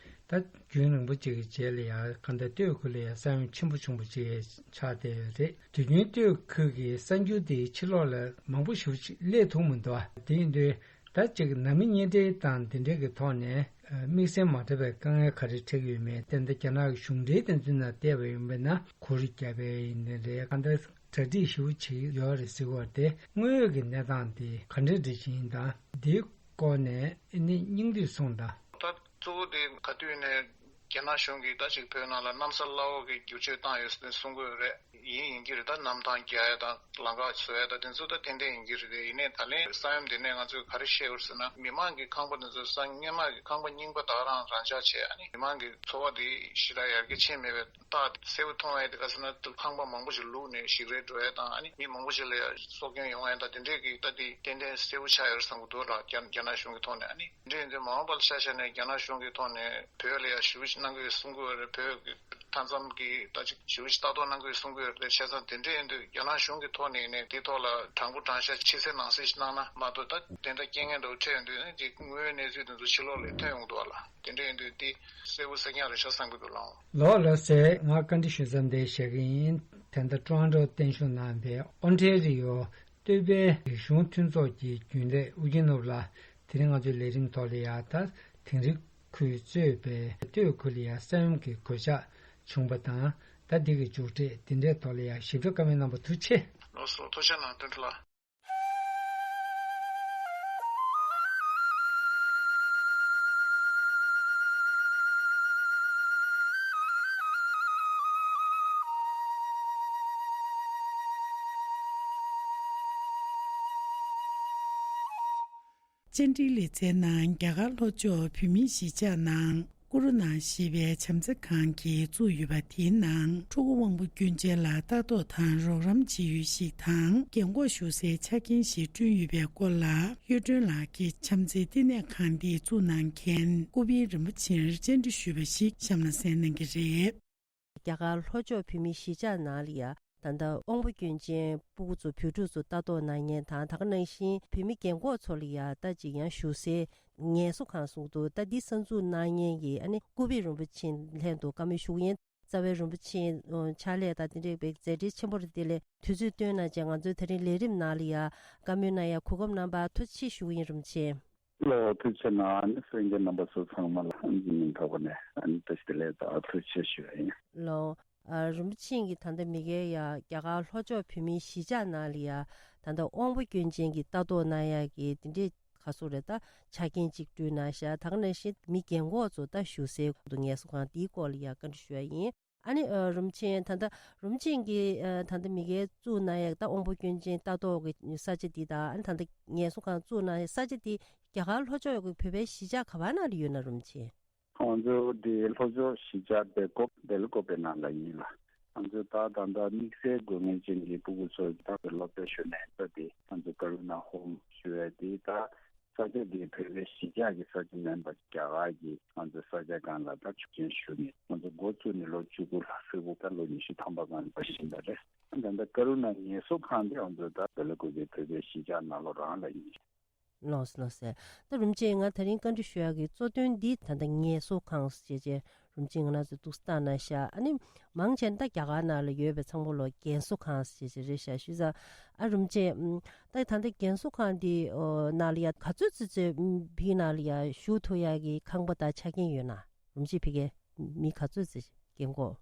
ད་རྒྱུན་རིང་པོ་ཅིག་གི་རྗེས་ལ་ཡང་གང་ལྟར་སྟོད་ཁུལ་ལ་ཡང་ས་ཡོམ་ཆེན་པོ་བྱུང་བ་ཅིག་ཆགས་བསྡད་ཡོད་རེད། དུས་རྒྱུན་སྟོད་ཁུལ་གྱི་གསར་འགྱུར་དེ་ཕྱི་ལོགས་ལ་མང་པོ་ཞིག་སླེབས་ཐུབ་མི་འདུག་དེ་ཡིན་དུས་ད་ཅིག་ནང་མི་གཉེན་འབྲེལ་དང་དེ་འབྲེལ་གྱི་ཐོག་ནས་དམིགས་བསལ་མ་འདྲ་བའི་དཀའ་ངལ་ག་རེ་འཕྲད་ཀྱི་ཡོད་མེད་དེ་འདྲ་རྒྱ་ནག་གི་གཞུང་འབྲེལ་དེ་ཚོའི་ནང་བལྟས་པ་ཡིན་པ་ན་གུར་རྒྱབ་པའི་ཡིན་ནའི་རེད། གང་ལྟར་གྲ་སྒྲིག་ཞེ་པོ་བྱེད་ཀྱི་ཡོད་རེད་ཟེར་གྱི་ཡོད་རེད་དེ། དངོས་ཡོད་ཀྱི་གནས་སྟངས་དེ་ག་འདྲ་འདྲ་ཞིག་ཡིན་དང་འདིའི་སྐོར་ནས་ཨ་ནི་སྙིང་བསྡུས་གསུངས་དང་། ད་གཙོ་བོ་དེ་ག་དུས་ནས་རྒྱ་ནག་གཞུང་གིས་ད་ཅིག་བོད་ནང་ལ་གནམ་ས་བླ་འོག་གི་བསྒྱུར་བཅོས་བཏང་ཡོད་ཟེར་གསུང་གི་ཡོད་རེད། ཡིན་ཡིན་གྱི་རེད། ད་གནམ་ཐང་རྒྱག་ཡ་དང་ལམ་ཁ་བཟོ་ཡ་དང་དེ་ཚོ་ད་ཏན་ཏན་ཡིན་གྱི་རེད། ཡིན་ནའི་ད་ལན་ས་ཡོམ་དེ་ནས་ང་ཚོས་ག་རེ་ཤེས་ཡོད་ཟེར་ན་མི་མང་གི་ཁང་པ་དེ་ཚོ་ས་སྔོན་མ་གི་ཁང་པ་རྙིང་པ་ད་ག་རང་རང་འཇགས་བྱས། ཨ་ནི་མི་མང་གི་འཚོ་བ་དེ་ཞེ་དྲག་ཡར་རྒྱས་ཕྱིན་མེད་པའི་རྟགས་གསལ་པོ་མཐོང་ཡ་དེ་ག་ཟེར་ན་ཁང་པ་མང་པོ་ཞིག་བླུགས་ནས་ཞིག་རལ་འགྲོ་ཡ་དང་ཨ་ནི་མི་མང་པོ་ཞིག་ལ་ཡ་སྲོག་སྐྱོན་ཡོང་ཡ་དང་དེ་འདྲས་ཀྱི་ད་དེ་ཏན་ཏན་གསལ་པོ་ཆགས་ཡོད་བསམ་གྱི་འདུག་ལ། རྒྱ་རྒྱ་ནག་གཞུང་གི་ཐོག་ནས་ཨ་ནི་འདྲ་ཡིན་དུས་མ་འོངས་པ་ལ་ཆ་བཞག་ནས་རྒྱ་ནག་གཞུང་གི་ཐོག་ནས་བོད་ལ་ཡ་ཞེ་པོ་ཅིག་གནང་གི་ཡོད་གསུང་གི་ཡོད་རེད། བོད་ཀྱི་མཐའ་མཚམས་ཀྱི་ད་ཅིག་ཞེ་པོ་ཅིག་ལྟ་རྟོག་གནང་གི་ཡོད་གསུང་གི་ཡོད་རེད། བྱས་ཙང་དེ་འདྲ་ཡིན་དུས་རྒྱ་ནག་གཞུང་གི་ཐོག་ནས་ནས་དེའི་ཐོག་ལ་དྲང་པོ་དྲང་བཞག་ཕྱི་གསལ་ནང་གསལ་ཞིག་གནང་ན་མ་གཏོགས་ད་དེ་འདྲ་རྐྱེན་ངན་འདྲ་བོ་འཕྲད་ཡོང་དུས་ནི་དེ་དངོས་ཡོད་གནས་ཚུལ་དེ་ཚོ་ཕྱི་ལོགས་ལ་ཐོན་ཡོང་གི་འདུག་བ་ལ། དེ་འདྲ་ཡིན་དུས་དེ་གསལ་པོ་གསལ་རྐྱང་རེད་ཤག་བསམ་གྱི་འདུག་ལགས། ལགས་ལགས་སེ། ང་བཀའ་འདྲི་ཞུ་མཚམས་འདིར་བཞག་གི་ཡིན། ད་ལྟ་ཀྲོ་ཨན་ཀྲོ་བརྟན་བཞུགས་གནང་བའི་ཨོན་ཊེ་རི་ཡོ་སྟོད་པའི་རིག་གཞུང་མཐུན་ཚོགས་ཀྱི་རྒྱུན་ལས་ཨོ་རྒྱན་ནོར་བུ་ལགས་དེ་རིང་ང་ཚོའི་ལས་རིམ་ཐོག་ལ་ཡ་ད་དིང་རི་ཁུལ་གཙོས་པའི་སྟོད་ཁུལ་ལ་ཡ་ས་ཡོམ་གྱི་གོད་ཆག་བྱུང་བ་དང་ད་འདི་གི་མཇུག་འབྲས་འདི་འདྲའི་ཐོག་ལ་ཡ་ཞིབ་ཕྲ་བཀའ་མོལ་གནང་བ་ཐུགས་རྗེ་ཆེ། ལགས་སོ། ཐུགས་རྗེ་གནང་། དོན་གྲུབ་ལགས། བཅར་འདྲིའི་ལེ་ཚན་ནང་རྒྱ་གར་ལྷོ་ཕྱོགས་བོད་མིའི་གཞིས་ཆགས་ནང་ ཀུ་རུ་ནང་ཞེས་པའི་བྱམས་བརྩེ་ཁང་གིས་བཙུགས་ཡོད་པ། དེའི་ནང་ཕྲུ་གུ་དབང་པོ་སྐྱོན་ཅན་ལ་ལྟ་རྟོག་དང་རོགས་རམ་བྱེད་ཡུལ་ཞིག་དང་། རྒན་གོག་བཞུགས་སའི་ཆ་རྐྱེན་ཞིག་བསྐྲུན་ཡོད་པའི་སྐོར་ལ། གཡུ་སྒྲོན་ལགས་ཀྱིས་བྱམས་བརྩེའི་བསྟི་གནས་ཁང་འདི་བཙུགས་གནང་མཁན་སྐུ་བལ་རིན་པོ་ཆེར་བཅར་འདྲི་ཞུས་པ་ཞིག་གཤམ་ལ་གསན་གནང་གི་རེད། རྒྱ་གར་ལྷོ་ཕྱོགས་བོད་མིའི་གཞིས་ཆགས་ནང་ལ་ཡ། ད་ལྟ་དབང་པོ་སྐྱོན་ཅན་སྤུ་གུ་ཚོ་བོད་ཕྲུག་ཚོ་ལྟ་རྟོག་གནང་མཁན་དང་། ད་ག་ནང་བཞིན་བོད་མི་རྒན་གོག་ཚོ་ལ་ཡ་ད་ཅིག་ཡང་བཞུགས་སའི་ངལ་གསོ་ཁང་གསུང་འདུག་ད་འདི་གསར་འཛུགས་གནང་མཁན་གྱི་ཨ་ནི་སྐུ་བལ་རིན་པོ་ཆེ་ལྷན་དུ་བཀའ་མོལ་ཞུ་གི་ཡིན། རྩ་བའི་རིན་པོ་ཆེ་ཕྱག་ལས་དང་དེ་འདྲས་པའི་མཛད་འཕྲིན་ཆེན་པོ་རེད། དེ་ལས་དུས་ཚོད་བཏོན་གནང་བྱས་ང་ཚོའི་དེ་རིང་ལས་རིམ་ནང་ལ་ཡ་བཀའ་མོལ་གནང་ཡ་གོ་སྐབས་གནང་བར་ཐུགས་རྗེ་ཆེ་ཞུ་གི་ཡིན། རིན་པོ་ཆེ། ལོ། ཐུགས་རྗེ་གནང་། ཨ་ནི་གསན་མཁན་རྣམ་པ་ཚོ་ཚང་མ་ལ་ཨ་ནི་སྙིང་ཐག་པ་ནས་ཨ་ནི་བཀྲ་ཤིས་བདེ་ལེགས་དང་ཐུགས་རྗེ་ཆེ་ཞུ་ཡ་ཡིན། ལོ། ཨ། རིན་པོ་ཆེ་གིས་ད་ལྟ་མི་སྒེར་ཡ་རྒྱ་གར་ལྷོ་ཕྱོགས་བོད་མིའི་གཞིས་ཆགས་ནང་ལ་ཡ་ད་ལྟ་དབང་པོ་སྐྱོན་ཅན་གྱི་ལྟ་རྟོག་གནང་ཡ་གི་དེ་འདྲའི་ག་ཚོད་རེད། ད་ཆ་རྐྱེན་གཅིག་བསྐྲུན་གནང་ཤག་ད་ག་ནང་བཞིན་མི་རྒན་གོག་ཚོ་ད་བཞུགས་སའི་ངལ་གསོ་ཁང་དེའི་སྐོར་ལ་ཡ་བཀའ་འདྲི་ཞུ་ཡ་ཡིན། ཨ་ནི་ཨ། རིན་པོ་ཆེ་ད་ལྟ་རིན་པོ་ཆེ་གིས་ཨ། ད་ལྟ་མི་སྒེར་བཙུགས་གནང་ཡ་ད་དབང་པོ་སྐྱོན་ཅན་ལྟ་རྟོག་གི་ས་ཆ་འདི་དང་། ཨ་ནི་ད་ལྟ་ངལ་གསོ་ཁང་བཙུགས་གནང་ཡ་ས་ཆ་འདི་རྒྱ་གར་ལྷོ་ཕྱོགས་ཀྱི་བོད་པའི་གཞིས་ཆགས་ག་བ་ནང་ལ་ཡོད་ན། རིན་པོ་ཆེ། ང་ཚོ་འདི་ལྷོ་ཕྱོགས་གཞིས་ཆགས་སྦེལ་ཀོབ། སྦེལ་ཀོབ་པའི་ནང་ལ་ཡིན་ལ། ང་ཚོ་ད་ད་ལྟ་དམིགས་བསལ་དགོས་ངེས་ཅན་གྱི་སྤུ་གུ་ཚོ་ད་སློབ་གྲྭ་ཞུ་ནས་ད་དེ་ང་ཚོ་ཀ་རུ་ན་ཧོམ་ཞུ་བའི་དེ་ད་ས་ཆ་དེ་བོད་པའི་གཞིས་ཆགས་ཀྱི་ས་ཆ་མིན་པ་རྒྱ་གར་གྱི་ང་ཚོ་ས་ཆ་སྒང་ལ་ད་ཆོག་མཆན་ཞུ་ནས་ང་ཚོ་འགོ་བཙུགས་ནས་ལོ་བཅུ་དགུ་ལྷག་ཧྲིལ་པོ་ད་ལོ་ཉི་ཤུ་ཐམ་པ་སྒང་ལ་ཕྱིན་པ་རེད། ད་ལྟ་ཀ་རུ་ན་ངལ་གསོ་ཁང་དེ་ང་ཚོ་ད་སྦེལ་ཀོབ་ཀྱི་བོད་པའི་གཞིས་ཆགས་ནང་ལོགས་རང་ལ་ཡིན། ལགས་སོ་ལགས་སོ། ད་རིན་པོ་ཆེ་ང་དེ་རིང་བཀའ་འདྲི་ཞུ་ཡག་གི་གཙོ་དོན་འདི་ད་ལྟ་ངལ་གསོ་ཁང་ཞེས་བྱས་རིན་པོ་ཆེ་ང་རང་ཚོ་འདུག་སེ་བཏང་གནང་ཤག་ཨ་ནི་མང་ཆེ་ད་རྒྱ་གར་ནང་ལ་ཡོད་པའི་ཚང་མ་ལོ་རྒན་གསོ་ཁང་ཞེས་བྱས་རེད་ཤག་ཞུས་ཙང་། ཨ་རིན་པོ་ཆེ། ཨམ། ད་ད་ལྟ་རྒན་གསོ་ཁང་འདི་ཨོ་ནང་ལ་ཡ་ག་ཚོད་ཙི་ཙི་ཨམ་བི་ནང་ལ་ཡ་བཞུགས་ཐུབ་ཡག་གི་ཁང་པ་དང་ཆ་རྐྱེན་ཡོད་ན། རིན་པོ་ཆེ་ཕ་གིར་མི་ག་ཚོད་ཙི་རྒན་གོག་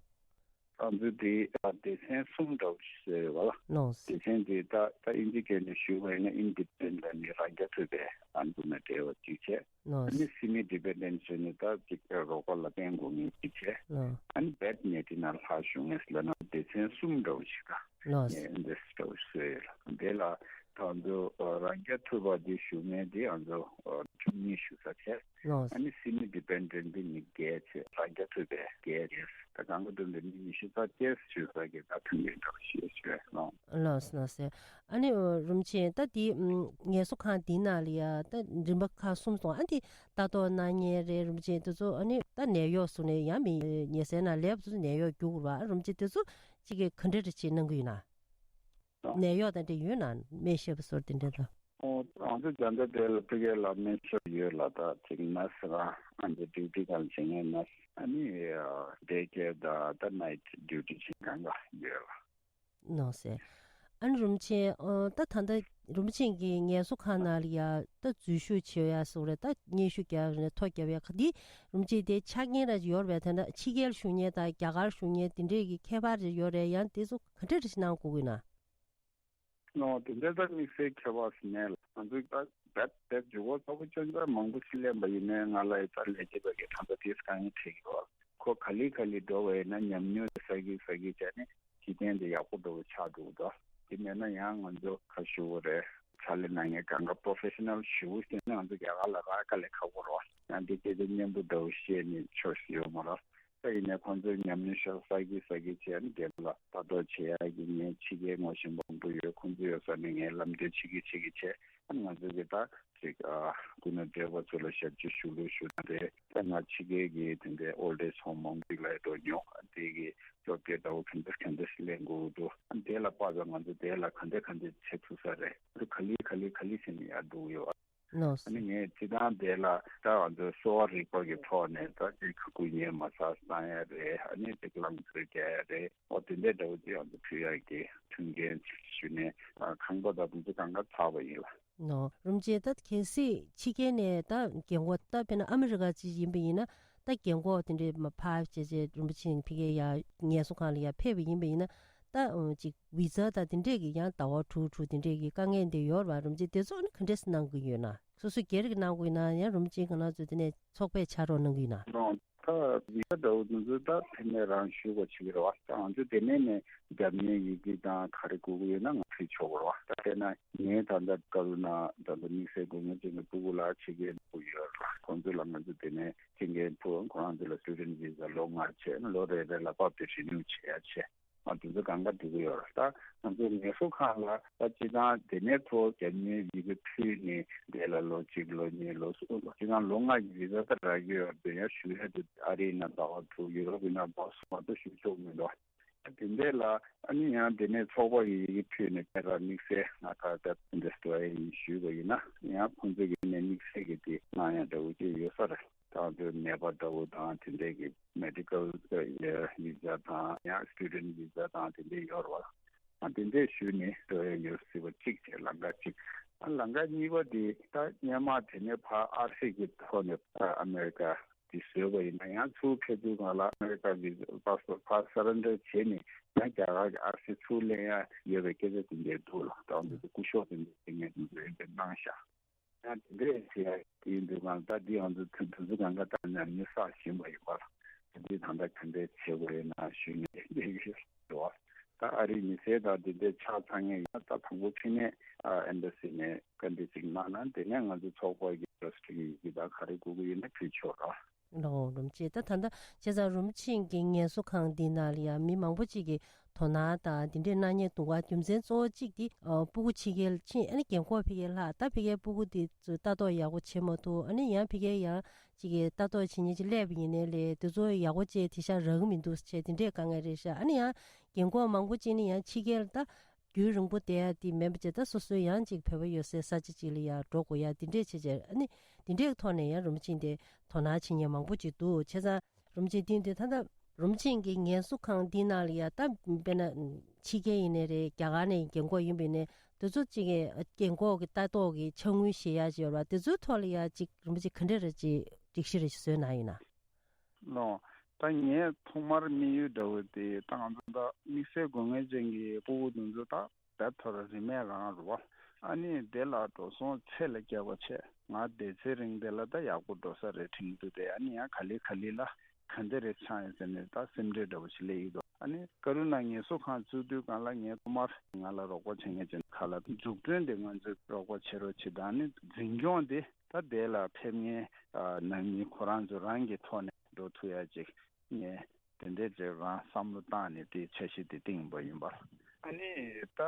ང་ཚོ་དེ་ཨ་སྡེ་ཚན་གསུམ་འདྲ་བོ་ཞིག་བཟོས་ཡོད་པ་ལ། ལགས། སྡེ་ཚན་དེ་ད་ད་ཨིན་ཇི་སྐད་ནས་ཞུ་བ་ཡིན་ན་ཨིན་ཌི་པེན་ཌེན་ཊི་ནི་རང་རྐྱ་ཐུབ་པའི་ཨ་ནི་དེ་ནང་འབྲེལ་བ་གཅིག་བྱས། ལགས། ཨ་ནི་སེ་མི་ཌི་པེན་ཌེན་ཊི་ཟེར་ནས་ད་ཅིག་རོགས་པ་ལ་བརྟེན་དགོས་ངེས་གཅིག་བྱས། ལགས། ཨ་ནི་བེཌ་མེད་དེ་ན་ལྷག་ཞུ་ངེས་ལ་ན་སྡེ་ཚན་གསུམ་འདྲ་བོ་ཞིག་ག་ལགས། ཨེ་འདྲ་ཞིག་འདྲ་བོ་ཞིག་བཟོས་ཡོད་ལ། དེ་ལ་ད་ང་ཚོ་རང་རྐྱ་ཐུབ་པ་དེ་ཞུ་མཁན་དེ་ང་ཚོ་བཅུ་གཉིས་ཞུ་ས་བྱས། ལགས། ཨ་ནི་སེ་མི་ཌི་པེན་ཌེན་ཊི་དེ་མི་བརྒྱད་བྱས། རང་རྐྱ་ཐུབ་པའི་བརྒྱད་བྱས། ད་གང་ག་བསྡོམས་པའི་མི་ཉི་ཤུ་རྩ་བརྒྱད་ཞུ་ས་གི་ད་མཐུན་རྐྱེན་འདྲ་བོ་ཞིག་ཡོད་ཞུ་ཡ་ལགས། ལགས་སོ་ལགས་སོ། ཨ་ནི་རིན་པོ་ཆེ་ད་དེ་ངལ་གསོ་ཁང་དེའི་ནང་ལ་ཡ་ད་རིམ་པ་ཁག་གསུམ་སོང་། ཨ་དེ་ལྟ་རྟོག་གནང་མཁན་རེད། རིན་པོ་ཆེ་དེ་ཚོ་ཨ་ནི་ད་ནད་གཡོག་སོང་ནས་ཡང་མི་ཉལ་སའི་ནང་ལེབ་ཚོ་ནད་གཡོག་རྒྱུག་དགོས་རེད་པ། ཨ་རིན་པོ་ཆེ་དེ་ཚོ་གཅིག་གིས་ག་འདྲ་རེ་བྱེད་གནང་གི་ཡོད་ན། ནད་གཡོག་དང་འདྲ་ཡོད་ན། སྨན་ཞབས་སོགས་དེ་འདྲ་དང་། ཨོ། ང་ཚོ་རྒྱ་མདའ་དེ་ལ་ཕ་གི་ལ་སྨན་ཞབས་ཡོད་ལ། ད་ཅིག་ནར་སི་རང་ཨ་འདི་ཌིའུ་ཊི་སྒང་ལ་བྱེད་མཁན་ནར་སི། ཨ་ནི་ཌེ་ཀེར་དང་ད་ནའིཊ་ཌིའུ་ཊི་བྱེད་མཁན་ག་ཡོད་ལ། ནོ་སེ། ཨ་ནི་རིན་པོ་ཆེ། ཨོ། ད་ད་ལྟ་རིན་པོ་ཆེ་གིས་ངལ་གསོ་ཁང་ནང་ལ་ཡ་ད་འཛུལ་ཞུགས་བྱེད་ཡ་སོགས་རེད། ད་སྙན་ཞུ་རྒྱག་ནས་ཐོ་རྒྱབ་ཡ་ག་འདི་རིན་པོ་ཆེ་དེ་ཆ་རྐྱེན་ར་ཡོད་རེད་པས། ད་ལྟ་ཕྱི་རྒྱལ་བཞུགས་མཁན་དང་རྒྱ་གར་བཞུགས་མཁན་དེ་འདྲས་ཀྱི་ཁྱད་པར་རེ་ཡོད་རེད། ཡང་དེ་ཚོ་ག་འདྲས་རེ་ཞིག་གནང་དགོས་ཀྱི་ཡོད་ན། ནོ། དེ་འདྲ་ད་དམིགས་བསལ་ཁྱད་པར་ཞིག་མེད་ལ། ང་ཚོས་ད་རྦད་དེ་འཇུག་སྒོ་གཙོ་བོ་ཅན་ད་མང་པོ་ཞིག་ལེན་པ་ཡིན་ནའི་ང་ལ་ཡི་ད་ལས་བྱེད་པ་གི་ད་ལྟ་དེས་དཀའ་ངལ་འཕྲད་ཀྱི་ཡོད། ཁོ་ག་ལེ་ག་ལེ་འགྲོ་བ་ཡིན་ན་ཉམས་མྱོང་ས་གི་ས་གི་བྱས་ནས་གཞི་རྟེན་དེ་ཡག་པོ་འགྲོ་བ་ཆགས་འགྲོ་གི་འདུག་དེ་མེད་ན་ཡང་ང་ཚོ་ཁ་ཞུ་བ་རེད། ཕྱག་ལས་གནང་མཁན་གང་ག་པོ་རོ་ཕེ་ཤ་ནལ་ཞེ་པོ་ཞིག་ཡིན་ན་ང་ཚོ་རྒྱ་གར་ལ་རག་དཀའ་ལས་ཁག་པོ་རེད་བ། ཡང་དེ་སྐད་ཆ་སྙན་པོ་འདྲ་བོ་བཤད་ནས་ཆོག་ཞིག་ཡོད་མ་རེད། ད་ཡིན་ནའི་ཁོང་ཚོའི་ཉམས་མྱོང་ཤོག་ས་གི་ས་གི་བྱས་ནས་རྒན་ལ་ལྟ་རྟོག་བྱེད་ཡག་གི་ངའི་ཕྱི་རྒྱལ་ངོ་ཤེས་པ་མང་པོ་ཡོད། ཁོང་ཚོ་ཡོད་ས་ནས་ངའི་ལམ་སྟོན་བྱེད་ཀྱི་བྱེད་ཀྱི་བྱས། ཨ་ང་ཚོ་གི་ད་ཅིག་ཨ་སྐུ་ན་བགྲེས་པ་ཚོ་ལ་ཞབས་ཕྱི་ཞུ་ལུགས་ཞུ་ན་རེད། ད་ང་ཕྱི་རྒྱལ་གི་དེ་འདྲའི་ཨོལ་ཨེཇ་ཧོམ་མང་པོ་ཞིག་ལ་འགྲོ་མྱོང་། ཨ་དེ་གི་སློབ་གྲྭའི་ཟླ་བ་ག་འདྲ་ག་འདྲ་ཞིག་ལེན་དགོས་འདུག་ཨ་དེ་ལ་དཔག་པའི་ང་ཚོ་དེ་ལ་ག་འདྲ་ག་འདྲ་བྱེད་ཐུབ་ས་རེད། ཨ་ག་ལེ་ག་ལེ་ག་ལེ་བྱས་ནས་ཡར་འགྲོ་གི་ཡོད། ལགས་སོ། ཨ་ནི་ངས་སྤྱི་བཏང་དེ་ལ་ད་ང་ཚོའི་གསོ་བ་རིག་པ་གི་ཐོག་ནས་ད་ཅིག་ཁ་ཁུ་ཉལ་མ་ས་བཏང་ཡ་རེད། ཨ་ནི་ཅིག་རླངས་འཁོར་རྒྱག་ཡ་རེད། འོ་དེ་འདྲའི་འདྲ་བོ་ཅིག་ང་ཚོ་ཕུལ་ཡ་གི་མཐུན་རྐྱེན་ཞུས་ནས་ཨ་ཁང་པ་དང་དེ་ཚོ་གང་ག་ཚར་བ་ཡིན་ལ། ནོ། རིན་པོ་ཆེ། ད་གལ་སྲིད་ཕྱི་རྒྱལ་ནས་ད་རྒན་གོག་ད་དཔེར་ན་ཨ་མི་རི་ཀ་ཅིག་ཡིན་པ་ཡིན་ན། ད་རྒན་གོག་དེ་འདྲའི་མ་ཕར་བྱས་བྱས་རིན་པོ་ཆེ་ཕ་གིར་ཡ་ངལ་གསོ་ཁང་ལ་ཡ་ཕེབས་པ་ཡིན་པ་ཡིན་ན། ད་ཨ་ཅིག་བི་ཛ་དང་དེ་འདྲས་ཀྱི་ཡང་ཟླ་བ་དྲུག་དྲུག་དེ་འདྲས་ཀྱི་དཀའ་ངལ་འདི་ཡོད་རེད་པ། རིན་པོ་ཆེ་དེ་ཚོ་ཨ་ནི་ག་འདྲས་སེ་གནང་དགོས་ཡོད་ན། སོ་སོ་སྒེར་གྱི་གནང་དགོས་ཡོད་ན། ཡང་རིན་པོ་ཆེ་གི་ནང་ཚོ་དེ་ནས་ཚོགས་པས་ཕྱག་རོགས་གནང་གི་ཡོད་ན། ད་བི་ཛ་འདྲ་བོ་དེ་ཚོ་ད་དེ་ནས་རང་ཞུ་དགོས་བྱེད་ཀྱི་རེད་པ། ད་ང་ཚོ་དེ་ནས་ནས་རྒྱབ་གཉེར་ཡི་གེ་དང་ག་རེ་དགོས་ཀྱི་ཡོད་ན་ང་ཕུལ་ཆོག་གི་རེད་པ། ད་དཔེར་ན་ངས་ད་ལྟ་ཀ་རུ་ན་ད་ལྟ་དམིགས་བསལ་དགོས་ངེས་ཅན་གྱི་སྤུ་གུ་ལ་ཕྱི་རྒྱལ་སྤུ་གུ་ཡོད་རེད་པ། ཁོང་ཚོ་ལ་ང་ཚོ་དེ་ནས་ཁྱི་འགན་ཕུལ། ཁོ་རང་ཚོ་ལ་student visa ལོ་ལྔ་བྱས། ལོ་རེ་རེ་ལ་བབས་ཏེ་renew བྱེད་ཡ་བྱས། ཨ་དེ་ཚོ་གང་ག་འགྲིག་གི་ཡོད་རེད། ད་ང་ཚོ་ངལ་གསོ་ཁང་ལ་ད་སྤྱི་བཏང་དེ་ནས་ཐོ་རྒྱག་མཁན་ཡི་གེ་ཕུལ་ནས་དེ་ལ་ལོ་གཅིག་ལོ་གཉིས་ལོ་གསུམ་ལོ་སྤྱི་བཏང་ལོ་ལྔ་གི་visa ད་རག་གི་ཡོད་རེད། ཡང་བཞུགས་ཡ་དེ་ཨ་རི་ཡིན་ན་ཟླ་བ་དྲུག་ཡུ་རོབ་ཡིན་ན་ཟླ་བ་གསུམ་མ་གཏོགས་བཞུགས་ཆོག་མི་འདུག་དེ་འདྲས་ལ་ཨ་ནི་ཡང་དེ་ནས་ཚོགས་པ་གི་ཡི་གེ་ཕུལ་ནས་ཕར་དམིགས་བསལ་ང་ད་ལྟ་འདི་འདྲས་ཡིན་ཞུས་པ་ཡིན་ན། ཡང་ཁོང་ཚོ་གི་ནས་དམིགས་བསལ་གྱི་དེ་གནང་ཡ་འདྲ་བོ་ཅིག་ཡོད་ས་རེད། ད་དེ་ནད་པ་འདྲ་བོ་དང་དེ་འདྲས་ཀྱི་medical visa དང་ཡང་student visa དང་དེ་འདྲས་ཡོད་རེད་བ། ཨ་དེ་འདྲས་ཞུས་ནས་འགྲོ་ཡ་ཡོད་ཟེར་བ་གཅིག་བྱས། ལམ་ཁ་གཅིག་ཨ་ལམ་ཁ་གཉིས་པ་དེ་ད་སྔོན་མ་དེ་ནས་ཕར་ཨར་སི་གི་ཐོག་ནས་ཨ་ཨ་མེ་རི་ཀ་དེ་བཟོས་པ་ཡིན་ན། ཡང་ཚུར་ཕེབས་དུས་སྒང་ལ་ཨ་མེ་རི་ཀ་གི་passport ཕར་surrender བྱས་ནས་ཡང་རྒྱ་གར་གྱི་ཨར་སི་ཚུར་ལེན་ཡ་ཡོད་པའི་སྐད་ཆ་དེ་འདྲ་འདུག་ལ། ད་འདི་ཚོ་སྐུ་ཞབས་དེ་འདྲ་ངས་དེ་ཚོ་ཡོད་པའི་གནང་ཤག་ཡང་དེ་འདྲས་བྱས་ཡ་དེ་ཡིན་དུས་སྒང་ད་འདི་ང་ཚོ་དུས་དུས་ཚོད་གང་ག་ད་ནས་ནི་བསགས་བཞིན་པ་ཡིན་པ་ལ། དེ་འདྲས་ད་ལྟ་ག་འདྲས་བྱེད་དགོས་ཡོད་ན་ཞུས་ནས་བསྡད་ཀྱི་ཡོད། ད་ཨ་རིའི་མི་སེར་དང་དེ་འདྲའི་ཆ་ཚང་ངེས་ཡང་ད་དང་པོ་ཕྱི་ནས་ཨེམ་བྷ་སི་ནས་བཀའ་འདྲི་ཅིག་གནང་ན། དེ་ནས་ང་ཚོ་ཚོགས་པ་གི་རེ་ཇི་སི་ཊི་རི་གི་ཡི་གེ་དང་ག་རེ་དགོས་ཀྱི་ཡོད་ན་ཕུལ་ཆོག་ར། ལོ་རིན་པོ་ཆེ། ད་ད་ལྟ་བྱས་ཙང་རིན་པོ་ཆེ་གི་ངལ་གསོ་ཁང་འདི་ནང་ལ་ཡང་མི་མང་པོ་ཅིག་གིས་དོ་སྣང་དང་དེ་འདྲའི་གནང་མཁན་འདུག་ག་རྒྱུ་མཚན་གཙོ་བོ་གཅིག་དེ་ཨ་སྤུ་གུ་ཕྱི་རྒྱལ་ཕྱིན། ཨ་ནི་རྒན་འཁོགས་ཕ་གིར་ལྷག་ད་ཕ་གིར་སྤུ་གུ་དེ་ཚོ་ལྟ་རྟོག་ཡག་པོ་བྱེད་མ་ཐུབ། ཨ་ནི་ཡང་ཕ་གིར་ཡང་ཅིག་གི་ལྟ་རྟོག་བྱེད་མཁན་ཅིག་སླེབས་པ་ཡིན་ནའི་ལས་དེ་ཚོ་ཡག་པོ་བྱས་དེ་ཤ་རག་གི་མི་འདུག་ཟེར་དེ་འདྲའི་དཀའ་ངལ་རེད་ཤག་ཨ་ནི་ཡང་རྒན་འཁོགས་མང་པོ་ཅིག་ནི་ཡང་ཕྱི་རྒྱལ་ལ་ད་རྒྱུན་རིང་པོ་བསྡད་ཡ་དེ་མེད་པ་བྱས། ད་སོ་སོའི་ཡང་ཅིག་བོད་པ་ཡོད་སའི་ས་ཆ་ཅིག་ལ་ཡང་འགྲོ་དགོས་ཡ་དེ་འདྲས་བྱས་བྱས། ཨ་ནི་དེ་འདྲའི་ཐོག་ནས་ཡང་རིན་པོ་ཆེ་དེ་དོ་སྣང་བྱེད་མཁན་མང་པོ་ཅིག་འདུག་བྱས་ཙང་རིན་པོ་ཆེ་དེ་དུས་ད་ལྟ་རིན་པོ་ཆེ་གི་ངལ་གསོ་ཁང་འདི་ནང་ལ་ཡ་ད་དཔེར་ན་ཕྱི་རྒྱལ་ཡིན་ནའི་རེད། རྒྱ་གར་ནས་རྒན་འཁོགས་ཡིན་པ་ཡིན་ནའི་དེ་ཚོ་ཅིག་གི་རྒན་འཁོགས་ཀྱི་ལྟ་རྟོག་གི་ཕྱག་དངུལ་བཞེས་ཡ་ཅིག་ཡོད་རེད་བ། དེ་ཚོའི་ཐོག་ལ་ཡ་ཅིག་རིན་པོ་ཆེ་ག་འདྲ་རེ་ཅིག་སྒྲིག་གཞི་རེ་ཞིག་བཟོས་གནང་ཡོད་ན། ལོ། ད་ངས་ཐོག་མར་དམིགས་ཡུལ་འདྲ་བོ་དེ་ད་ང་ཚོ་ད་དམིགས་བསལ་དགོས་ངེས་ཅན་གྱི་སྤུ་གུ་དེ་ཚོ་ད་དེབ་ཐོར་རིན་མེད་རང་རུ་བ། ཨ་ནི་དེ་ལ་འགྲོ་སོང་ཚད་ལས་བརྒལ་བ་བྱས། ང་བསྡད་ཚེ་རིང་དེ་ལ་ད་ཡག་པོ་འགྲོ་ས་རེད་དྲན་གྱི་འདུག་དེ་ཨ་ནི་ཡང་ག་ལེ་ག་ལེ་ལ་ག་འདྲ་རེ་ཆགས་ཡོད་ཟེར་ནས་ད་སེམས་ཁྲལ་འདྲ་བོ་ཞིག་སླེབས་ཡོད་འདུག་ཨ་ནི་ཀ་རུ་ན་ངལ་གསོ་ཁང་བཙུགས་དུས་སྒང་ལ་ངས་ཐོག་མར་ང་ལ་རོགས་པ་བྱེད་མཁན་ཅན་ཁ་ལ་འཛུགས་སྐྲུན་དེ་ང་ཚོས་རོགས་པ་བྱེད་རོགས་བྱེད་དང་། ཨ་ནི་འཛིན་སྐྱོང་དེ་ད་དེ་ལ་ཕེབས་མཁན་ནང་མི་ཁོ་རང་ཚོ་རང་གི་ཐོག་ནས་འགྲོ་ཐུབ་ཡ་ཅིག་ངས་དེ་འདྲའི་ཅིག་རང་བསམ་བློ་བཏང་ནས་དེའི་འཆར་གཞི་དེ་བཏིང་པ་ཡིན་པ། ཨ་ནི་ད་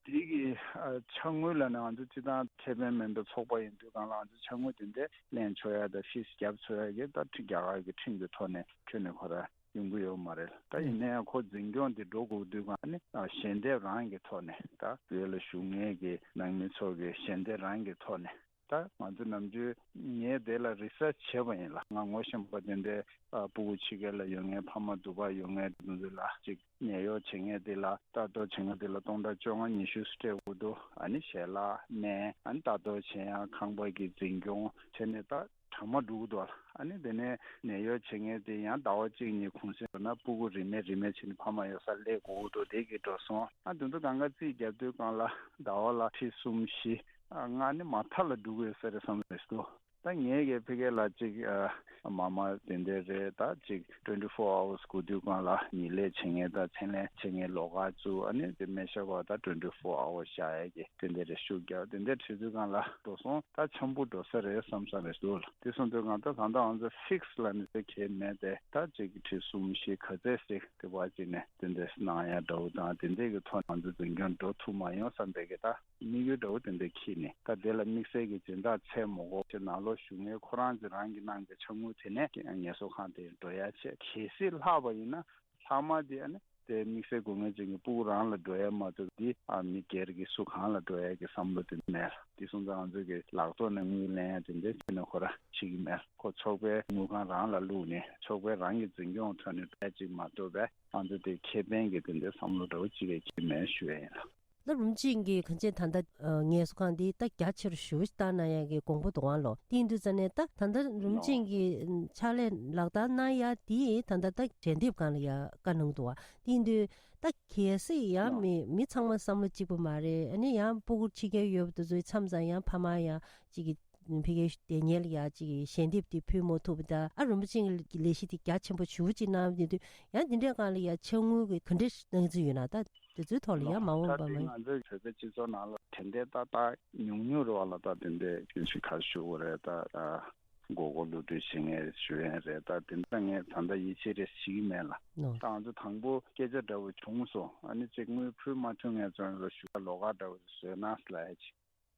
དེ་གི་ཕྱག་དངུལ་ལ་ནི་ང་ཚོ་སྤྱི་བཏང་ཁེ་ཕན་མེད་པའི་ཚོགས་པ་ཡིན་དུས་སྒང་ལ་ང་ཚོ་ཕྱག་དངུལ་དེ་འདྲ་ལེན་ཆོག་ཡ་དང་ཕིས་བརྒྱབ་ཆོག་ཡ་གི་ད་ཁྲིམས་རྒྱ་གར་གྱི་ཁྲིམས་ཀྱི་ཐོག་ནས་ཁྱོན་ནས་ཁོ་ར་ཡོང་གི་ཡོད་མ་རེད། ད་ཡིན་ན་ཡང་ཁོ་འཛིན་སྐྱོང་དེ་འགྲོ་དགོས་དུས་སྒང་ནི་ཞལ་འདེབས་རང་གི་ཐོག་ནས། ད་བོད་ལ་བཞུགས་མཁན་གྱི་ནང་མི་ཚོ་གི་ཞལ་འདེབས་རང་གི་ཐོག་ནས། ད་ང་ཚོ་ནམ་རྒྱུན་ངས་དེ་ལ་རི་སར་ཆི་བྱས་པ་ཡིན་ལ། ང་ངོ་ཤེས་པ་དེ་འདྲའི་ཨ་སྤུ་གུ་ཕྱི་རྒྱལ་ལ་ཡོད་མཁན་ཕ་མ་སྡུག་པ་ཡོད་མཁན་དེ་ཚོ་ལ་ཅིག་ནད་གཡོག་བྱེད་མཁན་དེ་ལ་ལྟ་རྟོག་བྱེད་མཁན་དེ་ལ་སྟོང་ཕྲག་བཅོ་ལྔ་ཉི་ཤུ་སྤྲད་དགོས་འདུག་ཨ་ནི་ཞལ་ལག་སྨན། ཨ་ནི་ལྟ་རྟོག་བྱེད་ཡ་ཁང་པ་གི་འཛིན་སྐྱོང་བྱས་ནས་ད་གྲ་མ་འགྲོ་གི་འདུག་ཨ་ནི་དེ་ནས་ནད་གཡོག་བྱེད་མཁན་དེ་ཡང་ཟླ་བ་གཅིག་གཉིས་གུང་སེང་ན་སྤུ་གུ་རིན་མེད་རིན་མེད་བྱས་ནས་ཕ་མ་ཡོད་སར་སླེབས་དགོས་ཀྱི་འདུག་དེ་གི་འགྲོ་སོང་ཨ་དེ་ཚོ་གང་ག་རྩིས་བརྒྱབ་དུས་སྒང་ལ་ཟླ་བ་ལ་ཁྲི་གསུམ་བཞི་ཨ་ལྔ་ནི་མ་མཐའ་ལ་འགྲོ་གི་ཡོད་ས་རེད་བསམ་རེད་འདུག་ད་ངས་གི་ཕ་གི་ལ་ཅིག་ཨ་མ་མ་དེ་འདྲ་རེད། ད་ཅིག་twenty four hours སྒུག་དུས་སྒང་ལ་ཉིན་ལས་བྱེད་མཁན་དང་མཚན་ལས་བྱེད་མཁན་ལོགས་ཀ་བཙུགས། ཨ་ནི་དེ་སྨན་ཞབས་པ་ད་twenty four hours བཞག་ཡ་གི་དེ་འདྲ་རེ་ཤུགས་རྒྱག་དེ་འདྲ་བྱེད་དུས་སྒང་ལ་འགྲོ་སོང་ད་འཆམ་པོ་འགྲོ་ས་རེད་བསམ་ས་རེད་འདུག་དེ་སོང་དུས་སྒང་ད་ད་ལྟ་ང་ཚོ་ཕིག་སི་ལ་ནི་ཟེར་གྱི་མེད་དེ། ད་ཅིག་ཁྲི་གསུམ་བཞི་ག་ཚད་ཅིག་དེ་བ་ཅིག་ནས་དེ་འདྲ་གནང་ཡ་འདྲ་བོ་དང་། དེ་འདྲ་གི་ཐོག་ང་ཚོ་འཛིན་སྐྱོང་འགྲོ་ཐུབ་མ་ཡོང་བསམ་པའི་གི་ད་དམིགས་ཡུལ་འདྲ་བོ་དེ་འདྲ་འཁྱེར་ནས། ད་དེ་ལ་དམིགས་བསལ་གྱི་སྦྱིན་བདག་ཚད་མ་དགོས་ཅེས་ནང་ལོགས་བཞུགས་མཁན་ཁོ་རང་ཚོས་རང་གིས་གནང་པའི་ཕྱག་དངུལ་དེ་ནས་ངལ་གསོ་ཁང་དེར་འགྲོ་ཡ་བྱས། གལ་སྲིད་ལྷག་པ་ཡིན་ན་ལྷག་མ་དེ་ཨ་ནི་དེ་དམིགས་བསལ་དགོས་ངེས་ཅན་གྱི་སྤུ་གུ་རང་ལ་འགྲོ་ཡ་མ་གཏོགས་འདི་ཨ་མི་སྒེར་གྱི་སུ་གང་ལ་འགྲོ་ཡ་གི་བསམ་བློ་དེ་མེད། དེ་སོང་ཙང་ང་ཚོ་གི་ལག་ཐོག་ནས་དངུལ་ལེན་ཡ་དེ་འདྲ་བྱས་ནས་ཁོ་རང་བྱེད་ཀྱི་མེད། ཁོ་ཚོགས་པའི་དངུལ་ཁང་རང་ལ་བླུགས་ནས་ཚོགས་པའི་རང་གི་འཛིན་སྐྱོང་ཐོག་ནས་འགྲོ་ཡ་ཅིག་མ་གཏོགས་པས་ང་ཚོ་དེ་ཁེ་ཕན་གྱི་དེ་འདྲའི་བསམ་བློ་འདྲ་བོ་ཅིག་ཡང་འཁྱེར་མེད་ཞུ་ཡ་ཡིན་ལགས། ད་རིན་པོ་ཆེ་གིས་གང་ཅི་ད་ལྟ་ངལ་གསོ་ཁང་འདི་ད་རྒྱ་ཆེ་རུ་ཞེ་པོ་ཞིག་བཏང་གནང་ཡག་གི་དགོངས་པ་འདུག་ག་ལོ། དེ་ཡིན་དུས་ཙ་ནས་ད་ད་ལྟ་རིན་པོ་ཆེ་གིས་ཕྱག་ལས་ལག་བསྟར་གནང་ཡག་དེ་ད་ལྟ་ད་ཞལ་འདེབས་སྒང་ལ་ཡ་བཀའ་གནང་འདུག་ག་དེ་ཡིན་དུས་ད་གལ་སྲིད་ཡང་མི་མི་ཚང་མ་བསམ་བློ་གཅིག་པ་མ་རེད། ཨ་ནི་ཡང་སྤུ་གུ་ཕྱི་རྒྱལ་ཡོད་པ་དེ་ཚོའི་མཚམས་མཚམས་ཡང་ཕ་མ་ཡང་ཅིག་གི་ཕ་གིར་བསྡད་མཁན་ལ་ཡ་ཅིག་ཞལ་འདེབས་དེ་ཕུལ་མ་ཐུབ་པ་དང་། ཨ་རིན་པོ་ཆེ་གི་ལས་གཞི་དེ་རྒྱ་ཆེན་པོ་ཞེ་པོ་ཅིག་གནང་བ་དེ་དུས་ཡང་དེ་འདྲའི་སྒང་ལ་ཡ་ཕྱག་དངུལ་གྱི་ག་འདྲའི་གནང་རྩིས་ཡོད་ན། ད་དེ་ཚོའི་ཐོག་ལ་ཡ་མ་འོངས་པ་མ་ཡིན། ང་ཚོའི་བོད་པའི་སྤྱི་ཚོགས་ནང་ལ་དེ་འདྲའི་ཏག་ཏག་ཉུང་ཉུང་རེད་བ་ལ། ད་དེ་འདྲའི་སྐྱོན་ཞིག་ག་ཞུ་དགོས་རེད། ད་ མགོ་སྐོར་གློད་གྲོལ་བྱེད་མཁན་ཞུ་ཡས་རེད། ད་དེ་འདྲ་ངས་ད་ལྟ་ཡིད་ཆེས་རེ་བྱེད་ཀྱི་མེད་ལ། ནོ། ད་ང་ཚོ་དང་པོ་སྐད་ཆ་འདྲ་བོ་བྱུང་སོང་། ཨ་ནི་ཅིག་དངུལ་ཕུལ་མ་ཐུབ་མཁན་ཚོ་ལ་ཞུ་བ་ལོགས་ཀ་འདྲ་བོ་བཟོས་ན་ལབ་ཡ་ཅིག་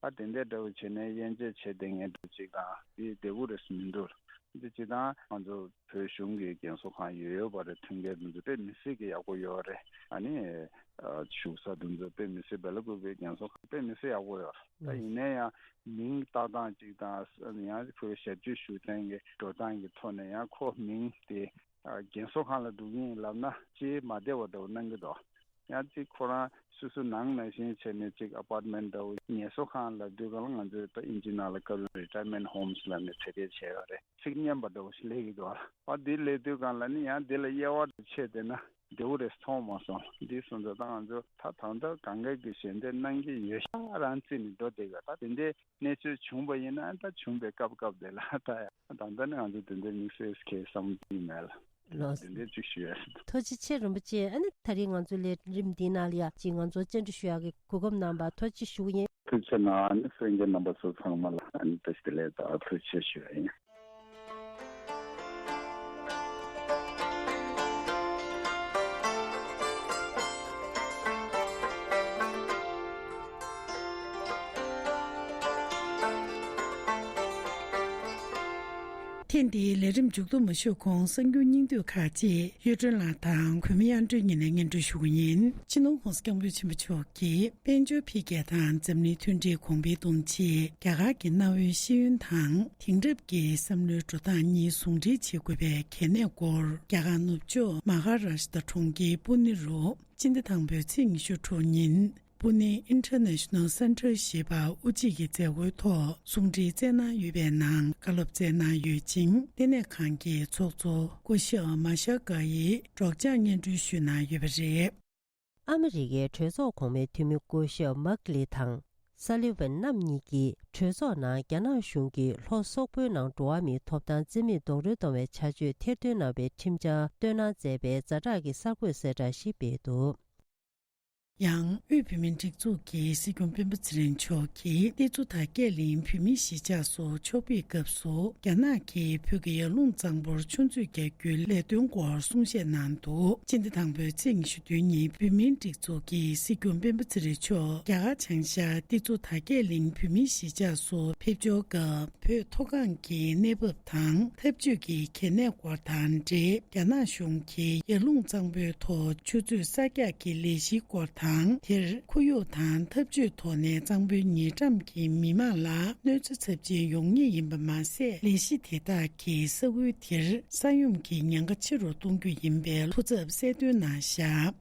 ཨ་དེ་འདྲ་འདྲ་བོ་བྱས་ནས་དབྱེ་འབྱེད་བྱས་བསྡད་མཁན་འདྲ་ཅིག་དང་དེ་བདེ་པོ་རེད་མི་འདུག་འདི་སྤྱིར་བཏང་ང་ཚོ་བོད་གཞུང་གི་རྒན་གསོ་ཁང་ཡོད་ཡོད་པ་རེད། མཐུན་རྐྱེན་དེ་ཚོ་དཔེ་མི་སྲིད་ཀྱི་ཡག་པོ་ཡོད་རེད། ཨ་ནི་ཨ་བཞུགས་ས་དེ་ཚོ་དཔེ་མི་སྲིད། སྦེ་ལ་ཀུ་པེ་རྒན་གསོ་ཁང་དཔེ་མི་སྲིད་ཡག་པོ་ཡོད་རེད། ད་ཡིན་ན་ཡང་མིང་བཏགས་སྟངས་ཅིག་དང་ཡང་ཁོའི་ཞབས་ཕྱི་ཞུ་མཁན་གྱི་འགྲོ་སྟངས་ཀྱི་ཐོག་ནས་ཡང་ཁོ་མིང་དེ་ཨ་རྒན་གསོ་ཁང་ལ་འགྲོ་གི་ཡིན་ལབ་ན་ཅིག་མ་བདེ་བ་འདྲ་བོ་གནང་གི་འདུག་ཡང་ཅིག་ཁོ་རང་སོ་སོ་ནང་ནང་བཞིན་བྱས་ནས་ཅིག་ཨ་པར་ཊི་མེན་ཊི་འདྲ་བོ་ངལ་གསོ་ཁང་ལབ་དུས་སྒང་ལ་ང་ཚོས་ད་ཨིན་ཇི་ནང་ལ་སྐབས་རེ་རི་ཊ་ཡར་མེན་ཊི་ཧོམ་སི་ལབ་ནས་འབྲི་འདོད་བྱས་ཡོད་རེད། ཚིག་སྙན་པ་འདྲ་བོ་ཞིག་སླེབས་ཀྱི་འདུག་ཨ་དེ་སླེབས་དུས་སྒང་ལ་ནི་ཡང་དེ་ལ་དབྱེ་བ་ཕྱེ་བསྡད་ན་བདེ་པོ་རེད་མཐོང་མ་སོང་། འདི་སོང་ཙང་ད་ང་ཚོ་ད་ད་ལྟ་གང་ག་གི་ཞལ་འདེབས་གནང་གི་ཡོད་ཤག་རང་རྩིས་ནས་འགྲོ་བསྡད་ཡོད། ད་དེ་འདྲའི་གནས་ཚུལ་བྱུང་བ་ཡིན་ན་ད་བྱུང་བའི་སྐབས་སྐབས་དེ་ལ་ད་ད་ལྟ་ནི་ང་ཚོ་དེ་འདྲའི་དམིགས་བསལ་གྱི་བསམ་ཚུལ་མེད་ལ། ལགས། དེ་འདྲའི་ཚུལ་ཞུ་ཡ་ཟེར། ཐུགས་རྗེ་ཆེ་རིན་པོ་ཆེ། ཨ་ནི་ད་རིང་ང་ཚོའི་ལས་རིམ་འདིའི་ནང་ལ་ཡ་ཅིག་ང་ཚོ་བཅར་འདྲི་ཞུ་ཡག་གི་གོ་སྐབས་གནང་བར་ཐུགས་རྗེ་ཆེ་ཞུ་གི་ཡིན། ཐུགས་རྗེ་ཆེ་གནང་། ཨ་ནི་གསན་མཁན་རྣམ་པ་ཚོ་ཚང་མ་ལ་ཨ་ནི་བཀྲ་ཤིས་བདེ་ལེགས་དང་ཐུགས་རྗེ་ཆེ་ཞུ་ཡ་ཡིན། ཐེངས་འདིའི་ལས་རིམ་མཇུག་བསྡོམས་མ་ཞུས་གོང་གསར་འགྱུར་སྙིང་བསྡུས་ཁག་ཅིག་གཡུ་སྒྲོན་ལགས་དང་གུས་མོ་དབྱངས་སྒྲོན་གཉིས་ནས་སྙན་སྒྲོན་ཞུ་གི་ཡིན། སྤྱི་ནོར་༸གོང་ས་༸སྐྱབས་མགོན་ཆེན་པོ་མཆོག་གིས་དཔལ་འབྱོར་འཕེལ་རྒྱས་དང་འཛམ་གླིང་མཐུན་སྒྲིལ་གོང་འཕེལ་གཏོང་ཆེད་རྒྱ་གར་གྱི་གནའ་བོའི་ཤེས་ཡོན་དང་དེང་རབས་ཀྱི་བསམ་བློའི་འགྲོ་སྟངས་གཉིས་ཟུང་འབྲེལ་བྱེད་དགོས་པའི་གལ་གནད་སྐོར། རྒྱ་གར་ནུབ་ཕྱོགས་མ་ཧ་རཱ་ཤི་ཏྲ་གྲོང་ཁྱེར་པུ་ནེ་རུ་སྤྱི་ཟླ་དང་པོའི་ཚེས་ཉི་ཤུ་དྲུག་ཉིན་པུ་ནེ་International Center ཞེས་པར་དབུ་འབྱེད་ཀྱི་མཛད་སྒོའི་ཐོག་གསུང་འཕྲིན་བསྩལ་གནང་ཡོད་པའི་ནང་བཀའ་སློབ་སྩལ་གནང་ཡོད་ཅིང་། ལྟེ་གནས་ཁང་གི་ཚོགས་གཙོ་སྐུ་ཞབས་མ་ཤ་ཀ་ཡིས་སྒྲོག་སྦྱང་སྙན་སྒྲོན་ཞུས་གནང་ཡོད་པ་རེད། ཨ་མི་རི་ཀའི་གྲོས་ཚོགས་གོང་མའི་འཐུས་མི་སྐུ་ཞབས་མག་ལི་དང་། སཱ་ལི་ཝན་རྣམ་གཉིས་ཀྱིས་གྲོས་ཚོགས་ནང་རྒྱ་ནག་གཞུང་གིས་ལྷོ་སོག་པོའི་ནང་འགྲོ་བ་མིའི་ཐོབ་ཐང་རྩིས་མེད་རྡོག་རོལ་གཏོང་བའི་བྱ་སྤྱོད་ཐེར་འདོན་གནང་བའི་ཁྲིམས་འཆར་བཏོན་གནང་མཛད་པའི་ཛ་དྲག་གི་གསར་འགོད་གསལ་བསྒྲགས་ཤིག་སྤེལ་འདུག་ཡང་དབུས་བོད་མིའི་སྒྲིག་འཛུགས་ཀྱི་སྲིད་སྐྱོང་སྤེན་པ་ཚེ་རིང་མཆོག་གིས་ཏི་ཛུ་དར་རྒྱས་གླིང་བོད་མིའི་གཞིས་ཆགས་སུ་ཕྱོགས་ཕེབས་སྐབས་སུ་རྒྱ་ནག་གིས་བོད་ཀྱི་ཡར་ཀླུང་གཙང་པོར་ཆུ་མཛོད་རྒྱག་རྒྱུའི་ལས་དོན་སྐོར་གསུང་བཤད་གནང་འདུག་སྤྱི་ཟླ་དང་པོའི་ཚེས་ཉི་ཤུ་བདུན་ཉིན་བོད་མིའི་སྒྲིག་འཛུགས་ཀྱི་སྲིད་སྐྱོང་སྤེན་པ་ཚེ་རིང་མཆོག་རྒྱ་གར་བྱང་ཤར་ཏི་ཛུ་དར་རྒྱས་གླིང་བོད་མིའི་གཞིས་ཆགས་སུ་ཕེབས་འབྱོར་སྐབས། བོད་མཐོ་སྒང་གི་གནས་བབ་དང་འཐབ་ཇུས་ཀྱི་གལ་གནད་སྐོར་དང་འབྲེལ། རྒྱ་ནག་གཞུང་གིས་ཡར་ཀླུང་གཙང་པོའི་ཐོག་ཆུ་མཛོད་གསར་རྒྱག་གི་ལས་གཞིའི་སྐོར་དང་། དེར་ཁོར་ཡུག་དང་འཐབ་ཇུས་ཐོག་ནས་གཙང་པོའི་ཉེ་འགྲམ་གྱི་མི་མང་ལ་གནོད་འཚེ་ཚབས་ཆེན་ཡོང་ངེས་ཡིན་པ་མ་ཟད། ལས་གཞི་དེ་དག་གིས་ས་ཁུལ་དེར་ས་ཡོམ་གྱི་ཉེན་ཁ་ཆེ་རུ་གཏོང་རྒྱུ་ཡིན་པའི་ཐུགས་འཚབ་གསལ་སྟོན་གནང་བཞག་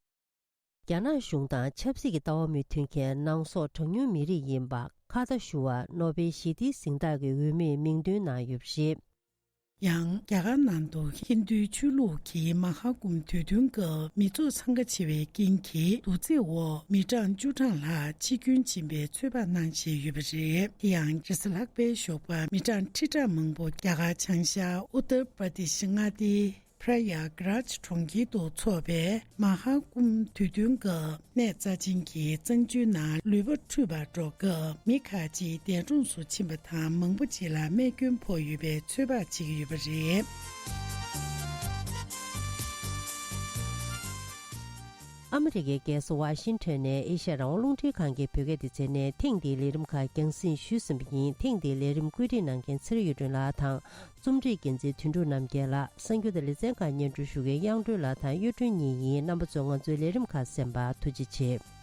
རྒྱ་ནག་གཞུང་དང་ཆབ་སྲིད་ཀྱི་ལྟ་བ་མི་མཐུན་མཁན་ནང་སོག་གྲངས་ཉུང་མི་རིགས་ཡིན་པ་ཁ་བརྡ་ཞུ་བར་ནོ་བེལ་ཞི་བདེའི་གཟེངས་རྟགས་ཀྱི་འོས་མིར་མིང་འདོན་གནང་ཡོད་པ་རེད། ཡང་རྒྱ་གར་ནང་དུ་ཧིན་རྡུའི་ཆོས་ལུགས་ཀྱི་མ་ཧཱ་ཀུམ་དུས་སྟོན་སྐབས་མི་ཚོགས་འཚང་ཁ་ཆེ་བའི་རྐྱེན་གྱིས་དུག་རྫས་འོག་མི་གྲངས་བཅུ་གྲངས་ལྷག་འཆི་སྐྱོན་ཕྱིན་པའི་ཚོད་དཔག་གནང་བཞིན་ཡོད་པ་རེད། དེ་ཡང་རེས་གཟའ་ལྷག་པའི་ཞོགས་པ་མི་གྲངས་ཁྲི་ཕྲག་མང་པོ་རྒྱ་གར་བྱང་ཤར་ཨུ་ཏར་པར་དི་ཤི་མངའ་སྡེའི། པྲ་ཡ་ག་རཱཇ་གྲོང་ཁྱེར་དུ་འཚོགས་པའི་མ་ཧཱ་ཀུམ་དུས་སྟོན་སྐབས་གནས་རྩ་ཆེན་གྱི་གཙང་ཆུའི་ནང་ལུད་པ་འཁྲུད་པར་འགྲོ་སྐབས་མི་ཁག་ཅིག་འདས་གྲོངས་སུ་ཕྱིན་པ་དང་མང་པོ་ཅིག་ལ་རྨས་སྐྱོན་ཕོག་ཡོད་པའི་ཚོད་དཔག་བྱེད་ཀྱི་ཡོད་པ་རེད། ཨ་མི་རི་ཀའི་རྒྱལ་ས་ཝ་ཤིང་ཊོན་ནས་ཨེ་ཤ་ཡ་རང་དབང་རླུང་འཕྲིན་ཁང་གི་བོད་སྐད་སྡེ་ཚན་ནས་ཐེངས་འདིའི་ལས་རིམ་ཁག་རྒྱང་སྲིང་ཞུས་ཟིན་པ་ཡིན། ཐེངས་འདིའི་ལས་རིམ་བཀོད་སྒྲིག་གནང་མཁན་ཚེ་རིང་གཡུ་སྒྲོན་ལགས་དང་། རྩོམ་སྒྲིག་འགན་འཛིན་དོན་གྲུབ་རྣམ་རྒྱལ་ལགས། གསར་འགྱུར་དང་ལེ་ཚན་ཁག་སྙན་སྒྲོན་ཞུ་མཁན་དབྱངས་སྒྲོན་ལགས་དང་གཡུ་སྒྲོན་གཉིས་ཡིན། རྣམ་པ་ཚོས་ང་ཚོའི་ལས་རིམ་ཁག་གསན་པར་ཐུགས་རྗེ་ཆེ།